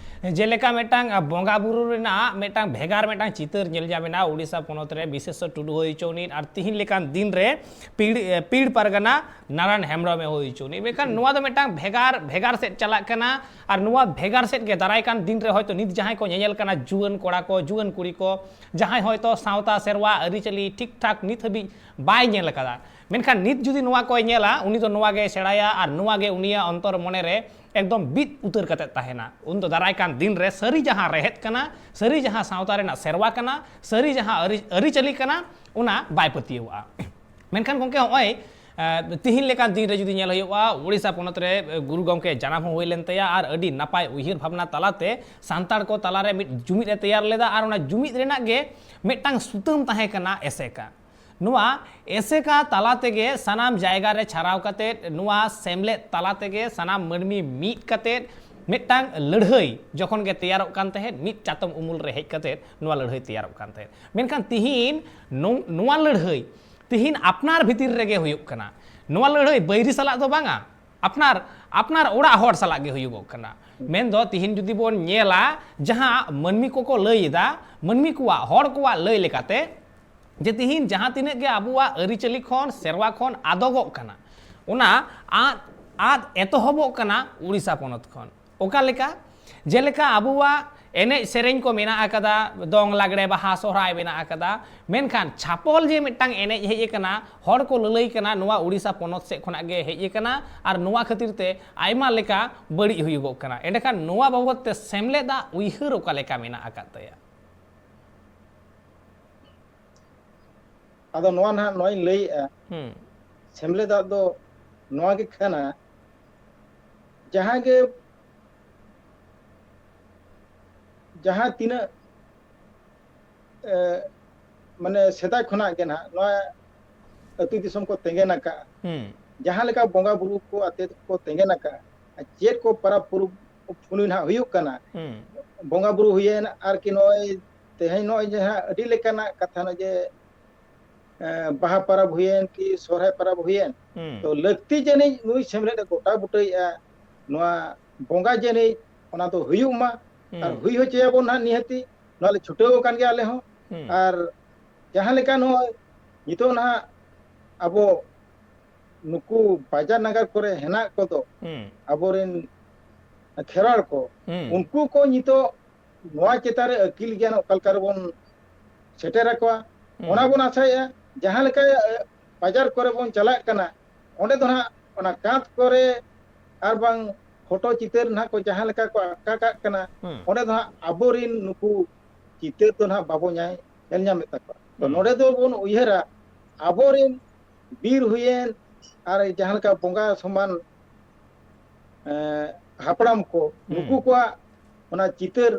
ᱡᱮᱞᱮᱠᱟ ᱢᱤᱫᱴᱟᱝ, ᱟ, ᱵᱚᱸᱜᱟ ᱵᱩᱨᱩ ᱨᱮᱱᱟᱜ ᱢᱤᱫᱴᱟᱝ ᱵᱷᱮᱜᱟᱨ ᱢᱤᱫᱴᱟᱝ ᱪᱤᱛᱟᱹᱨ ᱧᱮᱞ ᱧᱟᱢ ᱮᱱᱟ ᱳᱰᱤᱥᱟ ᱯᱚᱱᱚᱛ ᱨᱮ ᱵᱤᱥᱮᱥᱚᱨ ᱴᱩᱰᱩ ᱦᱩᱭ ᱦᱚᱪᱚ ᱩᱱᱤ ᱟᱨ ᱛᱤᱦᱤᱧ ᱞᱮᱠᱟᱱ ᱫᱤᱱ ᱨᱮ ᱯᱤᱲ, ᱮ, ᱯᱤᱲ ᱯᱟᱨᱜᱟᱱᱟ ᱱᱟᱨᱟᱭᱚᱱ ᱦᱮᱢᱵᱨᱚᱢᱮ ᱦᱩᱭ ᱦᱚᱪᱚ ᱩᱱᱤ᱾ ᱢᱮᱱᱠᱷᱟᱱ ᱱᱚᱣᱟ ᱫᱚ ᱢᱤᱫᱴᱟᱝ ᱵᱷᱮᱜᱟᱨ, ᱵᱷᱮᱜᱟᱨ ᱥᱮᱫ ᱪᱟᱞᱟᱜ ᱠᱟᱱᱟ᱾ ᱟᱨ ᱱᱚᱣᱟ ᱵᱷᱮᱜᱟᱨ ᱥᱮᱫ ᱜᱮ ᱫᱟᱨᱟᱭ ᱠᱟᱱ ᱫᱤᱱ ᱨᱮ ᱦᱚᱭᱛᱳ ᱱᱤᱛ ᱡᱟᱦᱟᱸᱭ ᱠᱚ ᱧᱮᱧᱮᱞ ᱠᱟᱱᱟ, ᱡᱩᱣᱟᱹᱱ ᱠᱚᱲᱟ ᱠᱚ, ᱡᱩᱣᱟᱹᱱ ᱠᱩᱲᱤ ᱠᱚ, ᱡᱟᱦᱟᱸᱭ ᱦᱚᱭᱛᱳ ᱥᱟᱶᱛᱟ ᱥᱮᱨᱣᱟ ᱟᱹᱨᱤᱪᱟᱹᱞᱤ ᱴᱷᱤᱠ ᱴᱷᱟᱠ ᱱᱤᱛ ᱦᱟᱹᱵᱤᱡ ᱵᱟᱭ ᱧᱮᱞ ᱟᱠᱟᱫᱟ, ᱢᱮᱱᱠᱷᱟᱱ ᱱᱤᱛ ᱡᱩᱫᱤ ᱱᱚᱣᱟ ᱠᱚᱭ ᱧᱮᱞᱟ, ᱩᱱᱤ ᱫᱚ ᱱᱚᱣᱟ ᱜᱮᱭ ᱥᱮᱬᱟᱭᱟ ᱟᱨ ᱱᱚᱣᱟ ᱜᱮ ᱩᱱᱤᱭᱟᱜ ᱚᱱᱛᱚᱨ ᱢᱚᱱᱮ ᱨᱮ ᱮᱠᱫᱚᱢ ᱵᱤᱫ ᱩᱛᱟᱹᱨ ᱠᱟᱛᱮᱫ ᱛᱟᱦᱮᱱᱟ᱾ ᱩᱱ ᱫᱚ ᱫᱟᱨᱟᱭ ᱠᱟᱱ ᱫᱤᱱ ᱨᱮ ᱥᱟᱹᱨᱤ ᱡᱟᱦᱟᱸ ᱨᱮᱦᱮᱫ ᱠᱟᱱᱟ, ᱥᱟᱹᱨᱤ ᱡᱟᱦᱟᱸ ᱥᱟᱶᱛᱟ ᱨᱮᱱᱟᱜ ᱥᱮᱨᱣᱟ ᱠᱟᱱᱟ, ᱥᱟᱹᱨᱤ ᱡᱟᱦᱟᱸ ᱟᱹᱨᱤ-, ᱟᱹᱨᱤᱪᱟᱹᱞᱤ ᱠᱟᱱᱟ, ᱚᱱᱟ ᱵᱟᱭ ᱯᱟᱹᱛᱭᱟᱹᱣᱟᱜᱼᱟ᱾ ᱢᱮᱱᱠᱷᱟᱱ ᱜᱚᱢᱠᱮ, ᱦᱚᱸᱜᱼᱚᱭ, ᱮ, ᱛᱤᱦᱤᱧ ᱞᱮᱠᱟᱱ ᱫᱤᱱ ᱨᱮ ᱡᱩᱫᱤ ᱧᱮᱞ ᱦᱩᱭᱩᱜᱼᱟ, ᱳᱰᱤᱥᱟ ᱯᱚᱱᱚᱛ ᱨᱮ, ᱮ, ᱜᱩᱨᱩ ᱜᱚᱢᱠᱮ ᱡᱟᱱᱟᱢ ᱦᱚᱸ ᱦᱩᱭ ᱞᱮᱱ ᱛᱟᱭᱟ ᱟᱨ ᱟᱹᱰᱤ ᱱᱟᱯᱟᱭ ᱩᱭᱦᱟᱹᱨ ᱵᱷᱟᱵᱽᱱᱟ ᱛᱟᱞᱟᱛᱮ ᱥᱟᱱᱛᱟᱲ ᱠᱚ ᱛᱟᱞᱟᱨᱮ ᱢᱤᱫ ᱡᱩᱢᱤᱫ ᱮ ᱛᱮᱭᱟᱨ ᱞᱮᱫᱟ ᱟᱨ ᱚᱱᱟ ᱡᱩᱢᱤᱫ ᱨᱮᱱᱟᱜ ᱜᱮ ᱢᱤᱫᱴᱟᱝ ᱥᱩᱛᱟᱹᱢ ᱛᱟᱦᱮᱸ ᱠᱟᱱᱟ ᱮᱥᱮᱠᱟ᱾ ᱱᱚᱣᱟ ᱮᱥᱮᱠᱟ ᱛᱟᱞᱟ ᱛᱮᱜᱮ ᱥᱟᱱᱟᱢ ᱡᱟᱭᱜᱟ ᱨᱮ ᱪᱷᱟᱨᱟᱣ ᱠᱟᱛᱮᱫ, ᱱᱚᱣᱟ ᱥᱮᱢᱞᱮᱫ ᱛᱟᱞᱟ ᱛᱮᱜᱮ ᱥᱟᱱᱟᱢ ᱢᱟᱹᱱᱢᱤ ᱢᱤᱫ ᱠᱟᱛᱮᱫ ᱢᱤᱫᱴᱟᱝ ᱞᱟᱹᱲᱦᱟᱹᱭ ᱡᱚᱠᱷᱚᱱ ᱜᱮ ᱛᱮᱭᱟᱨᱚᱜ ᱠᱟᱱ ᱛᱟᱦᱮᱸᱫ, ᱢᱤᱫ ᱪᱟᱛᱚᱢ ᱩᱢᱩᱞ ᱨᱮ ᱦᱮᱡ ᱠᱟᱛᱮᱫ ᱱᱚᱣᱟ ᱞᱟᱹᱲᱦᱟᱹᱭ ᱛᱮᱭᱟᱨᱚᱜ ᱠᱟᱱ ᱛᱟᱦᱮᱸᱫ᱾ ᱢᱮᱱᱠᱷᱟᱱ ᱛᱤᱦᱤᱧ ᱱᱚᱝ-, ᱱᱚᱣᱟ ᱞᱟᱹᱲᱦᱟᱹᱭ ᱛᱤᱦᱤᱧ ᱟᱯᱱᱟᱨ ᱵᱷᱤᱛᱤᱨ ᱨᱮᱜᱮ ᱦᱩᱭᱩᱜ ᱠᱟᱱᱟ᱾ ᱱᱚᱣᱟ ᱞᱟᱹᱲᱦᱟᱹᱭ ᱵᱟᱹᱭᱨᱤ ᱥᱟᱞᱟᱜ ᱫᱚ ᱵᱟᱝᱟ, ᱟᱯᱱᱟᱨ ᱟᱯᱱᱟᱨ ᱚᱲᱟᱜ ᱦᱚᱲ ᱥᱟᱞᱟᱜ ᱜᱮ ᱦᱩᱭᱩᱜᱚᱜ ᱠᱟᱱᱟ᱾ ᱢᱮᱱᱫᱚ ᱛᱤᱦᱤᱧ ᱡᱩᱫᱤ ᱵᱚᱱ ᱧᱮᱞᱟ, ᱡᱟᱦᱟᱸ ᱢᱟᱹᱱᱢᱤ ᱠᱚᱠᱚ ᱞᱟᱹᱭ ᱮᱫᱟ, ᱢᱟᱹᱱᱢᱤ ᱠᱚᱣᱟᱜ, ᱦᱚᱲ ᱠᱚᱣᱟᱜ ᱞᱟᱹᱭ ᱞᱮᱠᱟᱛᱮ, ᱡᱮ ᱛᱤᱦᱤᱧ ᱡᱟᱦᱟᱸ ᱛᱤᱱᱟᱹᱜ ᱜᱮ ᱟᱵᱚᱣᱟᱜ ᱟᱹᱨᱤᱪᱟᱹᱞᱤ ᱠᱷᱚᱱ, ᱥᱮᱨᱣᱟ ᱠᱷᱚᱱ ᱟᱫᱚᱜᱚᱜ ᱠᱟᱱᱟ, ᱚᱱᱟ ᱟᱫ ᱟᱫ ᱮᱛᱚᱦᱚᱵᱚᱜ ᱠᱟᱱᱟ ᱩᱲᱤᱥᱥᱟ ᱯᱚᱱᱚᱛ ᱠᱷᱚᱱ᱾ ᱚᱠᱟ ᱞᱮᱠᱟ? ᱡᱮᱞᱮᱠᱟ ᱟᱵᱚᱣᱟᱜ ᱮᱱᱮᱡ ᱥᱮᱨᱮᱧ ᱠᱚ ᱢᱮᱱᱟᱜ ᱟᱠᱟᱫᱟ, ᱫᱚᱝ, ᱞᱟᱜᱽᱲᱮ, ᱵᱟᱦᱟ, ᱥᱚᱦᱨᱟᱭ ᱢᱮᱱᱟᱜ ᱟᱠᱟᱫᱟ, ᱢᱮᱱᱠᱷᱟᱱ ᱪᱷᱟᱯᱚᱞ ᱡᱮ ᱢᱤᱫᱴᱟᱝ ᱮᱱᱮᱡ ᱦᱮᱡ ᱟᱠᱟᱱᱟ, ᱦᱚᱲ ᱠᱚ ᱞᱟᱹᱞᱟᱹᱭ ᱠᱟᱱᱟ, ᱱᱚᱣᱟ ᱩᱲᱤᱥᱥᱟ ᱯᱚᱱᱚᱛ ᱥᱮᱫ ᱠᱷᱚᱱᱟᱜ ᱜᱮ ᱦᱮᱡ ᱟᱠᱟᱱᱟ, ᱟᱨ ᱱᱚᱣᱟ ᱠᱷᱟᱹᱛᱤᱨ ᱛᱮ ᱟᱭᱢᱟ ᱞᱮᱠᱟ ᱵᱟᱹᱲᱤᱡ ᱦᱩᱭᱩᱜᱚᱜ ᱠᱟᱱᱟ᱾ ᱮᱸᱰᱮᱠᱷᱟᱱ ᱱᱚᱣᱟ ᱵᱟᱵᱚᱫ ᱛᱮ ᱥᱮᱢᱞᱮᱫᱟᱜ ᱩᱭᱦᱟᱹᱨ ᱚᱠᱟ ᱞᱮᱠᱟ ᱢᱮᱱᱟᱜ ᱟᱠᱟᱫ ᱛᱟᱭᱟ? ᱟᱫᱚ ᱱᱚᱣᱟ ᱱᱟᱦᱟᱜ ᱱᱚᱣᱟᱧ ᱞᱟᱹᱭᱮᱜᱼᱟ, ᱦᱩᱸ᱾ ᱥᱮᱢᱞᱮᱫᱟᱜ ᱫᱚ ᱱᱚᱣᱟ ᱜᱮ ᱠᱟᱱᱟ, ᱡᱟᱦᱟᱸ ᱜᱮ, ᱡᱟᱦᱟᱸ ᱛᱤᱱᱟᱹᱜ, ᱮ, ᱢᱟᱱᱮ ᱥᱮᱫᱟᱭ ᱠᱷᱚᱱᱟᱜ ᱜᱮ ᱱᱟᱦᱟᱜ ᱱᱚᱣᱟ ᱟᱹᱛᱩ ᱫᱤᱥᱚᱢ ᱠᱚ ᱛᱮᱸᱜᱮᱱ ᱟᱠᱟᱫᱼᱟ, ᱦᱩᱸ᱾ ᱡᱟᱦᱟᱸ ᱞᱮᱠᱟ ᱵᱚᱸᱜᱟ ᱵᱩᱨᱩ ᱠᱚ ᱟᱛᱮ ᱠᱚ ᱛᱮᱸᱜᱮᱱ ᱟᱠᱟᱫᱼᱟ, ᱟᱨ ᱪᱮᱫ ᱠᱚ ᱯᱟᱨᱟᱵᱽ ᱯᱚᱨᱚᱵᱽ ᱯᱩᱱᱟᱹᱭ ᱱᱟᱦᱟᱜ ᱦᱩᱭᱩᱜ ᱠᱟᱱᱟ, ᱦᱩᱸ᱾ ᱵᱚᱸᱜᱟ ᱵᱩᱨᱩ ᱦᱩᱭᱮᱱ, ᱟᱨ ᱠᱤ ᱱᱚᱜᱼᱚᱭ ᱛᱮᱦᱮᱧ ᱱᱚᱜᱼᱚᱭ ᱡᱟᱦᱟᱸ ᱟᱹᱰᱤ ᱞᱮᱠᱟᱱᱟᱜ ᱠᱟᱛᱷᱟ ᱱᱚᱜᱼᱚᱭ ᱡᱮ, ᱮ, ᱵᱟᱦᱟ ᱯᱟᱨᱟᱵᱽ ᱦᱩᱭᱮᱱ ᱠᱤ ᱥᱚᱦᱨᱟᱭ ᱯᱟᱨᱟᱵᱽ ᱦᱩᱭᱮᱱ, ᱦᱩᱸ᱾ ᱛᱚ ᱞᱟᱹᱠᱛᱤ ᱡᱟᱹᱱᱤᱡ ᱱᱩᱭ ᱥᱮᱢᱞᱮᱫ ᱮ ᱜᱚᱴᱟ ᱵᱩᱴᱟᱹᱭᱮᱫᱼᱟ, ᱱᱚᱣᱟ ᱵᱚᱸᱜᱟ ᱡᱟᱹᱱᱤᱡ ᱚᱱᱟ ᱫᱚ ᱦᱩᱭᱩᱜ ᱢᱟ, ᱟᱨ ᱦᱩᱸ᱾ ᱦᱩᱭ ᱦᱚᱪᱚᱭᱟᱵᱚᱱ ᱱᱟᱦᱟᱜ ᱱᱤᱦᱟᱹᱛᱤ, ᱱᱚᱣᱟ ᱞᱮ ᱪᱷᱩᱴᱟᱹᱣ ᱟᱠᱟᱱ ᱜᱮᱭᱟ ᱟᱞᱮ ᱦᱚᱸ᱾ ᱦᱩᱸ᱾ ᱟᱨ ᱡᱟᱦᱟᱸ ᱞᱮᱠᱟ ᱱᱚᱜᱼᱚᱭ ᱱᱤᱛᱚᱜ ᱱᱟᱦᱟᱜ ᱟᱵᱚ ᱱᱩᱠᱩ ᱵᱟᱡᱟᱨ ᱱᱟᱜᱟᱨ ᱠᱚᱨᱮ ᱦᱮᱱᱟᱜ ᱠᱚᱫᱚ ᱦᱩᱸ᱾ ᱟᱵᱚᱨᱮᱱ ᱠᱷᱮᱨᱣᱟᱲ ᱠᱚ, ᱦᱩᱸ᱾ ᱩᱱᱠᱩ ᱠᱚ ᱱᱤᱛᱚᱜ ᱱᱚᱣᱟ ᱪᱮᱛᱟᱱ ᱨᱮ ᱟᱹᱠᱤᱞ ᱜᱮᱭᱟᱱ ᱚᱠᱟ ᱞᱮᱠᱟ ᱨᱮᱵᱚᱱ ᱥᱮᱴᱮᱨ ᱟᱠᱚᱣᱟ, ᱦᱩᱸ᱾ ᱚᱱᱟ ᱵᱚᱱ ᱟᱥᱟᱭᱮᱫᱼᱟ᱾ ᱡᱟᱦᱟᱸ ᱞᱮᱠᱟ, ᱮ, ᱵᱟᱡᱟᱨ ᱠᱚᱨᱮ ᱵᱚᱱ ᱪᱟᱞᱟᱜ ᱠᱟᱱᱟ, ᱚᱸᱰᱮ ᱫᱚ ᱱᱟᱦᱟᱜ ᱚᱱᱟ ᱠᱟᱸᱛ ᱠᱚᱨᱮ ᱟᱨ ᱵᱟᱝ ᱯᱷᱳᱴᱳ ᱪᱤᱛᱟᱹᱨ ᱱᱟᱦᱟᱜ ᱠᱚ ᱡᱟᱦᱟᱸ ᱞᱮᱠᱟ ᱠᱚ ᱟᱸᱠᱟ ᱠᱟᱜ ᱠᱟᱱᱟ, ᱦᱩᱸ᱾ ᱚᱸᱰᱮ ᱫᱚ ᱱᱟᱦᱟᱜ ᱟᱵᱚᱨᱮᱱ ᱱᱩᱠᱩ ᱪᱤᱛᱟᱹᱨ ᱫᱚ ᱱᱟᱦᱟᱜ ᱵᱟᱵᱚ ᱧᱟᱭ-, ᱧᱮᱞ ᱧᱟᱢᱮᱫ ᱛᱟᱠᱚᱣᱟ᱾ ᱛᱚ, ᱦᱩᱸ᱾ ᱱᱚᱰᱮ ᱫᱚ ᱵᱚᱱ ᱩᱭᱦᱟᱹᱨᱟ, ᱟᱵᱚᱨᱮᱱ ᱵᱤᱨ ᱦᱩᱭᱮᱱ ᱟᱨ ᱡᱟᱦᱟᱸ ᱞᱮᱠᱟ ᱵᱚᱸᱜᱟ ᱥᱚᱢᱟᱱ, ᱮ, ᱦᱟᱯᱲᱟᱢ ᱠᱚ, ᱦᱩᱸ᱾ ᱱᱩᱠᱩ ᱠᱚᱣᱟᱜ ᱚᱱᱟ ᱪᱤᱛᱟᱹᱨ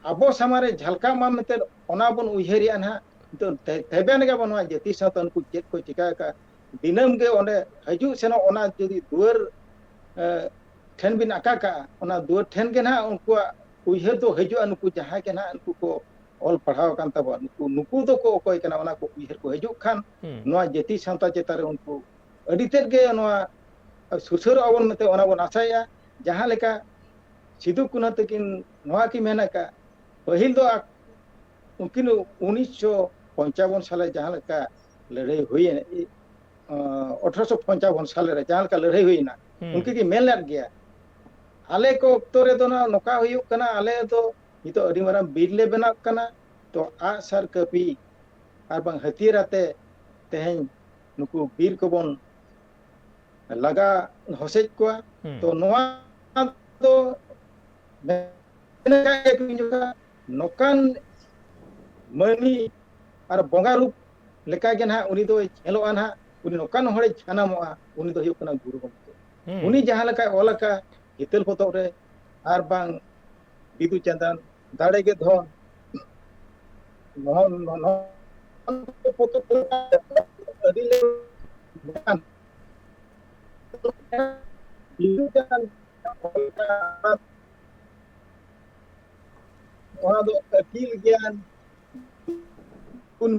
ᱟᱵᱚ ᱥᱟᱢᱟᱝ ᱨᱮ ᱡᱷᱟᱞᱠᱟᱜ ᱢᱟ ᱢᱮᱱᱛᱮ, ᱚᱱᱟ ᱵᱚᱱ ᱩᱭᱦᱟᱹᱨᱮᱜᱼᱟ ᱱᱟᱦᱟᱜ᱾ ᱱᱤᱛᱚᱜ ᱛᱮ-, ᱛᱮᱵᱮᱱ ᱜᱮ ᱟᱵᱚ ᱱᱚᱣᱟ ᱡᱟᱹᱛᱤ ᱥᱟᱶᱛᱟ ᱱᱩᱠᱩ ᱪᱮᱫ ᱠᱚ ᱪᱤᱠᱟ ᱟᱠᱟᱫᱼᱟ, ᱫᱤᱱᱟᱹᱢ ᱜᱮ ᱚᱸᱰᱮ ᱦᱤᱡᱩᱜ ᱥᱮᱱᱚᱜ ᱚᱱᱟ ᱡᱩᱫᱤ ᱫᱩᱣᱟᱹᱨ, ᱮ, ᱴᱷᱮᱱ ᱵᱤᱱ ᱟᱠᱟ ᱠᱟᱜᱼᱟ, ᱚᱱᱟ ᱫᱩᱣᱟᱹᱨ ᱴᱷᱮᱱ ᱜᱮ ᱱᱟᱦᱟᱜ ᱩᱱᱠᱩᱣᱟᱜ ᱩᱭᱦᱟᱹᱨ ᱫᱚ ᱦᱤᱡᱩᱜᱼᱟ, ᱱᱩᱠᱩ ᱡᱟᱦᱟᱸᱭ ᱜᱮ ᱱᱟᱦᱟᱜ ᱱᱩᱠᱩ ᱠᱚ ᱚᱞ ᱯᱟᱲᱦᱟᱣ ᱟᱠᱟᱱ ᱛᱟᱵᱚᱱᱟ, ᱱᱩᱠᱩ, ᱱᱩᱠᱩ ᱫᱚᱠᱚ ᱚᱠᱚᱭ ᱠᱟᱱᱟ, ᱚᱱᱟ ᱠᱚ ᱩᱭᱦᱟᱹᱨ ᱠᱚ ᱦᱤᱡᱩᱜ ᱠᱷᱟᱱ, ᱦᱩᱸ᱾ ᱱᱚᱣᱟ ᱡᱟᱹᱛᱤ ᱥᱟᱶᱛᱟ ᱪᱮᱛᱟᱱ ᱨᱮ ᱩᱱᱠᱩ ᱟᱹᱰᱤ ᱛᱮᱫ ᱜᱮ ᱱᱚᱣᱟ ᱥᱩᱥᱟᱹᱨᱚᱜᱼᱟ ᱵᱚᱱ ᱢᱮᱱᱛᱮ ᱚᱱᱟ ᱵᱚᱱ ᱟᱥᱟᱭᱮᱫᱼᱟ᱾ ᱡᱟᱦᱟᱸ ᱞᱮᱠᱟ ᱥᱤᱫᱩ ᱠᱟᱹᱱᱦᱩ ᱛᱟᱹᱠᱤᱱ ᱱᱚᱣᱟ ᱠᱤᱱ ᱢᱮᱱ ᱟᱠᱟᱫ, ᱯᱟᱹᱦᱤᱞ ᱫᱚ ᱟᱠ-, ᱩᱱᱠᱤᱱ ᱩᱱᱤᱥᱥᱚ ᱯᱚᱧᱪᱟᱵᱚᱱ ᱥᱟᱞᱮ ᱡᱟᱦᱟᱸ ᱞᱮᱠᱟ ᱞᱟᱹᱲᱦᱟᱹᱭ ᱦᱩᱭᱮᱱ, ᱤ-, ᱚ, ᱟᱴᱷᱨᱚᱥᱚ ᱯᱚᱧᱪᱟᱵᱚᱱ ᱥᱟᱞᱮ ᱨᱮ ᱡᱟᱦᱟᱸ ᱞᱮᱠᱟ ᱞᱟᱹᱲᱦᱟᱹᱭ ᱦᱩᱭᱮᱱᱟ, ᱦᱩᱸ᱾ ᱩᱱᱠᱤᱱ ᱠᱤᱱ ᱢᱮᱱ ᱞᱮᱫ ᱜᱮᱭᱟ, ᱟᱞᱮ ᱠᱚ ᱚᱠᱛᱚ ᱨᱮᱫᱚ ᱱᱟ-, ᱱᱚᱝᱠᱟ ᱦᱩᱭᱩᱜ ᱠᱟᱱᱟ, ᱟᱞᱮ ᱫᱚ ᱱᱤᱛᱚᱜ ᱟᱹᱰᱤ ᱢᱟᱨᱟᱝ ᱵᱤᱨ ᱞᱮ ᱵᱮᱱᱟᱜ ᱠᱟᱱᱟ, ᱛᱚ ᱟᱜᱼᱥᱟᱨ ᱠᱟᱹᱯᱤ ᱟᱨ ᱵᱟᱝ ᱦᱟᱹᱛᱭᱟᱹᱨ ᱟᱛᱮ ᱛᱮᱦᱮᱧ ᱱᱩᱠᱩ ᱵᱤᱨ ᱠᱚᱵᱚᱱ ᱞᱟᱜᱟ ᱦᱚᱥᱮᱡ ᱠᱚᱣᱟ᱾ ᱦᱩᱸ᱾ ᱛᱚ ᱱᱚᱣᱟ ᱫᱚ ᱢᱮᱱ ᱟᱠᱟᱫ ᱜᱮᱭᱟ ᱠᱚ ᱩᱱ ᱡᱚᱠᱷᱟ ᱱᱚᱝᱠᱟᱱ ᱢᱟᱹᱱᱢᱤ ᱟᱨ ᱵᱚᱸᱜᱟ ᱨᱩᱯ ᱞᱮᱠᱟᱜᱮ ᱱᱟᱦᱟᱜ ᱩᱱᱤ ᱫᱚᱭ ᱧᱮᱞᱚᱜᱼᱟ ᱱᱟᱦᱟᱜ᱾ ᱩᱱᱤ ᱱᱚᱝᱠᱟᱱ ᱦᱚᱲᱮ ᱡᱟᱱᱟᱢᱚᱜᱼᱟ, ᱩᱱᱤ ᱫᱚ ᱦᱩᱭᱩᱜ ᱠᱟᱱᱟ ᱜᱩᱨᱩ ᱜᱚᱢᱠᱮ᱾ ᱦᱩᱸ᱾ ᱩᱱᱤ ᱡᱟᱦᱟᱸ ᱞᱮᱠᱟᱭ ᱚᱞ ᱟᱠᱟᱫ ᱦᱤᱛᱟᱹᱞ ᱯᱚᱛᱚᱵ ᱨᱮ ᱟᱨ ᱵᱟᱝ ᱵᱤᱫᱩ ᱪᱟᱸᱫᱟᱱ ᱫᱟᱲᱮ ᱜᱮ ᱫᱷᱚᱱ, ᱱᱚᱣᱟ, ᱱᱚᱣᱟ ᱯᱚᱛᱚᱵ ᱟᱹᱰᱤ ᱞᱮᱠᱟᱱ ᱵᱤᱫᱩ ᱪᱟᱸᱫᱟᱱ ᱚᱱᱟ ᱫᱚ ᱟᱹᱠᱤᱞ ᱜᱮᱭᱟᱱ ᱜᱩᱱ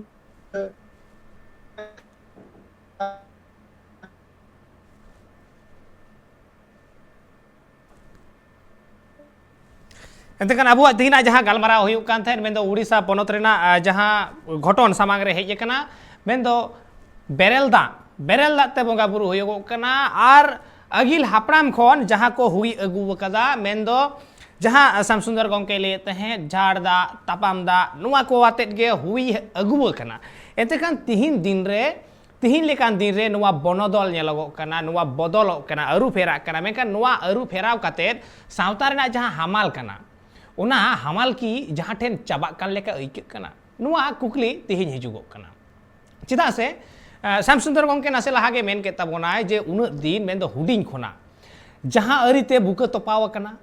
ᱮᱱᱛᱮ ᱠᱷᱟᱱ ᱟᱵᱚᱣᱟᱜ ᱛᱮᱦᱮᱧᱟᱜ ᱡᱟᱦᱟᱸ ᱜᱟᱞᱢᱟᱨᱟᱣ ᱦᱩᱭᱩᱜ ᱠᱟᱱ ᱛᱟᱦᱮᱸᱫ, ᱢᱮᱱᱫᱚ ᱩᱲᱤᱥᱥᱟ ᱯᱚᱱᱚᱛ ᱨᱮᱱᱟᱜ, ᱟ, ᱡᱟᱦᱟᱸ ᱜᱷᱚᱴᱚᱱ ᱥᱟᱢᱟᱝ ᱨᱮ ᱦᱮᱡ ᱟᱠᱟᱱᱟ, ᱢᱮᱱᱫᱚ ᱵᱮᱨᱮᱞ ᱫᱟᱜ, ᱵᱮᱨᱮᱞ ᱫᱟᱜ ᱛᱮ ᱵᱚᱸᱜᱟ ᱵᱩᱨᱩ ᱦᱩᱭᱩᱜᱚᱜ ᱠᱟᱱᱟ ᱟᱨ ᱟᱹᱜᱤᱞ ᱦᱟᱯᱲᱟᱢ ᱠᱷᱚᱱ ᱡᱟᱦᱟᱸ ᱠᱚ ᱦᱩᱭ ᱟᱹᱜᱩ ᱟᱠᱟᱫᱟ, ᱢᱮᱱᱫᱚ ᱡᱟᱦᱟᱸ ᱥᱟᱢ ᱥᱩᱱᱫᱚᱨ ᱜᱚᱢᱠᱮᱭ ᱞᱟᱹᱭᱮᱫ ᱛᱟᱦᱮᱸᱫ, ᱡᱷᱟᱲ ᱫᱟᱜ, ᱛᱟᱯᱟᱢ ᱫᱟᱜ, ᱱᱚᱣᱟ ᱠᱚ ᱟᱛᱮᱫ ᱜᱮ ᱦᱩᱭ ᱟᱹᱜᱩ ᱟᱠᱟᱱᱟ᱾ ᱮᱱᱛᱮ ᱠᱷᱟᱱ ᱛᱤᱦᱤᱧ ᱫᱤᱱ ᱨᱮ, ᱛᱤᱦᱤᱧ ᱞᱮᱠᱟᱱ ᱫᱤᱱ ᱨᱮ ᱱᱚᱣᱟ ᱵᱚᱱᱚᱫᱚᱞ ᱧᱮᱞᱚᱜᱚᱜ ᱠᱟᱱᱟ, ᱱᱚᱣᱟ ᱵᱚᱫᱚᱞᱚᱜ ᱠᱟᱱᱟ, ᱟᱹᱨᱩ ᱯᱷᱮᱨᱟᱜ ᱠᱟᱱᱟ᱾ ᱢᱮᱱᱠᱷᱟᱱ ᱱᱚᱣᱟ ᱟᱹᱨᱩ ᱯᱷᱮᱨᱟᱣ ᱠᱟᱛᱮᱫ ᱥᱟᱶᱛᱟ ᱨᱮᱱᱟᱜ ᱡᱟᱦᱟᱸ ᱦᱟᱢᱟᱞ ᱠᱟᱱᱟ, ᱚᱱᱟ ᱦᱟᱢᱟᱞ ᱠᱤ ᱡᱟᱦᱟᱸ ᱴᱷᱮᱱ ᱪᱟᱵᱟᱜ ᱠᱟᱱ ᱞᱮᱠᱟ ᱟᱹᱭᱠᱟᱹᱜ ᱠᱟᱱᱟ? ᱱᱚᱣᱟ ᱠᱩᱠᱞᱤ ᱛᱮᱦᱮᱧ ᱦᱤᱡᱩᱜᱚᱜ ᱠᱟᱱᱟ᱾ ᱪᱮᱫᱟᱜ ᱥᱮ, ᱟᱸ, ᱥᱟᱢ ᱥᱩᱱᱫᱚᱨ ᱜᱚᱢᱠᱮ ᱱᱟᱥᱮ ᱞᱟᱦᱟ ᱜᱮ ᱢᱮᱱ ᱠᱮᱫ ᱛᱟᱵᱚᱱᱟᱭ ᱡᱮ ᱩᱱᱟᱹᱜ ᱫᱤᱱ, ᱢᱮᱱᱫᱚ ᱦᱩᱰᱤᱧ ᱠᱷᱚᱱᱟᱜ ᱡᱟᱦᱟᱸ ᱟᱹᱨᱤᱛᱮ ᱵᱩᱠᱟᱹ ᱛᱚᱯᱟᱣ ᱟᱠᱟᱱᱟ,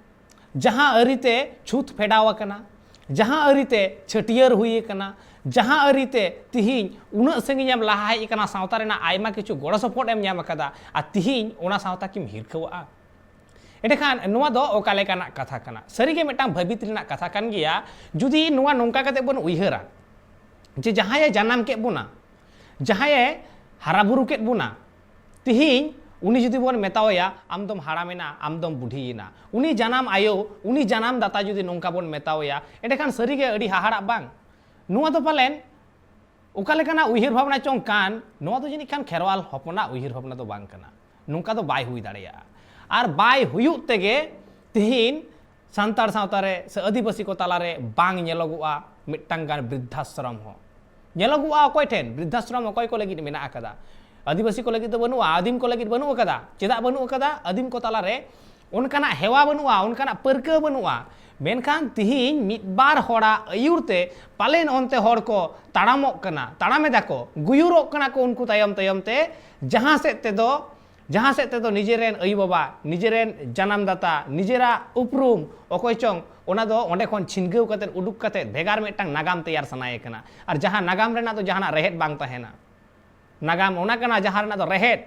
ᱡᱟᱦᱟᱸ ᱟᱹᱨᱤᱛᱮ ᱪᱷᱩᱛ ᱯᱷᱮᱰᱟᱣ ᱟᱠᱟᱱᱟ, ᱡᱟᱦᱟᱸ ᱟᱹᱨᱤᱛᱮ ᱪᱷᱟᱹᱴᱭᱟᱹᱨ ᱦᱩᱭ ᱟᱠᱟᱱᱟ, ᱡᱟᱦᱟᱸ ᱟᱹᱨᱤᱛᱮ ᱛᱤᱦᱤᱧ ᱩᱱᱟᱹᱜ ᱥᱟᱺᱜᱤᱧ ᱮᱢ ᱞᱟᱦᱟ ᱦᱮᱡ ᱟᱠᱟᱱᱟ, ᱥᱟᱶᱛᱟ ᱨᱮᱱᱟᱜ ᱟᱭᱢᱟ ᱠᱤᱪᱷᱩ ᱜᱚᱲᱚ ᱥᱚᱯᱚᱦᱚᱫ ᱮᱢ ᱧᱟᱢ ᱟᱠᱟᱫᱟ, ᱟᱨ ᱛᱤᱦᱤᱧ ᱚᱱᱟ ᱥᱟᱶᱛᱟ ᱠᱤᱢ ᱦᱤᱨᱠᱷᱟᱹᱣᱟᱜᱼᱟ? ᱮᱸᱰᱮᱠᱷᱟᱱ ᱱᱚᱣᱟ ᱫᱚ ᱚᱠᱟ ᱞᱮᱠᱟᱱᱟᱜ ᱠᱟᱛᱷᱟ ᱠᱟᱱᱟ? ᱥᱟᱹᱨᱤᱜᱮ ᱢᱤᱫᱴᱟᱝ ᱵᱷᱟᱹᱵᱤᱛ ᱨᱮᱱᱟᱜ ᱠᱟᱛᱷᱟ ᱠᱟᱱ ᱜᱮᱭᱟ᱾ ᱡᱩᱫᱤ ᱱᱚᱣᱟ ᱱᱚᱝᱠᱟ ᱠᱟᱛᱮ ᱵᱚᱱ ᱩᱭᱦᱟᱹᱨᱟ ᱡᱮ ᱡᱟᱦᱟᱸᱭᱮ ᱡᱟᱱᱟᱢ ᱠᱮᱫ ᱵᱚᱱᱟ, ᱡᱟᱦᱟᱸᱭᱮ ᱦᱟᱨᱟ ᱵᱩᱨᱩ ᱠᱮᱫ ᱵᱚᱱᱟ, ᱛᱤᱦᱤᱧ ᱩᱱᱤ ᱡᱩᱫᱤ ᱵᱚᱱ ᱢᱮᱛᱟᱣᱟᱭᱟ, "ᱟᱢ ᱫᱚᱢ ᱦᱟᱲᱟᱢᱮᱱᱟ, ᱟᱢ ᱫᱚᱢ ᱵᱩᱰᱷᱤᱭᱮᱱᱟ", ᱩᱱᱤ ᱡᱟᱱᱟᱢ ᱟᱭᱳ, ᱩᱱᱤ ᱡᱟᱱᱟᱢ ᱫᱟᱛᱟ ᱡᱩᱫᱤ ᱱᱚᱝᱠᱟ ᱵᱚᱱ ᱢᱮᱛᱟᱣᱟᱭᱟ, ᱮᱸᱰᱮᱠᱷᱟᱱ ᱥᱟᱹᱨᱤᱜᱮ ᱟᱹᱰᱤ ᱦᱟᱦᱟᱲᱟᱜ ᱵᱟᱝ? ᱱᱚᱣᱟ ᱫᱚ ᱯᱟᱞᱮᱱ ᱚᱠᱟ ᱞᱮᱠᱟᱱᱟᱜ ᱩᱭᱦᱟᱹᱨ ᱵᱷᱟᱵᱽᱱᱟ ᱪᱚᱝ ᱠᱟᱱ, ᱱᱚᱣᱟ ᱫᱚ ᱡᱟᱹᱱᱤᱡ ᱠᱷᱟᱱ ᱠᱷᱮᱨᱣᱟᱞ ᱦᱚᱯᱚᱱᱟᱜ ᱩᱭᱦᱟᱹᱨ ᱵᱷᱟᱵᱽᱱᱟ ᱫᱚ ᱵᱟᱝ ᱠᱟᱱᱟ᱾ ᱱᱚᱝᱠᱟ ᱫᱚ ᱵᱟᱭ ᱦᱩᱭ ᱫᱟᱲᱮᱭᱟᱜᱼᱟ᱾ ᱟᱨ ᱵᱟᱭ ᱦᱩᱭᱩᱜ ᱛᱮᱜᱮ ᱛᱮᱦᱮᱧ ᱥᱟᱱᱛᱟᱲ ᱥᱟᱶᱛᱟ ᱨᱮ ᱥᱮ ᱟᱹᱫᱤᱵᱟᱹᱥᱤ ᱠᱚ ᱛᱟᱞᱟᱨᱮ ᱵᱟᱝ ᱧᱮᱞᱚᱜᱚᱜᱼᱟ ᱢᱤᱫᱴᱟᱝ ᱜᱟᱱ ᱵᱨᱤᱫᱽᱫᱷᱟᱥᱨᱚᱢ ᱦᱚᱸ᱾ ᱧᱮᱞᱚᱜᱚᱜᱼᱟ ᱚᱠᱚᱭ ᱴᱷᱮᱱ? ᱵᱨᱤᱫᱽᱫᱷᱟᱥᱨᱚᱢ ᱚᱠᱚᱭ ᱠᱚ ᱞᱟᱹᱜᱤᱫ ᱢᱮᱱᱟᱜ ᱟᱠᱟᱫᱟ? ᱟᱹᱫᱤᱵᱟᱹᱥᱤ ᱠᱚ ᱞᱟᱹᱜᱤᱫ ᱫᱚ ᱵᱟᱹᱱᱩᱜᱼᱟ, ᱟᱹᱫᱤᱢ ᱠᱚ ᱞᱟᱹᱜᱤᱫ ᱵᱟᱹᱱᱩᱜ ᱟᱠᱟᱫᱟ᱾ ᱪᱮᱫᱟᱜ ᱵᱟᱹᱱᱩᱜ ᱟᱠᱟᱫᱟ? ᱟᱹᱫᱤᱢ ᱠᱚ ᱛᱟᱞᱟᱨᱮ ᱚᱱᱠᱟᱱᱟᱜ ᱦᱮᱣᱟ ᱵᱟᱹᱱᱩᱜᱼᱟ, ᱚᱱᱠᱟᱱᱟᱜ ᱯᱟᱹᱨᱠᱟᱹᱣ ᱵᱟᱹᱱᱩᱜᱼᱟ᱾ ᱢᱮᱱᱠᱷᱟᱱ ᱛᱤᱦᱤᱧ ᱢᱤᱫ ᱵᱟᱨ ᱦᱚᱲᱟᱜ ᱟᱹᱭᱩᱨ ᱛᱮ ᱯᱟᱞᱮᱱ ᱚᱱᱛᱮ ᱦᱚᱲ ᱠᱚ ᱛᱟᱲᱟᱢᱚᱜ ᱠᱟᱱᱟ, ᱛᱟᱲᱟᱢ ᱮᱫᱟ ᱠᱚ, ᱜᱩᱭᱩᱨᱚᱜ ᱠᱟᱱᱟ ᱠᱚ ᱩᱱᱠᱩ ᱛᱟᱭᱚᱢ ᱛᱟᱭᱚᱢ ᱛᱮ, ᱡᱟᱦᱟᱸ ᱥᱮᱫ ᱛᱮᱫᱚ, ᱡᱟᱦᱟᱸ ᱥᱮᱫ ᱛᱮᱫᱚ ᱱᱤᱡᱮᱨᱮᱱ ᱟᱭᱳᱼᱵᱟᱵᱟ, ᱱᱤᱡᱮᱨᱮᱱ ᱡᱟᱱᱟᱢ ᱫᱟᱛᱟ, ᱱᱤᱡᱮᱨᱟᱜ ᱩᱯᱨᱩᱢ ᱚᱠᱚᱭ ᱪᱚᱝ, ᱚᱱᱟ ᱫᱚ ᱚᱸᱰᱮ ᱠᱷᱚᱱ ᱪᱷᱤᱱᱜᱟᱹᱣ ᱠᱟᱛᱮ, ᱩᱰᱩᱠ ᱠᱟᱛᱮ ᱵᱷᱮᱜᱟᱨ ᱢᱤᱫᱴᱟᱝ ᱱᱟᱜᱟᱢ ᱛᱮᱭᱟᱨ ᱥᱟᱱᱟᱭᱮ ᱠᱟᱱᱟ᱾ ᱟᱨ ᱡᱟᱦᱟᱸ ᱱᱟᱜᱟᱢ ᱨᱮᱱᱟᱜ ᱫᱚ ᱡᱟᱦᱟᱱᱟᱜ ᱨᱮᱦᱮᱫ ᱵᱟᱝ ᱛᱟᱦᱮᱱᱟ᱾ ᱱᱟᱜᱟᱢ ᱚᱱᱟ ᱠᱟᱱᱟ ᱡᱟᱦᱟᱸ ᱨᱮᱱᱟᱜ ᱫᱚ ᱨᱮᱦᱮᱫ,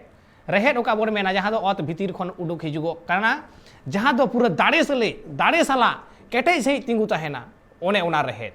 ᱨᱮᱦᱮᱫ ᱚᱠᱟ ᱵᱚᱱ ᱢᱮᱱᱟ, ᱡᱟᱦᱟᱸ ᱫᱚ ᱚᱛ ᱵᱷᱤᱛᱤᱨ ᱠᱷᱚᱱ ᱩᱰᱩᱠ ᱦᱤᱡᱩᱜᱚᱜ ᱠᱟᱱᱟ, ᱡᱟᱦᱟᱸ ᱫᱚ ᱯᱩᱨᱟᱹ ᱫᱟᱲᱮ ᱥᱟᱞᱮ, ᱫᱟᱲᱮ ᱥᱟᱞᱟᱜ ᱠᱮᱴᱮᱡ ᱥᱟᱺᱦᱤᱡ ᱛᱤᱸᱜᱩ ᱛᱟᱦᱮᱱᱟ, ᱚᱱᱮ ᱚᱱᱟ ᱨᱮᱦᱮᱫ᱾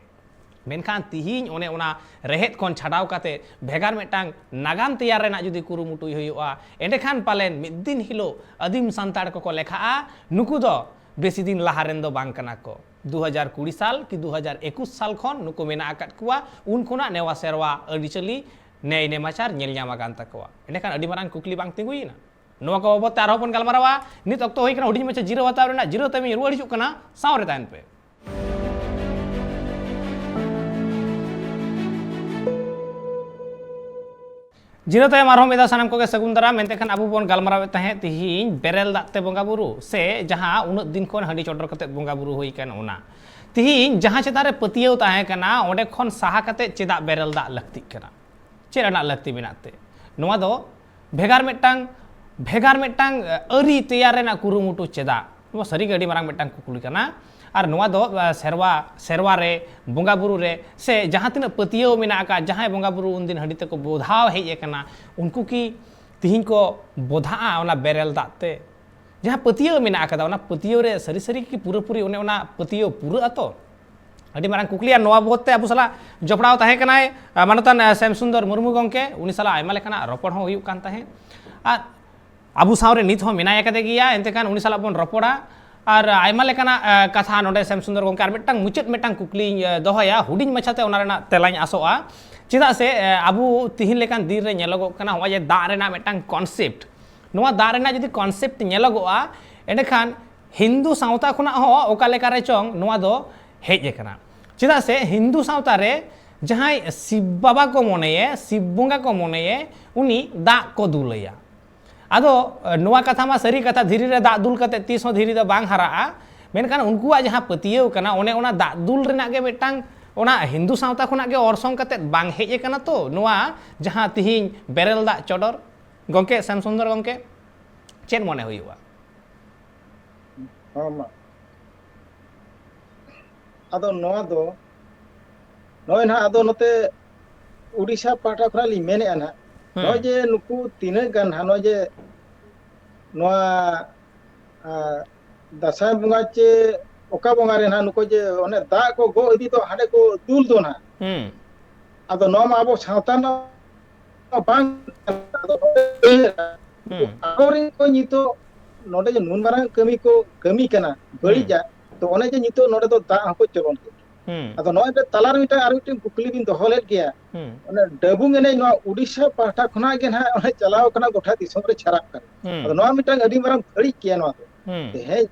ᱢᱮᱱᱠᱷᱟᱱ ᱛᱤᱦᱤᱧ ᱚᱱᱮ ᱚᱱᱟ ᱨᱮᱦᱮᱫ ᱠᱷᱚᱱ ᱪᱷᱟᱰᱟᱣ ᱠᱟᱛᱮ ᱵᱷᱮᱜᱟᱨ ᱢᱤᱫᱴᱟᱝ ᱱᱟᱜᱟᱢ ᱛᱮᱭᱟᱨ ᱨᱮᱱᱟᱜ ᱡᱩᱫᱤ ᱠᱩᱨᱩᱢᱩᱴᱩᱭ ᱦᱩᱭᱩᱜᱼᱟ, ᱮᱸᱰᱮᱠᱷᱟᱱ ᱯᱟᱞᱮᱱ ᱢᱤᱫ ᱫᱤᱱ ᱦᱤᱞᱳᱜ ᱟᱹᱫᱤᱢ ᱥᱟᱱᱛᱟᱲ ᱠᱚᱠᱚ ᱞᱮᱠᱷᱟᱜᱼᱟ, ᱱᱩᱠᱩ ᱫᱚ ᱵᱮᱥᱤ ᱫᱤᱱ ᱞᱟᱦᱟ ᱨᱮᱱ ᱫᱚ ᱵᱟᱝ ᱠᱟᱱᱟ ᱠᱚ᱾ ᱫᱩ ᱦᱟᱡᱟᱨ ᱠᱩᱲᱤ ᱥᱟᱞ ᱠᱤ ᱫᱩ ᱦᱟᱡᱟᱨ ᱮᱠᱩᱥ ᱥᱟᱞ ᱠᱷᱚᱱ ᱱᱩᱠᱩ ᱢᱮᱱᱟᱜ ᱟᱠᱟᱫ ᱠᱚᱣᱟ, ᱩᱱ ᱠᱷᱚᱱᱟᱜ ᱱᱮᱣᱟ ᱥᱮᱨᱣᱟ ᱟᱹᱨᱤᱪᱟᱹᱞᱤ ᱱᱮᱭ ᱱᱮᱢᱟᱪᱟᱨ ᱧᱮᱞ ᱧᱟᱢ ᱟᱠᱟᱱ ᱛᱟᱠᱚᱣᱟ᱾ ᱮᱸᱰᱮᱠᱷᱟᱱ ᱟᱹᱰᱤ ᱢᱟᱨᱟᱝ ᱠᱩᱠᱞᱤ ᱵᱟᱝ ᱛᱤᱸᱜᱩᱭᱮᱱᱟ? ᱱᱚᱣᱟ ᱠᱚ ᱵᱟᱵᱚᱫ ᱛᱮ ᱟᱨᱦᱚᱸ ᱵᱚᱱ ᱜᱟᱞᱢᱟᱨᱟᱣᱟ᱾ ᱱᱤᱛ ᱚᱠᱛᱚ ᱦᱩᱭ ᱠᱟᱱᱟ ᱦᱩᱰᱤᱧ ᱢᱟᱪᱷᱟ ᱡᱤᱨᱟᱹᱣ ᱦᱟᱛᱟᱣ ᱨᱮᱱᱟᱜ᱾ ᱡᱤᱨᱟᱹᱣ ᱛᱟᱭᱚᱢ ᱤᱧ ᱨᱩᱣᱟᱹᱲ ᱦᱤᱡᱩᱜ ᱠᱟᱱᱟ, ᱥᱟᱶ ᱨᱮ ᱛᱟᱦᱮᱱ ᱯᱮ᱾ ᱡᱤᱨᱟᱹᱣ ᱛᱟᱭᱚᱢ ᱟᱨᱦᱚᱸ ᱢᱤᱫ ᱫᱷᱟᱣ ᱥᱟᱱᱟᱢ ᱠᱚᱜᱮ ᱥᱟᱹᱜᱩᱱ ᱫᱟᱨᱟᱢ᱾ ᱢᱮᱱᱛᱮ ᱠᱷᱟᱱ ᱟᱵᱚ ᱵᱚᱱ ᱜᱟᱞᱢᱟᱨᱟᱣᱮᱫ ᱛᱟᱦᱮᱸᱫ ᱛᱤᱦᱤᱧ ᱵᱮᱨᱮᱞ ᱫᱟᱜ ᱛᱮ ᱵᱚᱸᱜᱟ ᱵᱩᱨᱩ, ᱥᱮ ᱡᱟᱦᱟᱸ ᱩᱱᱟᱹᱜ ᱫᱤᱱ ᱠᱷᱚᱱ ᱦᱟᱺᱰᱤ ᱪᱚᱰᱚᱨ ᱠᱟᱛᱮ ᱵᱚᱸᱜᱟ ᱵᱩᱨᱩ ᱦᱩᱭ ᱠᱟᱱ ᱚᱱᱟ᱾ ᱛᱤᱦᱤᱧ ᱡᱟᱦᱟᱸ ᱪᱮᱛᱟᱱ ᱨᱮ ᱯᱟᱹᱛᱭᱟᱹᱣ ᱛᱟᱦᱮᱸ ᱠᱟᱱᱟ, ᱚᱸᱰᱮ ᱠᱷᱚᱱ ᱥᱟᱦᱟ ᱠᱟᱛᱮ ᱪᱮᱫᱟᱜ ᱵᱮᱨᱮᱞ ᱫᱟᱜ ᱞᱟᱹᱠᱛᱤᱜ ᱠᱟᱱᱟ? ᱪᱮᱫ ᱨᱮᱱᱟᱜ ᱞᱟᱹᱠᱛᱤ ᱢᱮᱱᱟᱜ ᱛᱮ? ᱱᱚᱣᱟ ᱫᱚ ᱵᱷᱮᱜᱟᱨ ᱢᱤᱫᱴᱟᱝ, ᱵᱷᱮᱜᱟᱨ ᱢᱤᱫᱴᱟᱝ, ᱮ, ᱟᱹᱨᱤ ᱛᱮᱭᱟᱨ ᱨᱮᱱᱟᱜ ᱠᱩᱨᱩᱢᱩᱴᱩ ᱪᱮᱫᱟᱜ? ᱱᱚᱣᱟ ᱥᱟᱹᱨᱤᱜᱮ ᱟᱹᱰᱤ ᱢᱟᱨᱟᱝ ᱢᱤᱫᱴᱟᱝ ᱠᱩᱠᱞᱤ ᱠᱟᱱᱟ᱾ ᱟᱨ ᱱᱚᱣᱟ ᱫᱚ, ᱮ, ᱥᱮᱨᱣᱟ, ᱥᱮᱨᱣᱟ ᱨᱮ, ᱵᱚᱸᱜᱟ ᱵᱩᱨᱩ ᱨᱮ, ᱥᱮ ᱡᱟᱦᱟᱸ ᱛᱤᱱᱟᱹᱜ ᱯᱟᱹᱛᱭᱟᱹᱣ ᱢᱮᱱᱟᱜ ᱟᱠᱟᱫ, ᱡᱟᱦᱟᱸᱭ ᱵᱚᱸᱜᱟ ᱵᱩᱨᱩ ᱩᱱᱫᱤᱱ ᱦᱟᱺᱰᱤ ᱛᱮᱠᱚ ᱵᱚᱫᱷᱟᱣ ᱦᱮᱡ ᱟᱠᱟᱱᱟ, ᱩᱱᱠᱩ ᱠᱤ ᱛᱤᱦᱤᱧ ᱠᱚ ᱵᱚᱫᱷᱟᱜᱼᱟ ᱚᱱᱟ ᱵᱮᱨᱮᱞ ᱫᱟᱜ ᱛᱮ? ᱡᱟᱦᱟᱸ ᱯᱟᱹᱛᱭᱟᱹᱣ ᱢᱮᱱᱟᱜ ᱟᱠᱟᱫᱟ, ᱚᱱᱟ ᱯᱟᱹᱛᱭᱟᱹᱣ ᱨᱮ ᱥᱟᱹᱨᱤ ᱥᱟᱹᱨᱤ ᱜᱮ ᱯᱩᱨᱟᱹᱯᱩᱨᱤ ᱚᱱᱮ ᱚᱱᱟ ᱯᱟᱹᱛᱭᱟᱹᱣ ᱯᱩᱨᱟᱹᱜᱼᱟ ᱛᱚ? ᱟᱹᱰᱤ ᱢᱟᱨᱟᱝ ᱠᱩᱠᱞᱤ᱾ ᱟᱨ ᱱᱚᱣᱟ ᱵᱟᱵᱚᱫ ᱛᱮ ᱟᱵᱚ ᱥᱟᱞᱟᱜ ᱡᱚᱯᱲᱟᱣ ᱛᱟᱦᱮᱸ ᱠᱟᱱᱟᱭ, ᱟ, ᱢᱟᱱᱚᱛᱟᱱ, ᱟ, ᱥᱮᱢ ᱥᱩᱱᱫᱚᱨ ᱢᱩᱨᱢᱩ ᱜᱚᱢᱠᱮ᱾ ᱩᱱᱤ ᱥᱟᱞᱟᱜ ᱟᱭᱢᱟ ᱞᱮᱠᱟᱱᱟᱜ ᱨᱚᱯᱚᱲ ᱦᱚᱸ ᱦᱩᱭᱩᱜ ᱠᱟᱱ ᱛᱟᱦᱮᱸᱫ᱾ ᱟᱨ ᱟᱵᱚ ᱥᱟᱶᱨᱮ ᱱᱤᱛ ᱦᱚᱸ ᱢᱮᱱᱟᱭ ᱟᱠᱟᱫᱮ ᱜᱮᱭᱟ, ᱮᱱᱛᱮ ᱠᱷᱟᱱ ᱩᱱᱤ ᱥᱟᱞᱟᱜ ᱵᱚᱱ ᱨᱚᱯᱚᱲᱟ᱾ ᱟᱨ ᱟᱭᱢᱟ ᱞᱮᱠᱟᱱᱟᱜ ᱠᱟᱛᱷᱟ ᱱᱚᱰᱮ ᱥᱮᱢ ᱥᱩᱱᱫᱚᱨ ᱜᱚᱢᱠᱮ ᱟᱨ ᱢᱤᱫᱴᱟᱝ ᱢᱩᱪᱟᱹᱫ ᱢᱤᱫᱴᱟᱝ ᱠᱩᱠᱞᱤᱧ ᱫᱚᱦᱚᱭᱟ, ᱦᱩᱰᱤᱧ ᱢᱟᱪᱷᱟᱛᱮ ᱚᱱᱟ ᱨᱮᱱᱟᱜ ᱛᱮᱞᱟᱧ ᱟᱥᱚᱜᱼᱟ᱾ ᱪᱮᱫᱟᱜ ᱥᱮ ᱟᱵᱚ ᱛᱤᱦᱤᱧ ᱞᱮᱠᱟᱱ ᱫᱤᱱ ᱨᱮ ᱧᱮᱞᱚᱜᱚᱜ ᱠᱟᱱᱟ, ᱱᱚᱜᱼᱚᱭ ᱡᱮ ᱫᱟᱜ ᱨᱮᱱᱟᱜ ᱢᱤᱫᱴᱟᱝ ᱠᱚᱱᱥᱮᱯᱴ, ᱱᱚᱣᱟ ᱫᱟᱜ ᱨᱮᱱᱟᱜ ᱡᱩᱫᱤ ᱠᱚᱱᱥᱮᱯᱴ ᱧᱮᱞᱚᱜᱚᱜᱼᱟ, ᱮᱸᱰᱮᱠᱷᱟᱱ ᱦᱤᱱᱫᱩ ᱥᱟᱶᱛᱟ ᱠᱷᱚᱱᱟᱜ ᱦᱚᱸ ᱚᱠᱟ ᱞᱮᱠᱟ ᱨᱮ ᱪᱚᱝ ᱱᱚᱣᱟ ᱫᱚ ᱦᱮᱡ ᱟᱠᱟᱱᱟ᱾ ᱪᱮᱫᱟᱜ ᱥᱮ ᱦᱤᱱᱫᱩ ᱥᱟᱶᱛᱟ ᱨᱮ ᱡᱟᱦᱟᱸᱭ ᱥᱤᱵ ᱵᱟᱵᱟ ᱠᱚ ᱢᱚᱱᱮᱭᱮ, ᱥᱤᱵ ᱵᱚᱸᱜᱟ ᱠᱚ ᱢᱚᱱᱮᱭᱮ, ᱩᱱᱤ ᱫᱟᱜ ᱠᱚ ᱫᱩᱞᱟᱭᱟ᱾ ᱟᱫᱚ ᱱᱚᱣᱟ ᱠᱟᱛᱷᱟ ᱢᱟ ᱥᱟᱹᱨᱤ ᱠᱟᱛᱷᱟ, ᱫᱷᱤᱨᱤ ᱨᱮ ᱫᱟᱜ ᱫᱩᱞ ᱠᱟᱛᱮ ᱛᱤᱥ ᱦᱚᱸ ᱫᱷᱤᱨᱤ ᱫᱚ ᱵᱟᱝ ᱦᱟᱨᱟᱜᱼᱟ᱾ ᱢᱮᱱᱠᱷᱟᱱ ᱩᱱᱠᱩᱣᱟᱜ ᱡᱟᱦᱟᱸ ᱯᱟᱹᱛᱭᱟᱹᱣ ᱠᱟᱱᱟ, ᱚᱱᱮ ᱚᱱᱟ ᱫᱟᱜ ᱫᱩᱞ ᱨᱮᱱᱟᱜ ᱜᱮ ᱢᱤᱫᱴᱟᱝ, ᱚᱱᱟ ᱦᱤᱱᱫᱩ ᱥᱟᱶᱛᱟ ᱠᱷᱚᱱᱟᱜ ᱜᱮ ᱚᱨᱥᱚᱝ ᱠᱟᱛᱮ ᱵᱟᱝ ᱦᱮᱡ ᱟᱠᱟᱱᱟ ᱛᱚ, ᱱᱚᱣᱟ ᱡᱟᱦᱟᱸ ᱛᱤᱦᱤᱧ ᱵᱮᱨᱮᱞ ᱫᱟᱜ ᱪᱚᱰᱚᱨ᱾ ᱜᱚᱢᱠᱮ ᱥᱮᱢ ᱥᱩᱱᱫᱚᱨ ᱜᱚᱢᱠᱮ, ᱪᱮᱫ ᱢᱚᱱᱮ ᱦᱩᱭᱩᱜᱼᱟ? ᱦᱚᱸ ᱢᱟ᱾ ᱟᱫᱚ ᱱᱚᱣᱟ ᱫᱚ ᱱᱚᱜᱼᱚᱭ ᱱᱟᱦᱟᱜ, ᱟᱫᱚ ᱱᱚᱛᱮ ᱩᱰᱤᱥᱟ ᱯᱟᱦᱴᱟ ᱠᱷᱚᱱᱟᱜ ᱞᱤᱧ ᱢᱮᱱᱮᱫᱼᱟ ᱱᱟᱦᱟᱜ, ᱦᱩᱸ᱾ ᱱᱚᱜᱼᱚᱭ ᱡᱮ ᱱᱩᱠᱩ ᱛᱤᱱᱟᱹᱜ ᱜᱟᱱ ᱱᱟᱦᱟᱜ ᱱᱚᱜᱼᱚᱭ ᱡᱮ ᱱᱚᱣᱟ, ᱟᱸ, ᱫᱟᱸᱥᱟᱭ ᱵᱚᱸᱜᱟ ᱪᱮ ᱚᱠᱟ ᱵᱚᱸᱜᱟ ᱨᱮ ᱱᱟᱦᱟᱜ ᱱᱩᱠᱩ ᱡᱮ ᱚᱱᱮ ᱫᱟᱜ ᱠᱚ ᱜᱚᱜ ᱤᱫᱤ ᱫᱚ ᱦᱟᱸᱰᱮ ᱠᱚ ᱫᱩᱞ ᱫᱚ ᱱᱟᱦᱟᱜ, ᱦᱩᱸ᱾ ᱟᱫᱚ ᱱᱚᱣᱟ ᱢᱟ ᱟᱵᱚ ᱥᱟᱶᱛᱟ ᱨᱮᱱᱟᱜ ᱵᱟᱝ ᱠᱟᱱᱟ᱾ ᱟᱫᱚ ᱦᱩᱸ᱾ ᱟᱵᱚᱨᱮᱱ ᱠᱚ ᱱᱤᱛᱚᱜ ᱱᱚᱰᱮ ᱡᱮ ᱱᱩᱱ ᱢᱟᱨᱟᱝ ᱠᱟᱹᱢᱤ ᱠᱚ ᱠᱟᱹᱢᱤ ᱠᱟᱱᱟ ᱦᱩᱸ᱾ ᱵᱟᱹᱲᱤᱡᱟᱜ, ᱛᱚ ᱚᱱᱮ ᱡᱮ ᱱᱤᱛᱚᱜ ᱱᱚᱰᱮ ᱫᱚ ᱫᱟᱜ ᱦᱚᱸᱠᱚ ᱪᱚᱞᱚᱱ ᱠᱮᱫ᱾ ᱦᱩᱸ᱾ ᱟᱫᱚ ᱱᱚᱜᱼᱚᱭ ᱛᱟᱞᱟᱨᱮ ᱢᱤᱫᱴᱟᱝ ᱟᱨ ᱢᱤᱫᱴᱟᱝ ᱠᱩᱠᱞᱤ ᱵᱤᱱ ᱫᱚᱦᱚ ᱞᱮᱫ ᱜᱮᱭᱟ, ᱦᱩᱸ᱾ ᱚᱱᱮ ᱰᱟᱹᱵᱩᱝ ᱮᱱᱮᱡ ᱱᱚᱣᱟ ᱩᱰᱤᱥᱟ ᱯᱟᱦᱴᱟ ᱠᱷᱚᱱᱟᱜ ᱜᱮ ᱱᱟᱦᱟᱜ ᱚᱱᱮ ᱪᱟᱞᱟᱣ ᱠᱟᱱᱟ, ᱜᱚᱴᱟ ᱫᱤᱥᱚᱢ ᱨᱮ ᱪᱷᱟᱨᱟᱜ ᱠᱟᱱᱟ᱾ ᱦᱩᱸ᱾ ᱟᱫᱚ ᱱᱚᱣᱟ ᱢᱤᱫᱴᱟᱝ ᱟᱹᱰᱤ ᱢᱟᱨᱟᱝ ᱵᱟᱹᱲᱤᱡ ᱜᱮᱭᱟ ᱱᱚᱣᱟ ᱫᱚ᱾ ᱦᱩᱸ᱾ ᱛᱮᱦᱮᱧ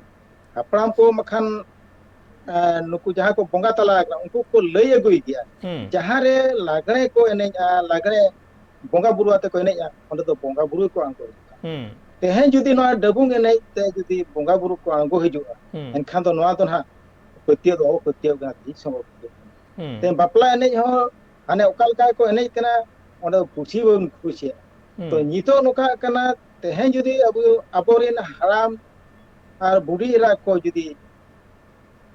ᱦᱟᱯᱲᱟᱢ ᱠᱚ ᱵᱟᱠᱷᱟᱱ, ᱮᱸ, ᱱᱩᱠᱩ ᱡᱟᱦᱟᱸ ᱠᱚ ᱵᱚᱸᱜᱟ ᱛᱟᱞᱟ ᱟᱠᱟᱱᱟ, ᱩᱱᱠᱩ ᱠᱚ ᱞᱟᱹᱭ ᱟᱹᱜᱩᱭ ᱜᱮᱭᱟ, ᱦᱩᱸ᱾ ᱡᱟᱦᱟᱸ ᱨᱮ ᱞᱟᱜᱽᱲᱮ ᱠᱚ ᱮᱱᱮᱡᱼᱟ, ᱞᱟᱜᱽᱲᱮ ᱵᱚᱸᱜᱟ ᱵᱩᱨᱩ ᱟᱛᱮ ᱠᱚ ᱮᱱᱮᱡᱼᱟ, ᱚᱸᱰᱮ ᱫᱚ ᱵᱚᱸᱜᱟ ᱵᱩᱨᱩ ᱠᱚ ᱟᱬᱜᱚ ᱦᱤᱡᱩᱜᱼᱟ᱾ ᱦᱩᱸ᱾ ᱛᱮᱦᱮᱧ ᱡᱩᱫᱤ ᱱᱚᱣᱟ ᱰᱟᱹᱵᱩᱝ ᱮᱱᱮᱡ ᱛᱮ ᱡᱩᱫᱤ ᱵᱚᱸᱜᱟ ᱵᱩᱨᱩ ᱠᱚ ᱟᱬᱜᱚ ᱦᱤᱡᱩᱜᱼᱟ, ᱦᱩᱸ᱾ ᱮᱱᱠᱷᱟᱱ ᱫᱚ ᱱᱚᱣᱟ ᱫᱚ ᱱᱟᱦᱟᱜ ᱯᱟᱹᱛᱭᱟᱹᱣ ᱫᱚ ᱚᱯᱟᱹᱛᱭᱟᱹᱣ ᱠᱟᱱᱟ, ᱛᱤᱥ ᱦᱚᱸ ᱵᱟᱠᱚ ᱯᱟᱹᱛᱭᱟᱹᱜ ᱠᱟᱱᱟ᱾ ᱦᱩᱸ᱾ ᱛᱮᱦᱮᱧ ᱵᱟᱯᱞᱟ ᱮᱱᱮᱡ ᱦᱚᱸ ᱦᱟᱱᱮ ᱚᱠᱟ ᱞᱮᱠᱟ ᱠᱚ ᱮᱱᱮᱡ ᱠᱟᱱᱟ, ᱚᱸᱰᱮ ᱯᱩᱛᱷᱤ ᱵᱚᱱ ᱠᱩᱥᱤᱭᱟᱜᱼᱟ᱾ ᱦᱩᱸ᱾ ᱛᱚ ᱱᱤᱛᱚᱜ ᱱᱚᱝᱠᱟ ᱠᱟᱱᱟ, ᱛᱮᱦᱮᱧ ᱡᱩᱫᱤ ᱟᱵᱚ, ᱟᱵᱚᱨᱮᱱ ᱦᱟᱲᱟᱢ ᱟᱨ ᱵᱩᱰᱷᱤ ᱮᱨᱟ ᱠᱚ ᱡᱩᱫᱤ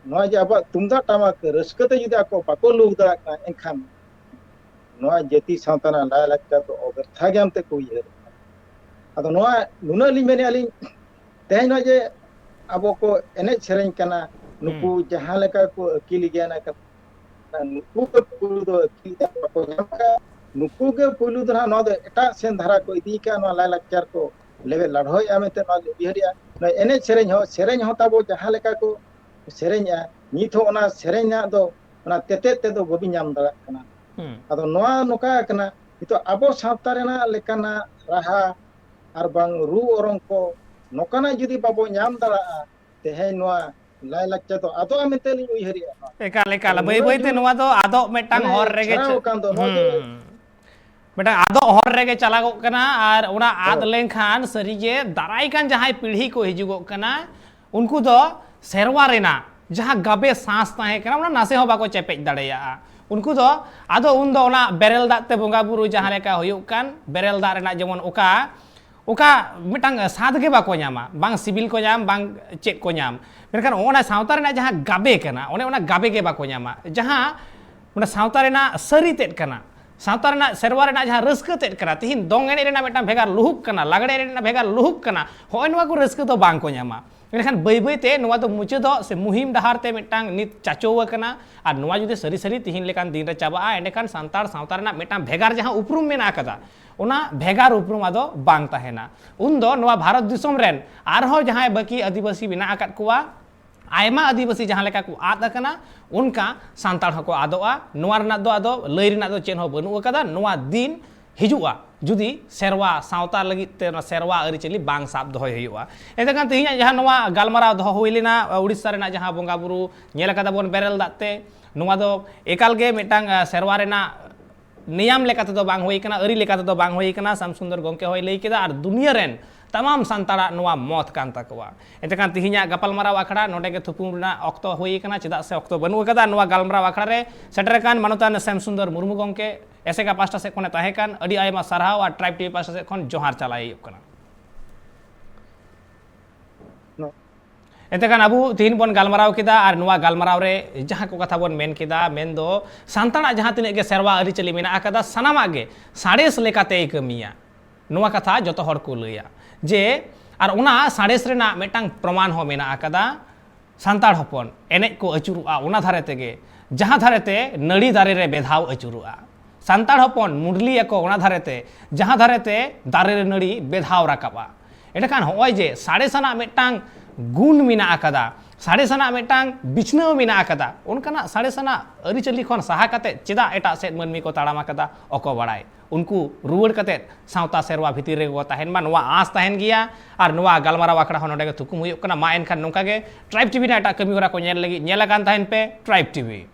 ᱱᱚᱣᱟ ᱡᱮ ᱟᱵᱚᱣᱟᱜ ᱛᱩᱢᱫᱟᱜ ᱴᱟᱢᱟᱠ ᱨᱟᱹᱥᱠᱟᱹ ᱛᱮ ᱡᱩᱫᱤ ᱟᱠᱚ ᱵᱟᱠᱚ ᱞᱩᱦᱩᱠ ᱫᱟᱲᱮᱭᱟᱜ ᱠᱟᱱᱟ, ᱮᱱᱠᱷᱟᱱ ᱱᱚᱣᱟ ᱡᱟᱹᱛᱤ ᱥᱟᱶᱛᱟ ᱨᱮᱱᱟᱜ ᱞᱟᱭᱼᱞᱟᱠᱪᱟᱨ ᱫᱚ ᱚᱵᱮᱨᱛᱷᱟ ᱜᱮ ᱮᱱᱛᱮ ᱠᱚ ᱩᱭᱦᱟᱹᱨ᱾ ᱟᱫᱚ ᱱᱚᱣᱟ ᱱᱩᱱᱟᱹᱜ ᱞᱤᱧ ᱢᱮᱱᱮᱫᱼᱟ ᱞᱤᱧ, ᱛᱮᱦᱮᱧ ᱱᱚᱜᱼᱚᱭ ᱡᱮ ᱟᱵᱚ ᱠᱚ ᱮᱱᱮᱡ ᱥᱮᱨᱮᱧ ᱠᱟᱱᱟ, ᱱᱩᱠᱩ ᱦᱩᱸ᱾ ᱡᱟᱦᱟᱸ ᱞᱮᱠᱟ ᱠᱚ ᱟᱹᱠᱤᱞ ᱜᱮᱭᱟᱱ ᱟᱠᱟᱱᱟ, ᱱᱩᱠᱩ ᱜᱮ ᱯᱩᱭᱞᱩ ᱫᱚ ᱟᱹᱠᱤᱞ ᱜᱮᱭᱟᱱ ᱵᱟᱠᱚ ᱧᱟᱢ ᱟᱠᱟᱫ, ᱱᱩᱠᱩ ᱜᱮ ᱯᱩᱭᱞᱩ ᱫᱚ ᱱᱟᱦᱟᱜ ᱱᱚᱣᱟ ᱫᱚ ᱮᱴᱟᱜ ᱥᱮᱱ ᱫᱷᱟᱨᱟ ᱠᱚ ᱤᱫᱤ ᱠᱟᱜᱼᱟ, ᱱᱚᱣᱟ ᱞᱟᱭᱼᱞᱟᱠᱪᱟᱨ ᱠᱚ᱾ ᱞᱮᱵᱮᱫ ᱞᱟᱲᱦᱚᱭᱮᱫᱼᱟ ᱢᱮᱱᱛᱮ ᱱᱚᱣᱟ ᱞᱤᱧ ᱩᱭᱦᱟᱹᱨᱮᱜᱼᱟ᱾ ᱱᱚᱣᱟ ᱮᱱᱮᱡ ᱥᱮᱨᱮᱧ ᱦᱚᱸ, ᱥᱮᱨᱮᱧ ᱦᱚᱸ ᱛᱟᱵᱚ ᱡᱟᱦᱟᱸ ᱞᱮᱠᱟ ᱠᱚ ᱥᱮᱨᱮᱧᱮᱜᱼᱟ, ᱱᱤᱛ ᱦᱚᱸ ᱚᱱᱟ ᱥᱮᱨᱮᱧ ᱨᱮᱱᱟᱜ ᱫᱚ ᱚᱱᱟ ᱛᱮᱛᱮᱫ ᱛᱮᱫᱚ ᱵᱟᱹᱵᱤᱱ ᱧᱟᱢ ᱫᱟᱲᱮᱭᱟᱜ ᱠᱟᱱᱟ᱾ ᱦᱩᱸ᱾ ᱟᱫᱚ ᱱᱚᱣᱟ ᱱᱚᱝᱠᱟ ᱠᱟᱱᱟ, ᱱᱤᱛᱚᱜ ᱟᱵᱚ ᱥᱟᱶᱛᱟ ᱨᱮᱱᱟᱜ ᱞᱮᱠᱟᱱᱟᱜ ᱨᱟᱦᱟ ᱟᱨ ᱵᱟᱝ ᱨᱩ ᱚᱨᱚᱝ ᱠᱚ ᱱᱚᱝᱠᱟᱱᱟᱜ ᱡᱩᱫᱤ ᱵᱟᱵᱚ ᱧᱟᱢ ᱫᱟᱲᱮᱭᱟᱜᱼᱟ, ᱛᱮᱦᱮᱧ ᱱᱚᱣᱟ ᱞᱟᱭᱼᱞᱟᱠᱪᱟᱨ ᱫᱚ ᱟᱫᱚᱜᱼᱟ ᱢᱮᱱᱛᱮ ᱞᱤᱧ ᱩᱭᱦᱟᱹᱨᱮᱜᱼᱟ᱾ ᱮᱠᱟᱞ, ᱮᱠᱟᱞ᱾ ᱟᱫᱚ ᱵᱟᱹᱭ ᱱᱚᱣᱟ ᱵᱟᱹᱭ ᱛᱮ ᱡᱩᱫᱤ ᱱᱚᱣᱟ ᱫᱚ ᱟᱫᱚᱜ ᱢᱤᱫᱴᱟᱝ ᱢᱟᱱᱮ ᱦᱚᱨ ᱨᱮᱜᱮ ᱪᱷᱟᱲᱟᱣ ᱪᱟ-, ᱟᱠᱟᱱ ᱫᱚ ᱱᱚᱣᱟ ᱫᱚ ᱦᱩᱸ᱾ ᱢᱤᱫᱴᱟᱝ ᱟᱫᱚᱜ ᱦᱚᱨ ᱨᱮᱜᱮ ᱪᱟᱞᱟᱜᱚᱜ ᱠᱟᱱᱟ, ᱟᱨ ᱚᱱᱟ ᱟᱫ ᱦᱳᱭ᱾ ᱞᱮᱱᱠᱷᱟᱱ ᱥᱟᱹᱨᱤᱜᱮ ᱫᱟᱨᱟᱭ ᱠᱟᱱ ᱡᱟᱦᱟᱸᱭ ᱯᱤᱲᱦᱤ ᱠᱚ ᱦᱤᱡᱩᱜᱚᱜ ᱠᱟᱱᱟ, ᱩᱱᱠᱩ ᱫᱚ ᱥᱮᱨᱣᱟ ᱨᱮᱱᱟᱜ ᱡᱟᱦᱟᱸ ᱜᱟᱵᱮ ᱥᱟᱸᱥ ᱛᱟᱦᱮᱸ ᱠᱟᱱᱟ, ᱚᱱᱟ ᱱᱟᱥᱮ ᱦᱚᱸ ᱵᱟᱠᱚ ᱪᱮᱯᱮᱡ ᱫᱟᱲᱮᱭᱟᱜᱼᱟ᱾ ᱩᱱᱠᱩ ᱫᱚ ᱟᱫᱚ ᱩᱱᱫᱚ ᱚᱱᱟ ᱵᱮᱨᱮᱞ ᱫᱟᱜ ᱛᱮ ᱵᱚᱸᱜᱟ ᱵᱩᱨᱩ ᱡᱟᱦᱟᱸ ᱞᱮᱠᱟ ᱦᱩᱭᱩᱜ ᱠᱟᱱ, ᱵᱮᱨᱮᱞ ᱫᱟᱜ ᱨᱮᱱᱟᱜ ᱡᱮᱢᱚᱱ ᱚᱠᱟ, ᱚᱠᱟ ᱢᱤᱫᱴᱟᱝ ᱥᱟᱫ ᱜᱮ ᱵᱟᱠᱚ ᱧᱟᱢᱟ, ᱵᱟᱝ ᱥᱤᱵᱤᱞ ᱠᱚ ᱧᱟᱢ, ᱵᱟᱝ ᱪᱮᱫ ᱠᱚ ᱧᱟᱢ᱾ ᱢᱮᱱᱠᱷᱟᱱ ᱚᱱᱟ ᱥᱟᱶᱛᱟ ᱨᱮᱱᱟᱜ ᱡᱟᱦᱟᱸ ᱜᱟᱵᱮ ᱠᱟᱱᱟ, ᱚᱱᱮ ᱚᱱᱟ ᱜᱟᱵᱮ ᱜᱮ ᱵᱟᱠᱚ ᱧᱟᱢᱟ, ᱡᱟᱦᱟᱸ ᱚᱱᱟ ᱥᱟᱶᱛᱟ ᱨᱮᱱᱟᱜ ᱥᱟᱹᱨᱤ ᱛᱮᱫ ᱠᱟᱱᱟ, ᱥᱟᱶᱛᱟ ᱨᱮᱱᱟᱜ ᱥᱮᱨᱣᱟ ᱨᱮᱱᱟᱜ ᱡᱟᱦᱟᱸ ᱨᱟᱹᱥᱠᱟᱹ ᱛᱮᱫ ᱠᱟᱱᱟ᱾ ᱛᱤᱦᱤᱧ ᱫᱚᱝ ᱮᱱᱮᱡ ᱨᱮᱱᱟᱜ ᱢᱤᱫᱴᱟᱝ ᱵᱷᱮᱜᱟᱨ ᱞᱩᱦᱩᱠ ᱠᱟᱱᱟ, ᱞᱟᱜᱽᱲᱮ ᱮᱱᱮᱡ ᱨᱮᱱᱟᱜ ᱵᱷᱮᱜᱟᱨ ᱞᱩᱦᱩᱠ ᱠᱟᱱᱟ, ᱦᱚᱸᱜᱼᱚᱭ ᱱᱚᱣᱟ ᱠᱚ ᱨᱟᱹᱥᱠᱟᱹ ᱫᱚ ᱵᱟᱝ ᱠᱚ ᱧᱟᱢᱟ᱾ ᱢᱮᱱᱠᱷᱟᱱ ᱵᱟᱹᱭ ᱵᱟᱹᱭ ᱛᱮ ᱱᱚᱣᱟ ᱫᱚ ᱢᱩᱪᱟᱹᱫᱚᱜ ᱥᱮ ᱢᱩᱦᱤᱢ ᱰᱟᱦᱟᱨ ᱛᱮ ᱢᱤᱫᱴᱟᱝ ᱱᱤᱛ ᱪᱟᱪᱳᱣ ᱟᱠᱟᱱᱟ᱾ ᱟᱨ ᱱᱚᱣᱟ ᱡᱩᱫᱤ ᱥᱟᱹᱨᱤ ᱥᱟᱹᱨᱤ ᱛᱤᱦᱤᱧ ᱞᱮᱠᱟᱱ ᱫᱤᱱ ᱨᱮ ᱪᱟᱵᱟᱜᱼᱟ, ᱮᱸᱰᱮᱠᱷᱟᱱ ᱥᱟᱱᱛᱟᱲ ᱥᱟᱶᱛᱟ ᱨᱮᱱᱟᱜ ᱢᱤᱫᱴᱟᱝ ᱵᱷᱮᱜᱟᱨ ᱡᱟᱦᱟᱸ ᱩᱯᱨᱩᱢ ᱢᱮᱱᱟᱜ ᱟᱠᱟᱫᱟ, ᱚᱱᱟ ᱵᱷᱮᱜᱟᱨ ᱩᱯᱨᱩᱢ ᱟᱫᱚ ᱵᱟᱝ ᱛᱟᱦᱮᱱᱟ᱾ ᱩᱱᱫᱚ ᱱᱚᱣᱟ ᱵᱷᱟᱨᱚᱛ ᱫᱤᱥᱚᱢ ᱨᱮᱱ ᱟᱨᱦᱚᱸ ᱡᱟᱦᱟᱸᱭ ᱵᱟᱹᱠᱤ ᱟᱹᱫᱤᱵᱟᱹᱥᱤ ᱢᱮᱱᱟᱜ ᱟᱠᱟᱫ ᱠᱚᱣᱟ, ᱟᱭᱢᱟ ᱟᱹᱫᱤᱵᱟᱹᱥᱤ ᱡᱟᱦᱟᱸ ᱞᱮᱠᱟ ᱠᱚ ᱟᱫ ᱟᱠᱟᱱᱟ, ᱚᱱᱠᱟ ᱥᱟᱱᱛᱟᱲ ᱦᱚᱸᱠᱚ ᱟᱫᱚᱜᱼᱟ᱾ ᱱᱚᱣᱟ ᱨᱮᱱᱟᱜ ᱫᱚ ᱟᱫᱚ ᱞᱟᱹᱭ ᱨᱮᱱᱟᱜ ᱫᱚ ᱪᱮᱫ ᱦᱚᱸ ᱵᱟᱹᱱᱩᱜ ᱟᱠᱟᱫᱟ᱾ ᱱᱚᱣᱟ ᱫᱤᱱ ᱦᱤᱡᱩᱜᱼᱟ, ᱡᱩᱫᱤ ᱥᱮᱨᱣᱟ ᱥᱟᱶᱛᱟ ᱞᱟᱹᱜᱤᱫ ᱛᱮ, ᱚᱱᱟ ᱥᱮᱨᱣᱟ ᱟᱹᱨᱤᱪᱟᱹᱞᱤ ᱵᱟᱝ ᱥᱟᱵ ᱫᱚᱦᱚᱭ ᱦᱩᱭᱩᱜᱼᱟ᱾ ᱮᱱᱛᱮ ᱠᱷᱟᱱ ᱛᱮᱦᱮᱧᱟᱜ ᱡᱟᱦᱟᱸ ᱱᱚᱣᱟ ᱜᱟᱞᱢᱟᱨᱟᱣ ᱫᱚᱦᱚ ᱦᱩᱭ ᱞᱮᱱᱟ, ᱩᱲᱤᱥᱥᱟ ᱨᱮᱱᱟᱜ ᱡᱟᱦᱟᱸ ᱵᱚᱸᱜᱟ ᱵᱩᱨᱩ ᱧᱮᱞ ᱟᱠᱟᱫᱟ ᱵᱚᱱ ᱵᱮᱨᱮᱞ ᱫᱟᱜ ᱛᱮ, ᱱᱚᱣᱟ ᱫᱚ ᱮᱠᱟᱞ ᱜᱮ ᱢᱤᱫᱴᱟᱝ, ᱟ, ᱥᱮᱨᱣᱟ ᱨᱮᱱᱟᱜ ᱱᱮᱭᱟᱢ ᱞᱮᱠᱟ ᱛᱮᱫᱚ ᱵᱟᱝ ᱦᱩᱭ ᱠᱟᱱᱟ, ᱟᱹᱨᱤ ᱞᱮᱠᱟ ᱛᱮᱫᱚ ᱵᱟᱝ ᱦᱩᱭ ᱠᱟᱱᱟ, ᱥᱟᱢᱥᱩᱱᱫᱚᱨ ᱜᱚᱢᱠᱮ ᱦᱚᱸᱭ ᱞᱟᱹᱭ ᱠᱮᱫᱟ, ᱟᱨ ᱫᱩᱱᱤᱭᱟᱹ ᱨᱮᱱ ᱛᱟᱢᱟᱢ ᱥᱟᱱᱛᱟᱲᱟᱜ ᱱᱚᱣᱟ ᱢᱚᱛ ᱠᱟᱱ ᱛᱟᱠᱚᱣᱟ᱾ ᱮᱱᱛᱮ ᱠᱷᱟᱱ ᱛᱤᱦᱤᱧᱟᱜ ᱜᱟᱯᱟᱞᱢᱟᱨᱟᱣ ᱟᱠᱷᱲᱟ ᱱᱚᱰᱮ ᱜᱮ ᱛᱷᱩᱠᱩᱢ ᱨᱮᱱᱟᱜ ᱚᱠᱛᱚ ᱦᱩᱭ ᱟᱠᱟᱱᱟ, ᱪᱮᱫᱟᱜ ᱥᱮ ᱚᱠᱛᱚ ᱵᱟᱹᱱᱩᱜ ᱟᱠᱟᱫᱟ᱾ ᱱᱚᱣᱟ ᱜᱟᱞᱢᱟᱨᱟᱣ ᱟᱠᱷᱲᱟ ᱨᱮ ᱥᱮᱴᱮᱨ ᱟᱠᱟᱱ ᱢᱟᱱᱚᱛᱟᱱ ᱥᱟᱢᱥᱩᱱᱫᱚᱨ ᱢᱩᱨᱢᱩ ᱜᱚᱢᱠᱮ, ᱮᱥᱮᱠᱟ ᱯᱟᱦᱴᱟ ᱥᱮᱫ ᱠᱷᱚᱱᱮ ᱛᱟᱦᱮᱸ ᱠᱟᱱ, ᱟᱹᱰᱤ ᱟᱭᱢᱟ ᱥᱟᱨᱦᱟᱣ ᱟᱨ ᱴᱨᱟᱭᱤᱵᱽ ᱴᱤᱵᱷᱤ ᱯᱟᱦᱴᱟ ᱥᱮᱫ ᱠᱷᱚᱱ ᱡᱚᱦᱟᱨ ᱪᱟᱞᱟᱭ ᱦᱩᱭᱩᱜ ᱠᱟᱱᱟ᱾ ᱮᱱᱛᱮ ᱠᱷᱟᱱ ᱟᱵᱚ ᱛᱤᱦᱤᱧ ᱵᱚᱱ ᱜᱟᱞᱢᱟᱨᱟᱣ ᱠᱮᱫᱟ, ᱟᱨ ᱱᱚᱣᱟ ᱜᱟᱞᱢᱟᱨᱟᱣ ᱨᱮ ᱡᱟᱦᱟᱸ ᱠᱚ ᱠᱟᱛᱷᱟ ᱵᱚᱱ ᱢᱮᱱ ᱠᱮᱫᱟ, ᱢᱮᱱᱫᱚ ᱥᱟᱱᱛᱟᱲᱟᱜ ᱡᱟᱦᱟᱸ ᱛᱤᱱᱟᱹᱜ ᱜᱮ ᱥᱮᱨᱣᱟ ᱟᱹᱨᱤᱪᱟᱹᱞᱤ ᱢᱮᱱᱟᱜ ᱟᱠᱟᱫᱟ, ᱥᱟᱱᱟᱢᱟᱜ ᱜᱮ ᱥᱟᱬᱮᱥ ᱞᱮᱠᱟᱛᱮᱭ ᱠᱟᱹᱢᱤᱭᱟ᱾ ᱱᱚᱣᱟ ᱠᱟᱛᱷᱟ ᱡᱚᱛᱚ ᱦᱚᱲ ᱠᱚ ᱞᱟᱹᱭᱟ ᱡᱮ, ᱟᱨ ᱚᱱᱟ ᱥᱟᱬᱮᱥ ᱨᱮᱱᱟᱜ ᱢᱤᱫᱴᱟᱝ ᱯᱨᱚᱢᱟᱱ ᱦᱚᱸ ᱢᱮᱱᱟᱜ ᱟᱠᱟᱫᱟ᱾ ᱥᱟᱱᱛᱟᱲ ᱦᱚᱯᱚᱱ ᱮᱱᱮᱡ ᱠᱚ ᱟᱹᱪᱩᱨᱚᱜᱼᱟ ᱚᱱᱟ ᱫᱷᱟᱨᱮ ᱛᱮᱜᱮ, ᱡᱟᱦᱟᱸ ᱫᱷᱟᱨᱮ ᱛᱮ ᱱᱟᱹᱲᱤ ᱫᱟᱨᱮ ᱨᱮ ᱵᱮᱫᱷᱟᱣ ᱟᱹᱪᱩᱨᱚᱜᱼᱟ᱾ ᱥᱟᱱᱛᱟᱲ ᱦᱚᱯᱚᱱ ᱢᱩᱰᱞᱤ ᱟᱠᱚ ᱚᱱᱟ ᱫᱷᱟᱨᱮ ᱛᱮ, ᱡᱟᱦᱟᱸ ᱫᱷᱟᱨᱮ ᱛᱮ ᱫᱟᱨᱮ ᱨᱮ ᱱᱟᱹᱲᱤ ᱵᱮᱫᱷᱟᱣ ᱨᱟᱠᱟᱵᱼᱟ᱾ ᱮᱸᱰᱮᱠᱷᱟᱱ ᱦᱚᱸᱜᱼᱚᱭ ᱡᱮ ᱥᱟᱬᱮᱥ ᱟᱱᱟᱜ ᱢᱤᱫᱴᱟᱝ ᱜᱩᱱ ᱢᱮᱱᱟᱜ ᱟᱠᱟᱫᱟ, ᱥᱟᱬᱮᱥ ᱟᱱᱟᱜ ᱢᱤᱫᱴᱟᱝ ᱵᱤᱪᱷᱱᱟᱹᱣ ᱢᱮᱱᱟᱜ ᱟᱠᱟᱫᱟ, ᱚᱱᱠᱟᱱᱟᱜ ᱥᱟᱬᱮᱥ ᱟᱱᱟᱜ ᱟᱹᱨᱤᱪᱟᱹᱞᱤ ᱠᱷᱚᱱ ᱥᱟᱦᱟ ᱠᱟᱛᱮ ᱪᱮᱫᱟᱜ ᱮᱴᱟᱜ ᱥᱮᱫ ᱢᱟᱹᱱᱢᱤ ᱠᱚ ᱛᱟᱲᱟᱢ ᱟᱠᱟᱫᱟ? ᱚᱠᱚ ᱵᱟᱲᱟᱭ᱾ ᱩᱱᱠᱩ ᱨᱩᱣᱟᱹᱲ ᱠᱟᱛᱮ ᱥᱟᱶᱛᱟ ᱥᱮᱨᱣᱟ ᱵᱷᱤᱛᱤᱨ ᱨᱮᱜᱮ ᱠᱚ ᱛᱟᱦᱮᱱ ᱢᱟ, ᱱᱚᱣᱟ ᱟᱸᱥ ᱛᱟᱦᱮᱱ ᱜᱮᱭᱟ᱾ ᱟᱨ ᱱᱚᱣᱟ ᱜᱟᱞᱢᱟᱨᱟᱣ ᱟᱠᱷᱲᱟ ᱦᱚᱸ ᱱᱚᱰᱮ ᱜᱮ ᱛᱷᱩᱠᱩᱢ ᱦᱩᱭᱩᱜ ᱠᱟᱱᱟ᱾ ᱢᱟ ᱮᱱᱠᱷᱟᱱ ᱱᱚᱝᱠᱟ ᱜᱮ Tribe TV ᱨᱮᱱᱟᱜ ᱮᱴᱟᱜ ᱠᱟᱹᱢᱤ ᱦᱚᱨᱟ ᱠᱚ ᱧᱮᱞ ᱞᱟᱹᱜᱤᱫ ᱧᱮᱞ ᱟᱠᱟᱱ ᱛᱟᱦᱮᱱ ᱯᱮ Tribe TV᱾